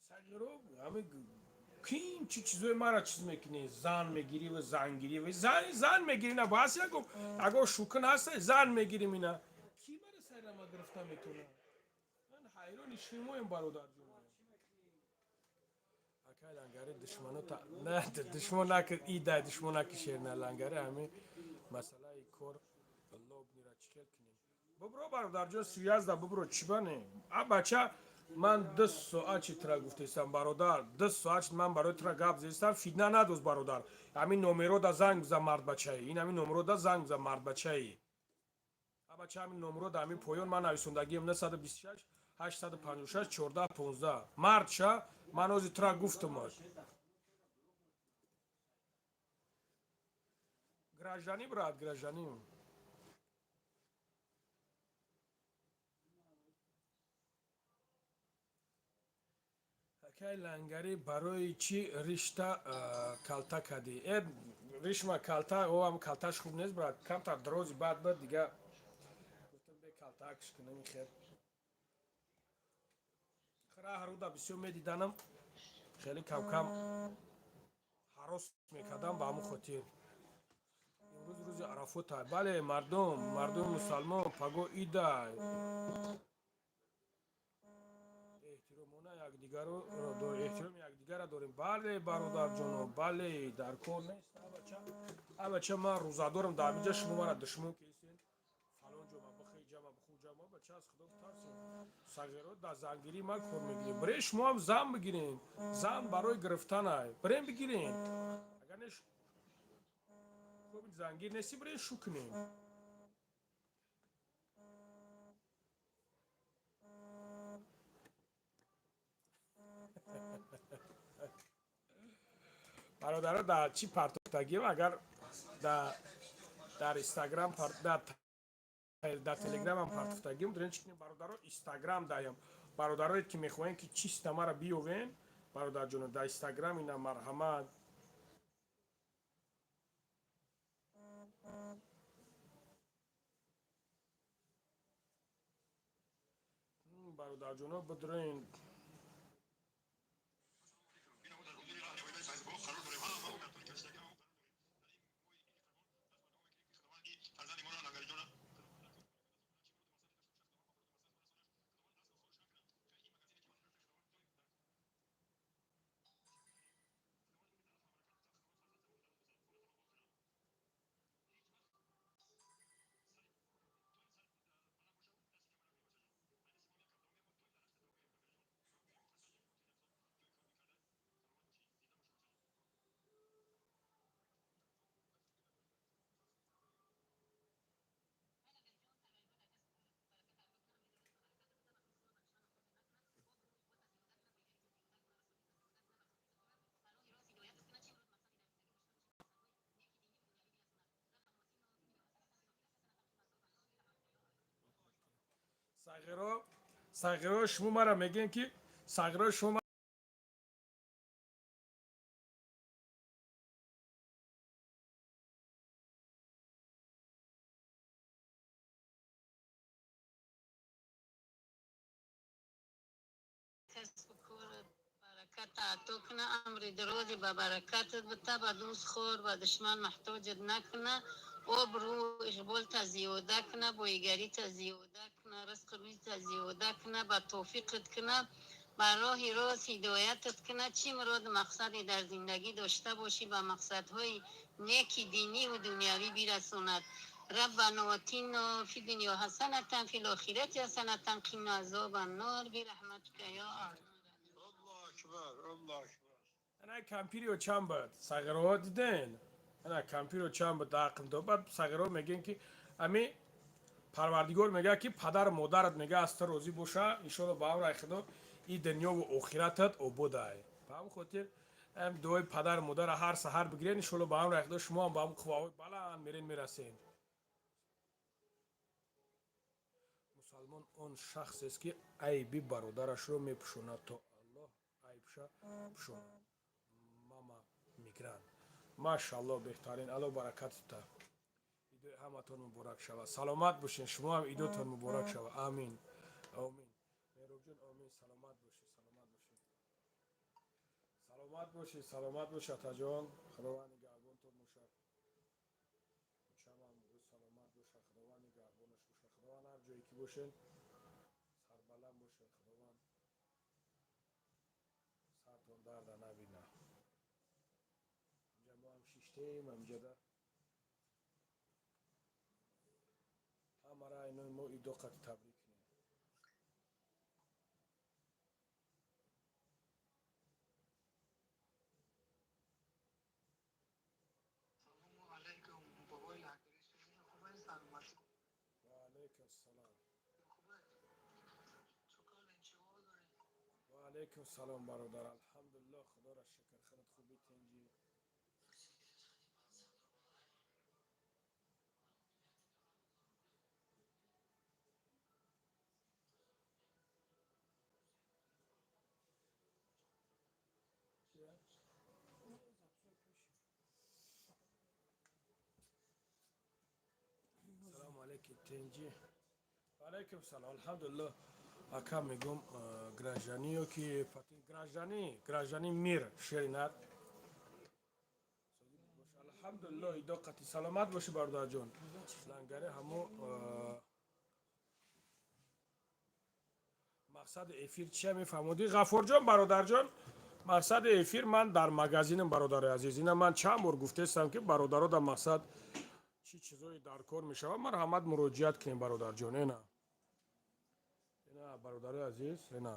Сағиро, ҳами ким чи чизои мара чиз мекунӣ? Зан мегирӣ ва зангирӣ ва зан мегирӣ, на бас, ягон агар шукн ҳаста, зан мегирим. Ина ки мара сайрама гирифта метавонад? Ман ҳайрони шумоем, бародарҷон. Акай Лангари, душманота на душмон накар, идай душмон наки, шерна Лангари. Ҳами масъалаи кор лобнира чӣ хел кунем? Бубро, бародарҷон, суязда бубро, чӣ бане? А бача, ман 2 соат чи тра гуфтестам, бародар, 2 соат ман барои тра гап зестам, фитна надост, бародар. Ҳамин номерода занг биза, мардбачаи. Ин ҳамин номерода занг биза, мардбачаи. А бача, ҳамин номерода, ҳамин поён ман нависондагием: 926 856 14 15. Мард ша, ман ҳозир тра гуфтумаш. Гражданин, брат, гражданин. Акай Лангарӣ, барои чӣ ришта калта кардӣ? Э, ришма калта, оам калташ хуб нест, брат, камтар дрози бад бад, дига гуфтам, бе калтаакш кунам. Хер, хара ҳаруда бисёр медиданам, хеле камкам ҳарос мекардам, ба ҳамон хотир. Имрӯз рӯзи Арафота. Бале, мардум, мардуми мусалмон, паго идай. Эҳтиромона якдигаро эҳтироми якдигарро дорем. Бале, бародарҷоно, бале, дар кор нест. Абача, абача, ман рӯзадорам, дар инҷа шумо мара душмон кесен. Фалон ҷо ма бихе, ҷа ма биху, ҷа ма, бача, аз худо тарсем. Сағиро дар зангирӣ ма кор мегирем. Бирен шумо ҳам зан бигирен. Зан барои гирифтанай. Бирен бигирен. Агар не хуб зангир нести, бирен шу кунем. Бародаро, дар чӣ партофтагием, агар дар Инстаграм, дар Телеграмам партофтагием, дурен чӣ кунем, бародаро? Инстаграм даям. Бародарое ки мехоҳем ки чиста мара биёвен, бародарҷоно, дар Инстаграм ина, марҳамат. Бародарҷоно, бидурен. Сағиро, сағиро, шумо мара мегӯем ки сағиро, шумо کسب کار برکت عطا کنه، امر دراز به برکتت بته، به دوست خور و دشمن محتاجت نکنه، آبرو اقبال تا زیاده کنه، بایگری تا زیاده کنه، رزق روزی تا زیاده کنه، به توفیقت کنه، به راه راست هدایتت کنه. چی مراد مقصدی در زندگی داشته باشی به مقصدهای نیک دینی و دنیوی برسوند. ربنا آتنا فی الدنیا حسنة فی الآخرة حسنة قنا عذاب النار برحمتك یا ارحم. الله اکبر، الله اکبر. Ана кампирио чанд буд, сағироҳо, диден? Ана кампиро чанд буд, ақл до. Баъд сағиро мегӯем ки ами Парвардигор мегӯяд ки падару модарат, мега, аз ту розӣ боша, иншоалло, ба амраи Худо и дунёву охиратат ободай. Ба ҳамин хотир ам дуои падару модара ҳар саҳар бигирен, иншоалло, ба амраи Худо шумо ҳам ба ҳамн қувваҳои баланд мерен, мерасен. Мусалмон он шахсест, ки айби бародарашро мепӯшонад, то Аллоҳ айбша пӯшонад. Мама мигрант, машаалло, беҳтарин, Алло баракат та. Идои ҳаматон муборак шавад, саломат бошен. Шумо ҳам идотон муборак шавад. Амин, омин, Меҳробҷон, омин. Саломат бошед, саломат бошед, саломат бошед, саломат бошед, атаҷон. Худованд нигаҳбонтон бошад. Учамам саломат бошад, Худованд нигаҳбонаш бошад. Худованд ҳар ҷое ки бошед, сарбаланд бошед. Худованд сартон дарда набина. Инҷа мо ҳам шиштем, ҳаминҷада ҳамара инои мо идо қати табрик кунем. سلام علیکم بابای لحظه خوبه، سلامتی؟ Ва алайкум салом. خوبه، چکار انشوا داری؟ Ва алайкум салом, бародар. Алҳамдулилло, Худоро шукр. Худат хуби, тинҷӣ? Салому алайкум, тинҷӣ? Алайкум салом, алҳамдулилло. Ака, мегум, гражданӣ ё ки гражданӣ, гражданӣ мир шеринар. Алҳамдулиллоҳ, идо қати саломат бошӣ, бародарҷон. Лангари ҳамо мақсади эфир чия мефаҳмодӣ, Ғафурҷон, бародарҷон? Мақсади эфир, ман дар магазинам, бародари азиз. Ина ман чанд бор гуфтаистам, ки бародаро дар мақсад чӣ чизое дар кор мешавад, марҳамат, муроҷиат кунем, бародарҷон. Ина, ина, бародари азиз, ина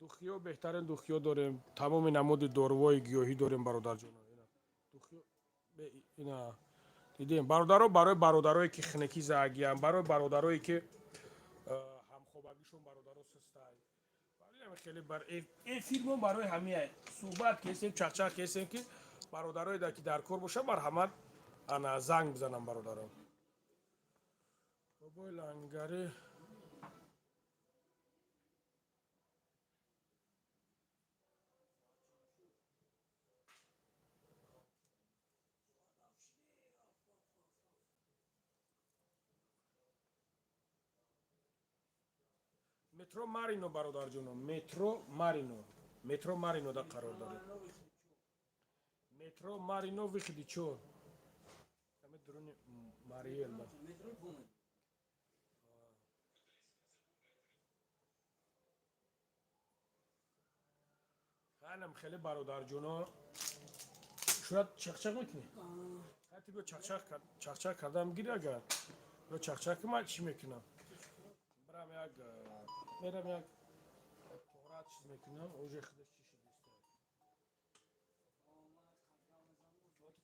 духиё, беҳтарин духиё дорем, тамоми намуди дорувои гиёҳӣ дорем, бародарҷон. Ина духиё, ина дидем, бародаро, барои бародарое ки хинакӣ заагиянд, барои бародарое ки ҳамхобагишон, бародаро, сустай. Хеле бар эфирмо барои ҳамия суҳбат кесем, чақчақ кесем, ки бародарое ки дар кор боша, марҳамат, ана занг бизанам, бародаро. Бобои Лангари. Метро Марино, бародарҷоно, метро Марино, метро Марино да қарор дорем, метро Марино, выходи чор, ами дуруни Мариел да. Хайнам хеле, бародарҷоно, шояд чақчақ мекунӣ. Хай, биё, чақчақ кардам гири. Агар ё чақчақ ки, ман чӣ мекунам? Бирам як, мерам як тора чиз мекунам, уже худаш чӣ шидиста.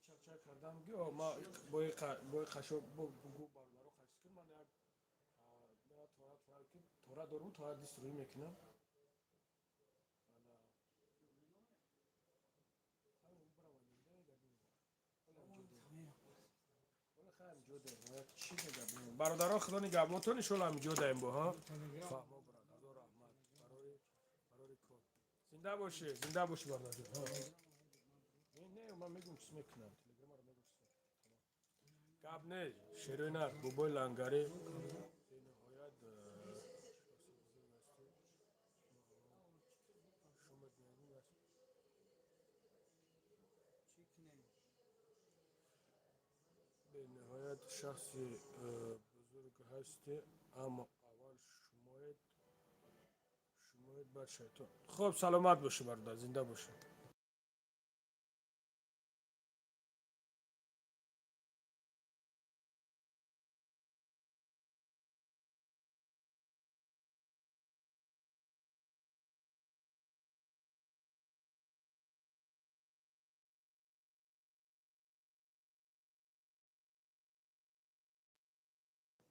Чақчақ кардам ги, ма бои қашо бугу, бародаро, қашис кун. Ман як тора, тора ки тора дорум, тора дист рӯй мекунам. Бародаро, худо нигаҳбонтон, иншоалло ҳамиҷо даем бо ҳа. Фаҳмо, брат, ҳазор раҳмат барои кор. Зинда бошӣ, зинда бошӣ, бародарҷон. Не, ман мегум, чиз мекунам, телеграмаро мегум. Гап не, шерои нар, бобои Лангари бениҳоят бузург ҳастӣ. Шумат меҳрубон аст. Бениҳоят шахси бузург ҳастӣ, аммо аввал шумоед, баъд шайтон. Хуб, саломат бошӣ, бародар, зинда бошӣ.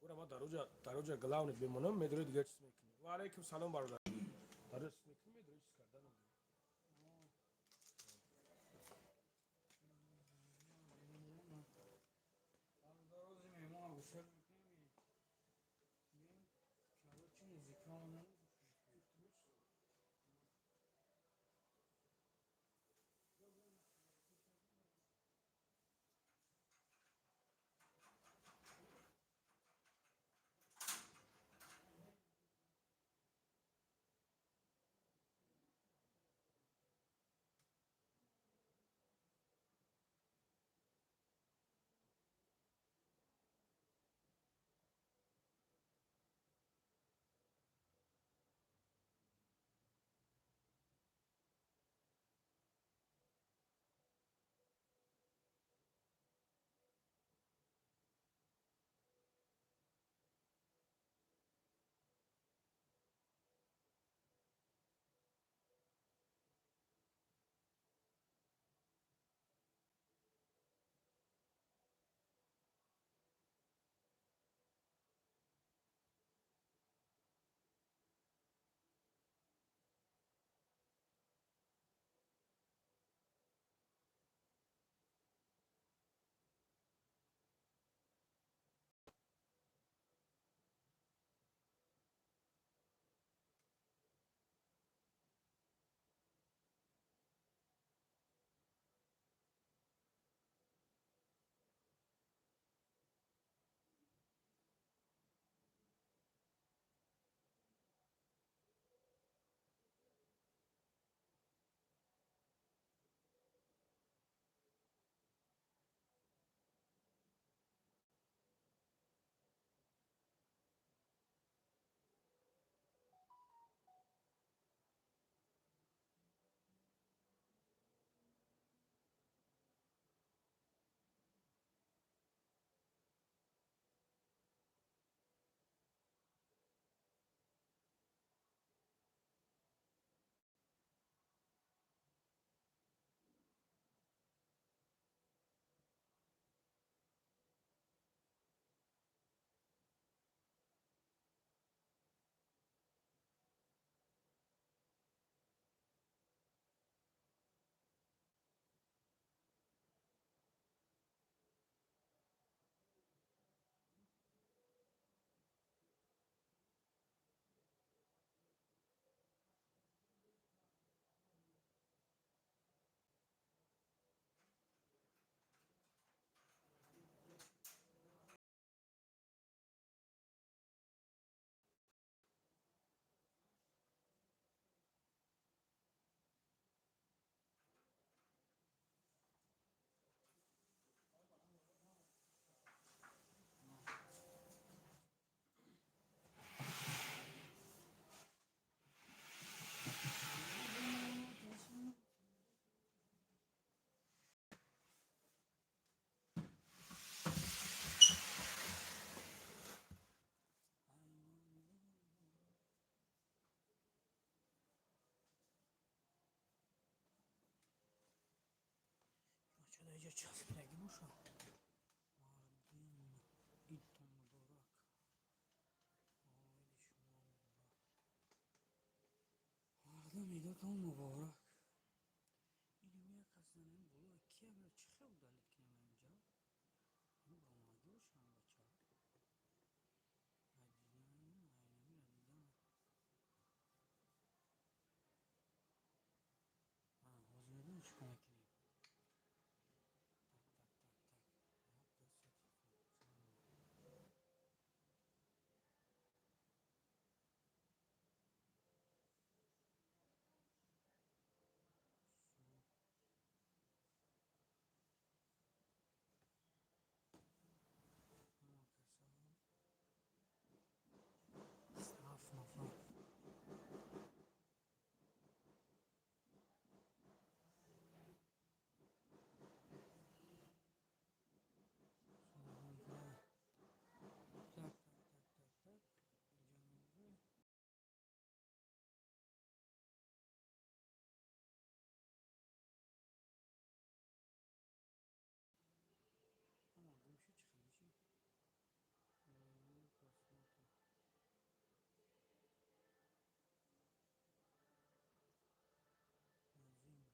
Ура, ма дароҷа главный бемонам, медори, дигар чиз мекунӣ. Ва алайкум салом, бародар. Дароҷа чиз мекунӣ, медори, чиз кардан. Бародарози меҳмона гусел мекунем. Короче, музикаона. Часпидагӣ боша. Мардум, идтон муборак. Иди шумо муборак. Мардум, идотон муборак. Инам як кас занем боло, кия чӣ хел удалить кунем инҷа? Ин бромадӣ бошам, бача. Надидан, айнамира дидан. Ҳозир медонӣ чӣ кор мекунем? Так, так, так, так. Як, ду, се, 27 нафар. Так, так, так, так, так. Инҷа мебурем. Ама гумши чӣ хеле чӣ? Просмотр. Назим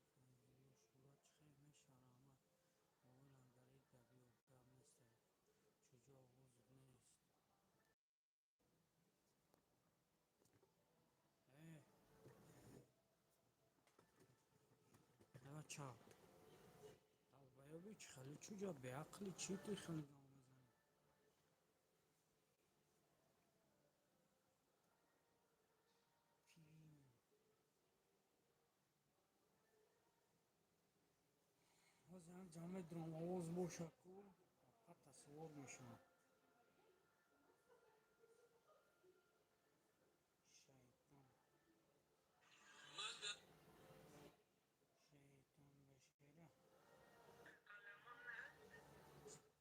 Файзулло, Шӯҳрат, чӣ хел меша, раҳмат. Бобои лангарӣ да биё, гап нестай. Чуҷо овозат нест. Э, бача, долбоёби, чӣ хеле чуҷа беақли, чӣ ту хеле гап мезанӣ? Ҳозир ҳам ҷамъ медурам, овоз боша ку, па тасаввур мешавам. Шайтон. Шайтон бешера.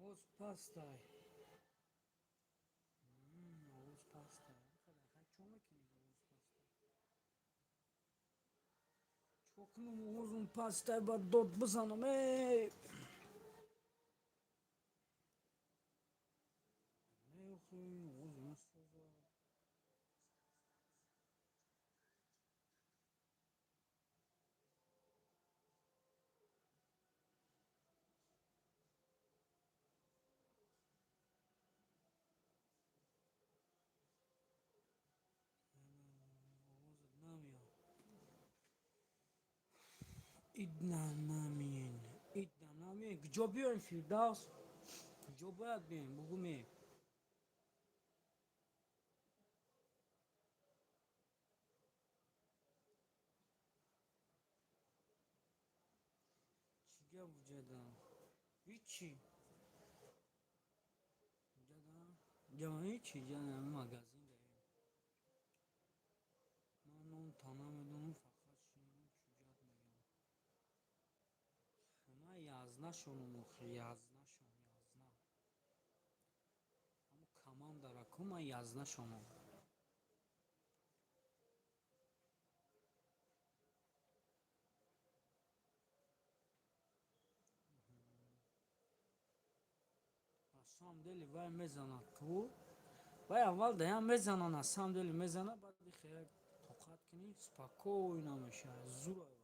Овоз пастай. Овоз пастай. Хай, чо мекунед, овоз пастай? Чо кунам, овозум пастай, ба дод бизанам, эй? Не, охи, овозум соза. Овозат намеяд. Идна намиен. Идна намиен. Куҷо биёем, Фирдавс? Куҷо бояд биёем? Бугӯ ме. Чӣ гап ҷада? Ҳичи. Ҷада? Ҷама ҳичи, ҷада магазин даем. Ман ном та намедонам, фақат шинидам, чуҷат мегӯям. Ман язнашонам охи, язнашон, язна. Ҳамо командара ку, ман язнашонам. На самом деле вай мезанад ку. Вай аввал даям мезана, на самом деле мезана, баъд хеле тоқат кунӣ, спокойно мешавад, зур вай.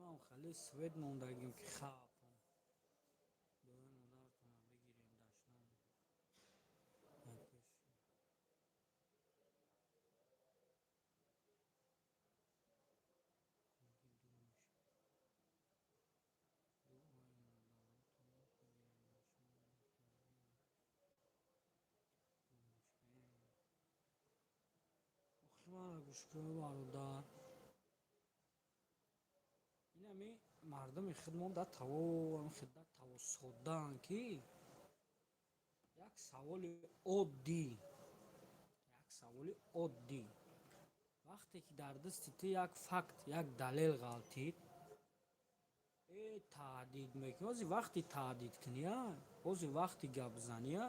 Ман хеле свет мондагим ки хапам. Дуои модаратонро бигирем, дашнам. Пеш. Дуо мешавад. Дуои модаратонро бигирем, дашнам. Дуо мешавад. Охи, маро гӯш кун, бародар. Инами мардуми худмон да таво хидда таво соддаанд, ки як саволи оддӣ, як саволи оддӣ, вақте ки дар дасти ту як факт, як далел ғалтид, э, таҳдид мекунӣ. Ҳозир вақти таҳдид кунӣ, Ҳозир вақти гапзания.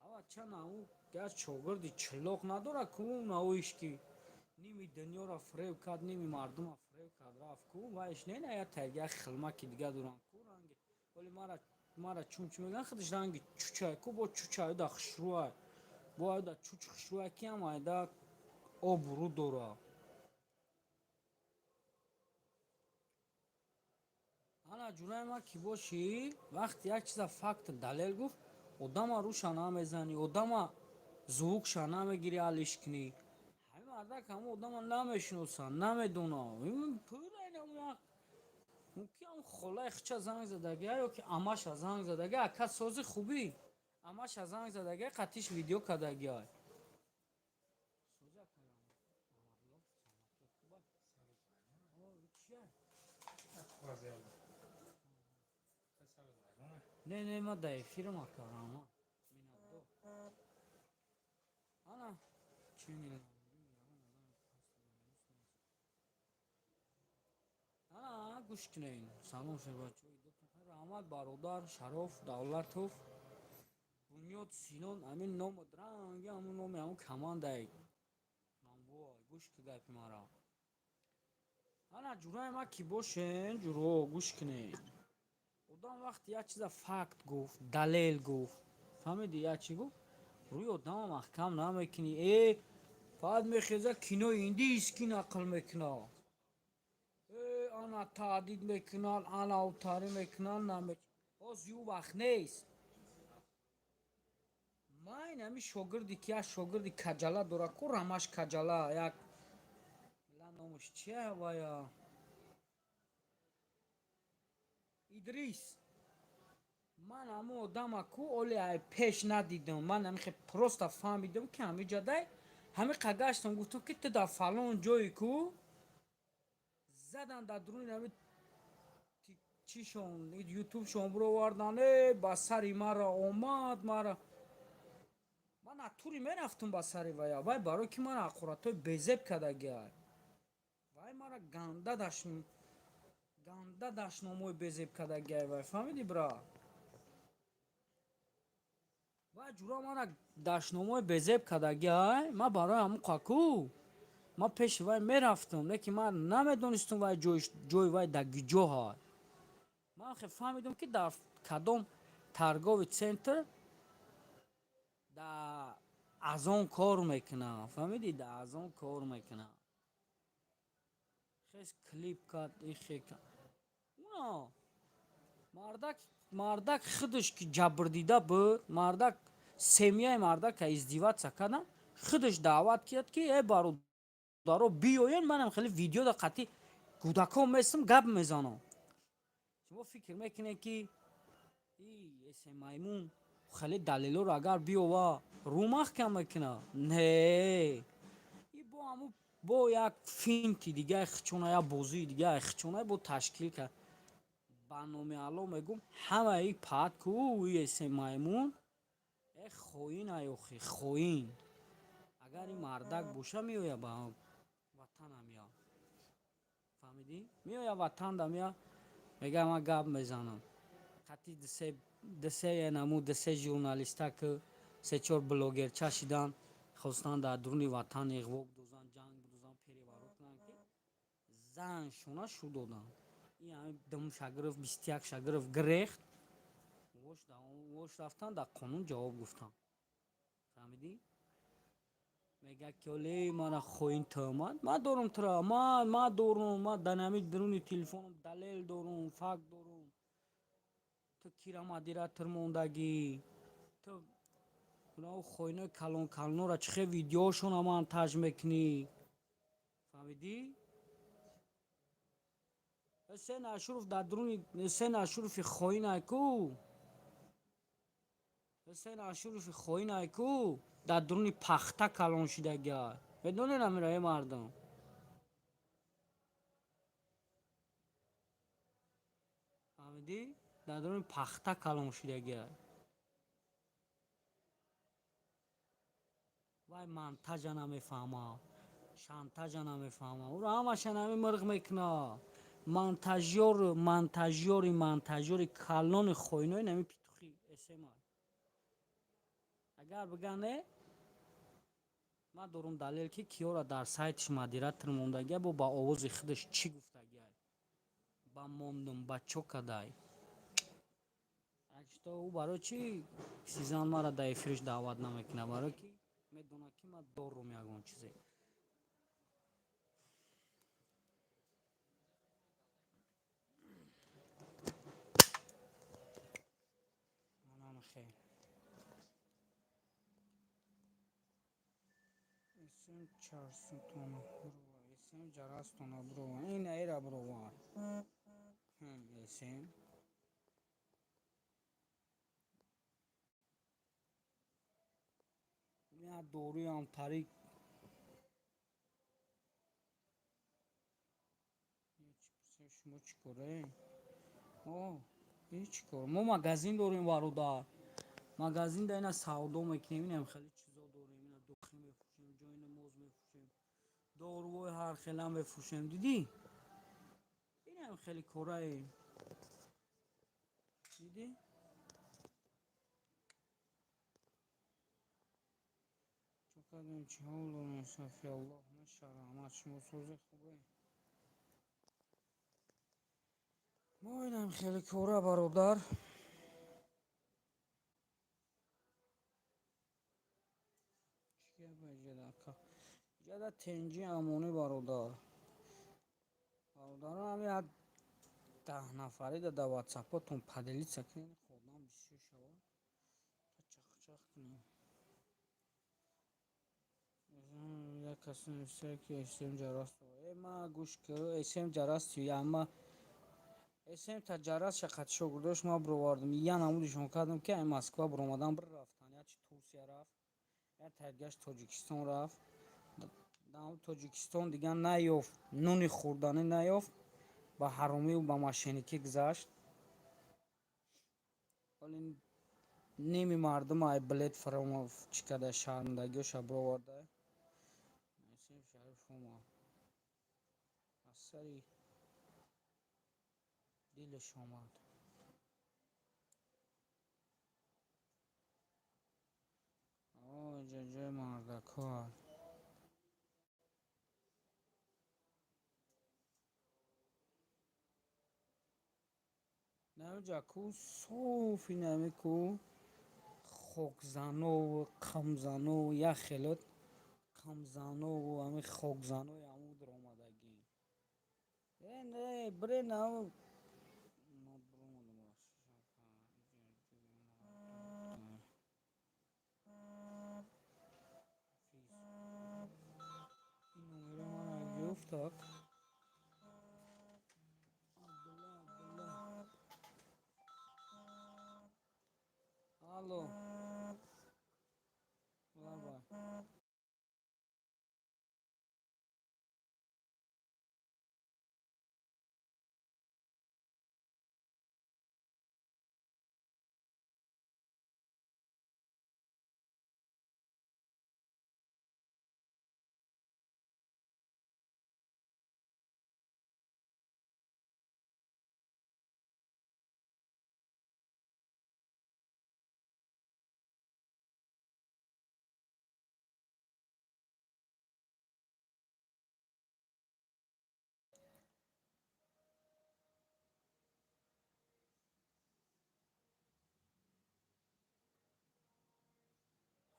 Ава чанд ау як шогирди чиллоқ надора ку, навоиш ки ними дунёро фиреб кард, ними мардума фиреб кард, рафт ку. Вайш не, на я тайга хилмаки дига дорам ку, ранги оли мара чун чӣ мегӯянд, худаш ранги чучай ку, бо чучай да хушрӯай, бо айда чуч хушрӯай, ки ам айда обрӯ дора. Ана ҷураи ма ки бошӣ, вақте як чиза факт далел гуфт, одама руша намезанӣ, одама звукша намегирӣ, алиш кунӣ. Ҳамин мардак ҳама одама намешиноса, намедона. Мумкин ам холаи хича занг задагия ё ки амаша занг задагия, ака сози хубӣ, амаша занг задагия, қатиш видео кардагия. Не, не, ма дар эфирам, ака, рама. Миннатдор. Ана, чӣ ана гӯш кунед. Салом шабачо. Раҳмат, бародар Шароф Давлатов. Бунёд Синон, ҳамин ному ранги ҳамун номи ҳамун командаи. Намбо, гӯш ки гапи мара. Ана ҷураи ма ки бошен, ҷуро гӯш кунед. Одам вақте як чиза факт гуфт, далел гуфт, фаҳмиди, як чӣ гуфт, рӯи одама маҳкам намекунӣ. Э, баъд мехеза, кинои индийский нақл мекуна. Э, ана таҳдид мекунанд, ана утарӣ мекунанд, наме. Ҳозир ӯ вақт нест. Ман ин ҳамин шогирди ки як шогирди каҷала дора ку, рамаш каҷала, як ла номаш чия вая? Идрис. Ман ҳамун одама ку оли ай пеш надидам. Ман ҳамихе просто фаҳмидам, ки ҳамин ҷадай ҳамин гаштам, гуфтам, ки ту дар фалон ҷое ку задан дар дуруни ҳамин чишон ютубшон бировардан, э, ба сари мара омад, мара ман натури мерафтум ба сари вая, вай барои ки мара ҳақоратҳои безеб кардагиай, вай мара ганда даш ганда дашномои безеб кардагиай вай, фаҳмиди, бра? Вай ҷура мара дашномои безеб кардагиай. Ман барои ҳамун қаку ман пеши вай мерафтам, лекин ман намедонистам вай ҷои вай дар гиҷо ҳай. Ман хе фаҳмидам, ки дар кадом торговый центр дар Азон кор мекунам, фаҳмидӣ, дар Азон кор мекунам. Хес клип кард, ихе уна мардак, мардак худаш ки ҷабрдида буд, мардак семьяи мардака издеваться кардам, худаш даъват кард, ки э, бародаро, биёен, манам хеле видеода қатъи кӯдакон местам, гап мезанам. Шумо фикр мекунед, ки эсе маймун хеле далелоро агар биёва, рӯ маҳкам мекуна? Не, и бо ҳаму бо як финти дигаи хичона, як бозии дигаи хичона бо ташкил кард. Ба номи Алло мегум, ҳамаи паат ку эсе маймун э хоин ай, охи хоин. Агар ин мардак боша, меоя ба ватана, мея, фаҳмидӣ, меоя ватанда, мея, мега ман гап мезанам қатъи дсе наму дсе журналиста, ки се-чор блогерча шидан, хостанд дар дуруни ватан иғво бидозанд, ҷанг бидозанд, переворот кунанд, ки заншона шу доданд. Ин ҳами думша гирифт, 21-ша гирифт, гирехт, вош рафтан, дар қонун ҷавоб гуфтанд, фаҳмидӣ? Мега ки оле мара хоин тӯҳмат, ман дорум тура, ман дорум, ман дар ҳами дуруни телефоном далел дорум, факт дорум. Ту кира модератор мондагӣ? Ту хоинои калон калонора чӣ хел видеошона монтаж мекунӣ, фаҳмидӣ? Ҳусен Ашуров дар дуруни Ҳусен Ашурови хоин ай ку, Ҳусен Ашурови хоин ай ку, дар дуруни пахта калон шидагиай, медонед амира, э мардум? Фаҳмидӣ, дар дуруни пахта калон шидагиай. Вай монтажа намефаҳма, шантажа намефаҳма, ӯро ҳамаша нами мирғ мекуна. Монтажёр, монтажёри, монтажёри калони хоинои нами петухи СМ. Агар бигане, ман дорум далел, ки киёра дар сайтиш модератор мондагия, бо ба овози худаш чӣ гуфтагиай: ба мондум, ба чо кадай. Что ӯ барои чӣ Сизан мара дар эфириш даъват намекунад? Барое ки медонад, ки ман дорум ягон чизе. Манамхе СМ чарсутона брова, СМ ҷарастона брова, ин эра бровар СМ. Я доруям тарик. Шумо чӣ коре? О, ҳеҷ кор. Мо магазин дорем, бародар. Магазин да ина савдо мекунем, инам хеле чизо дорем, ина духи мефурӯшем, ҷои намоз мефурӯшем, дорувои ҳар хела мефурӯшем, дидӣ? Инам хеле кораем. Дидӣ? Чо кардем, чӣ ҳол дорем, Сафи Аллоҳ, наша раҳмат, шумо созе, хубе? Мо инам хеле кора, бародар. Чӣ гап иҷада, ака? Иҷада тенҷи амонӣ, бародар. Бародарон, ҳами як 10 нафарида дар ватсапотон поделиться кунед, одам бисёр шавад, та чахчах кунем. Як кас нависта, ки СМ ҷарас. Э, ма гӯш ки, СМ ҷарас яма СМ та ҷарас шақат шогирдош ма бировардум. Я намудишон кардам, ки ай Москва биромадан бір рафтан. Я чи Турсия рафт, я тайгашт Тоҷикистон рафт. Тоҷикистон дигар наёфт, нуни хӯрданӣ наёфт, ба ҳаромию ба мошенникӣ гузашт. Ҳоли ними мардум ай билет фаромов чӣ карда, шармандагиёша бироварда. Насим Шариф омад. Аз сари дилаш омад. О, ҷои мардакҳо. Намиҷа ку софи нами ку хокзанову қамзанову як хелот қамзанову ами хокзанои аму даромадагӣ. Э, не, бре на ма биромадам. Ин номеро мана гуфтак. Абдулла, Абдулла. Алло. Лаба.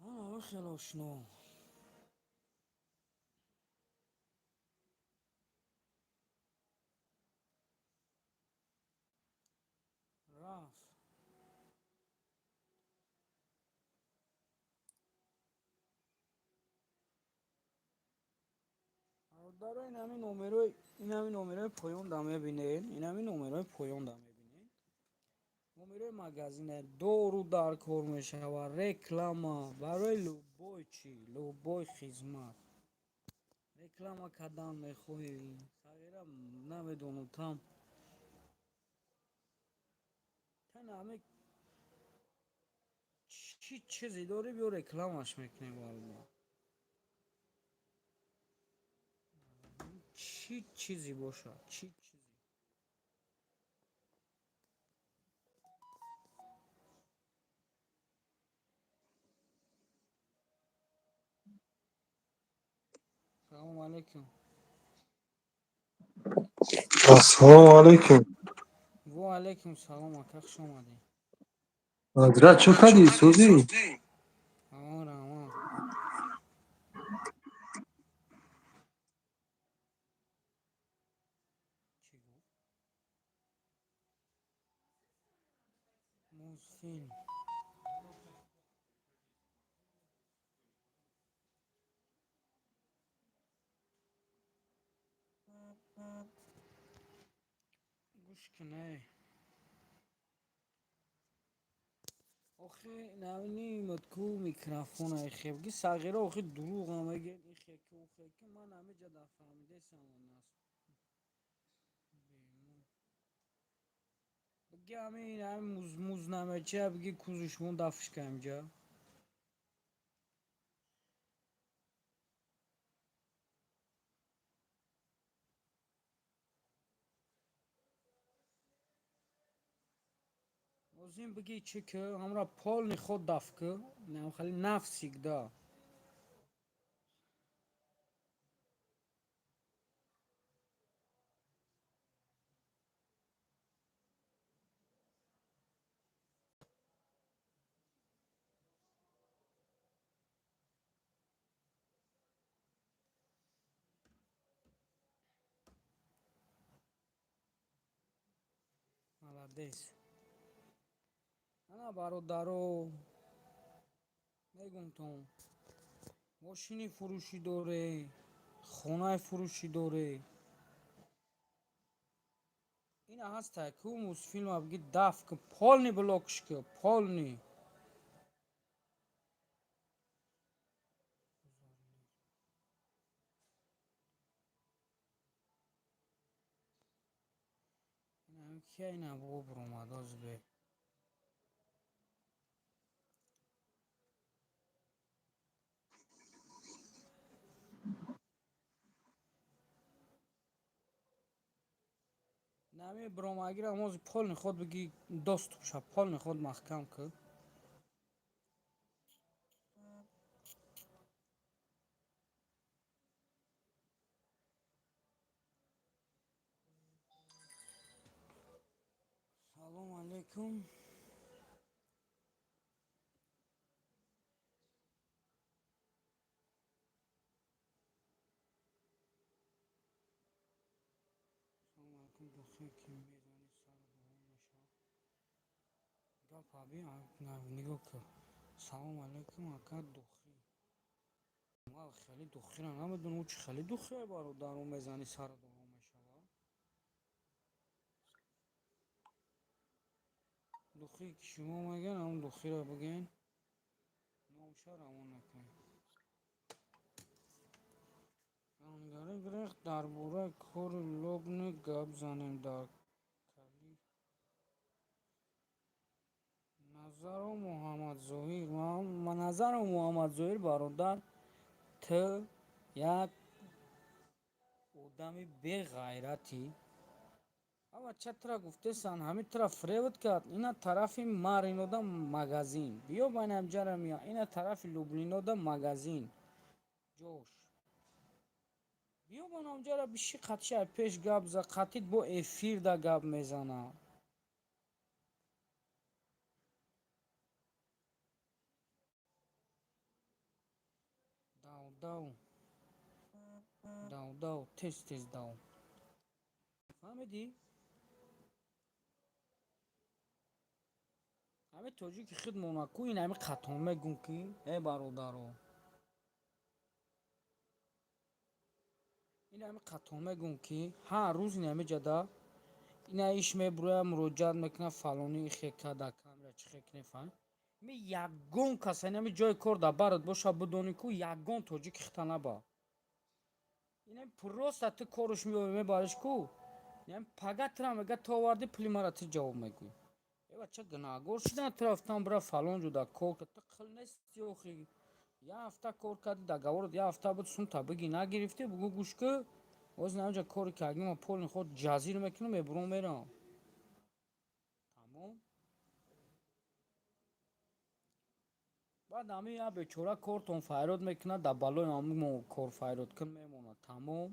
Ана хеле ошно. Рафт. Бародаро, инами номерои, инами номерои поён да мебинед, инами номерои поён да мебинед. Номерои магазине, дору дар кор мешавад, реклама, барои любой чӣ, любой хизмат. Реклама кардан мехоҳӣ, сағира намедонам там. Тан ҳаме чӣ чизе дорӣ, биё рекламаш мекунем, бародар. Чӣ чизе бошад, чӣ чизе. Салому алейкум. Ассалому алайкум. Во алейкум салом, ака, хуш омадӣ. Ҳазрат, чӣ кардӣ, сӯзӣ? Амон, рамон. Чӣ гуфт? Музфилм. Гӯш кун, эй. Охи наминимад ку микрофон ай хеб. Ги сағира охи дурӯға мегӯяд, ин хеки, ӯ хеки, ман ҳамиҷа дафаҳмидесам нас. Биги ҳамин ҳамин муз намечия, биги кузушмон дафш ка инҷа. Озин биги чӣ ки ҳамра полни худ даф ки, нам хали нафсигда. Молодец. Ана бародаро, мегумтон, мошини фурӯшӣ доре, хонаи фурӯшӣ доре. Ина ҳастай ку мусфилма, биги даф ку, полный блокш ку, полный. Кия ина бо буромад озбе. Нами буромагира мози полный худ биги доступ ша, полный худ маҳкам ку. Салому алейкум. Салому алейкум, духе ки мезани сар дуо мешавад. Гап аби нигоҳ ку. Салому алейкум, ака духи. Ман хеле духира намедонам, ӯ чӣ хеле духе бародаро мезани сар дуо мешавад. Духи ки шумо мегӯян, ҳамон духиро бигӯен. Номша равон накунед. Рангари гирехт дар бораи кори лобни гап занем дар кали. Назаро Муҳаммадзоҳир, Назаро Муҳаммадзоҳир бародар, ту як одами беғайратӣ. Ава ча тура гуфтесан, ҳамин тура фиребат кард. Ина тарафи Маринода магазин. Биё байна ҳамҷара мия. Ина тарафи Люблинода магазин. Ҷош. Биё ба номҷара биши қатши ай пеш гап за, қатит бо эфир да гап мезана. Дав дав. Дав дав, тез тез дав. Фаҳмидӣ? Ҳамин тоҷики худ монаку ин ҳамин қатон мегум ки э бародаро. Ин ҳамин қатон мегум ки ҳар рӯз ин ҳамин ҷада ина иш мебуроя, муроҷиат мекуна, фалони хека да камера чӣ хекне фаҳм. Ми ягон кас ин ҳамин ҷои кор да барат боша, бидонӣ ку ягон тоҷики хита наба. Ин ҳамин просто ту корш меоӣ мебариш ку. Ин пага тура мега ту оварди пули мара, ту ҷавоб мегӯӣ. Э бача, гунаҳгор шудан ту рафтан бира фалон ҷо да кор кар. Ту қил нести охи. Як ҳафта кор кардӣ, договорот як ҳафта буд, сумта биги нагирифтӣ, бугӯ гӯш ку. Оз наонҷа кори кардӣ, ман полный худ ҷазир мекунам, мебурам мерам. Тамом. Баъд ҳамин як бечора кортон файрод мекунад, дар балои ҳамин корфайродкун мемонад, тамом.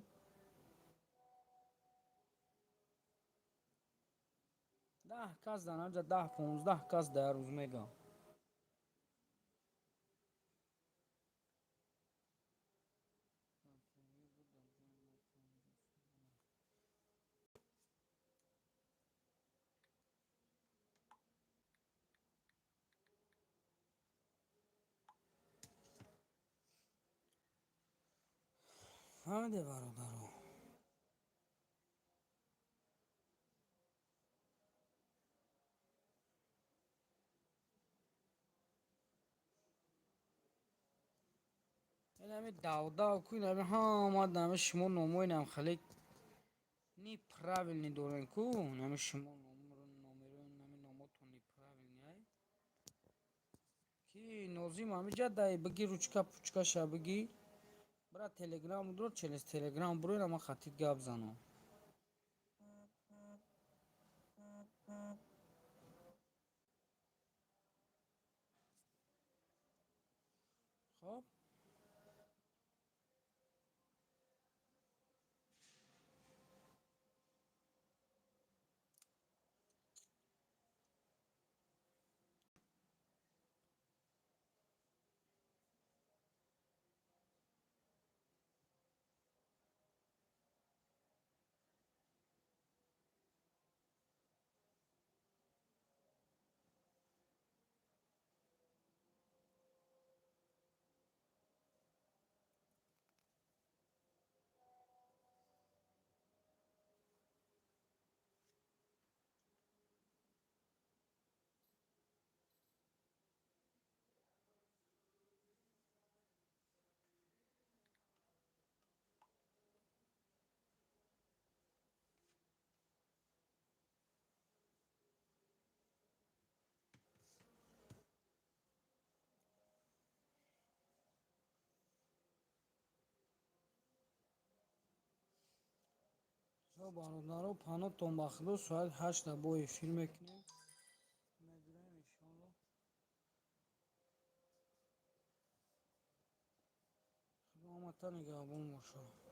10 кас дар ҳамҷа, 10-15 кас дар рӯз мегӯям. Фаҳмиде, бародаро? Инами давдав ку, инами ҳама нами шумо номои нам хеле неправильный дорен ку, нами шумо номеро, нами номотон неправильный ай. Ки Нозим ҳамиҷа дай бигӣ, ручка пучкаша бигӣ, бра, телеграм дро, через телеграм буро, ма хатит гап занам. Хоб, бародаро, панотон ба худо, соати 8-да бо эфир мекунем, медурем, иншоалло. Худо ҳамата нигаҳбон бошад.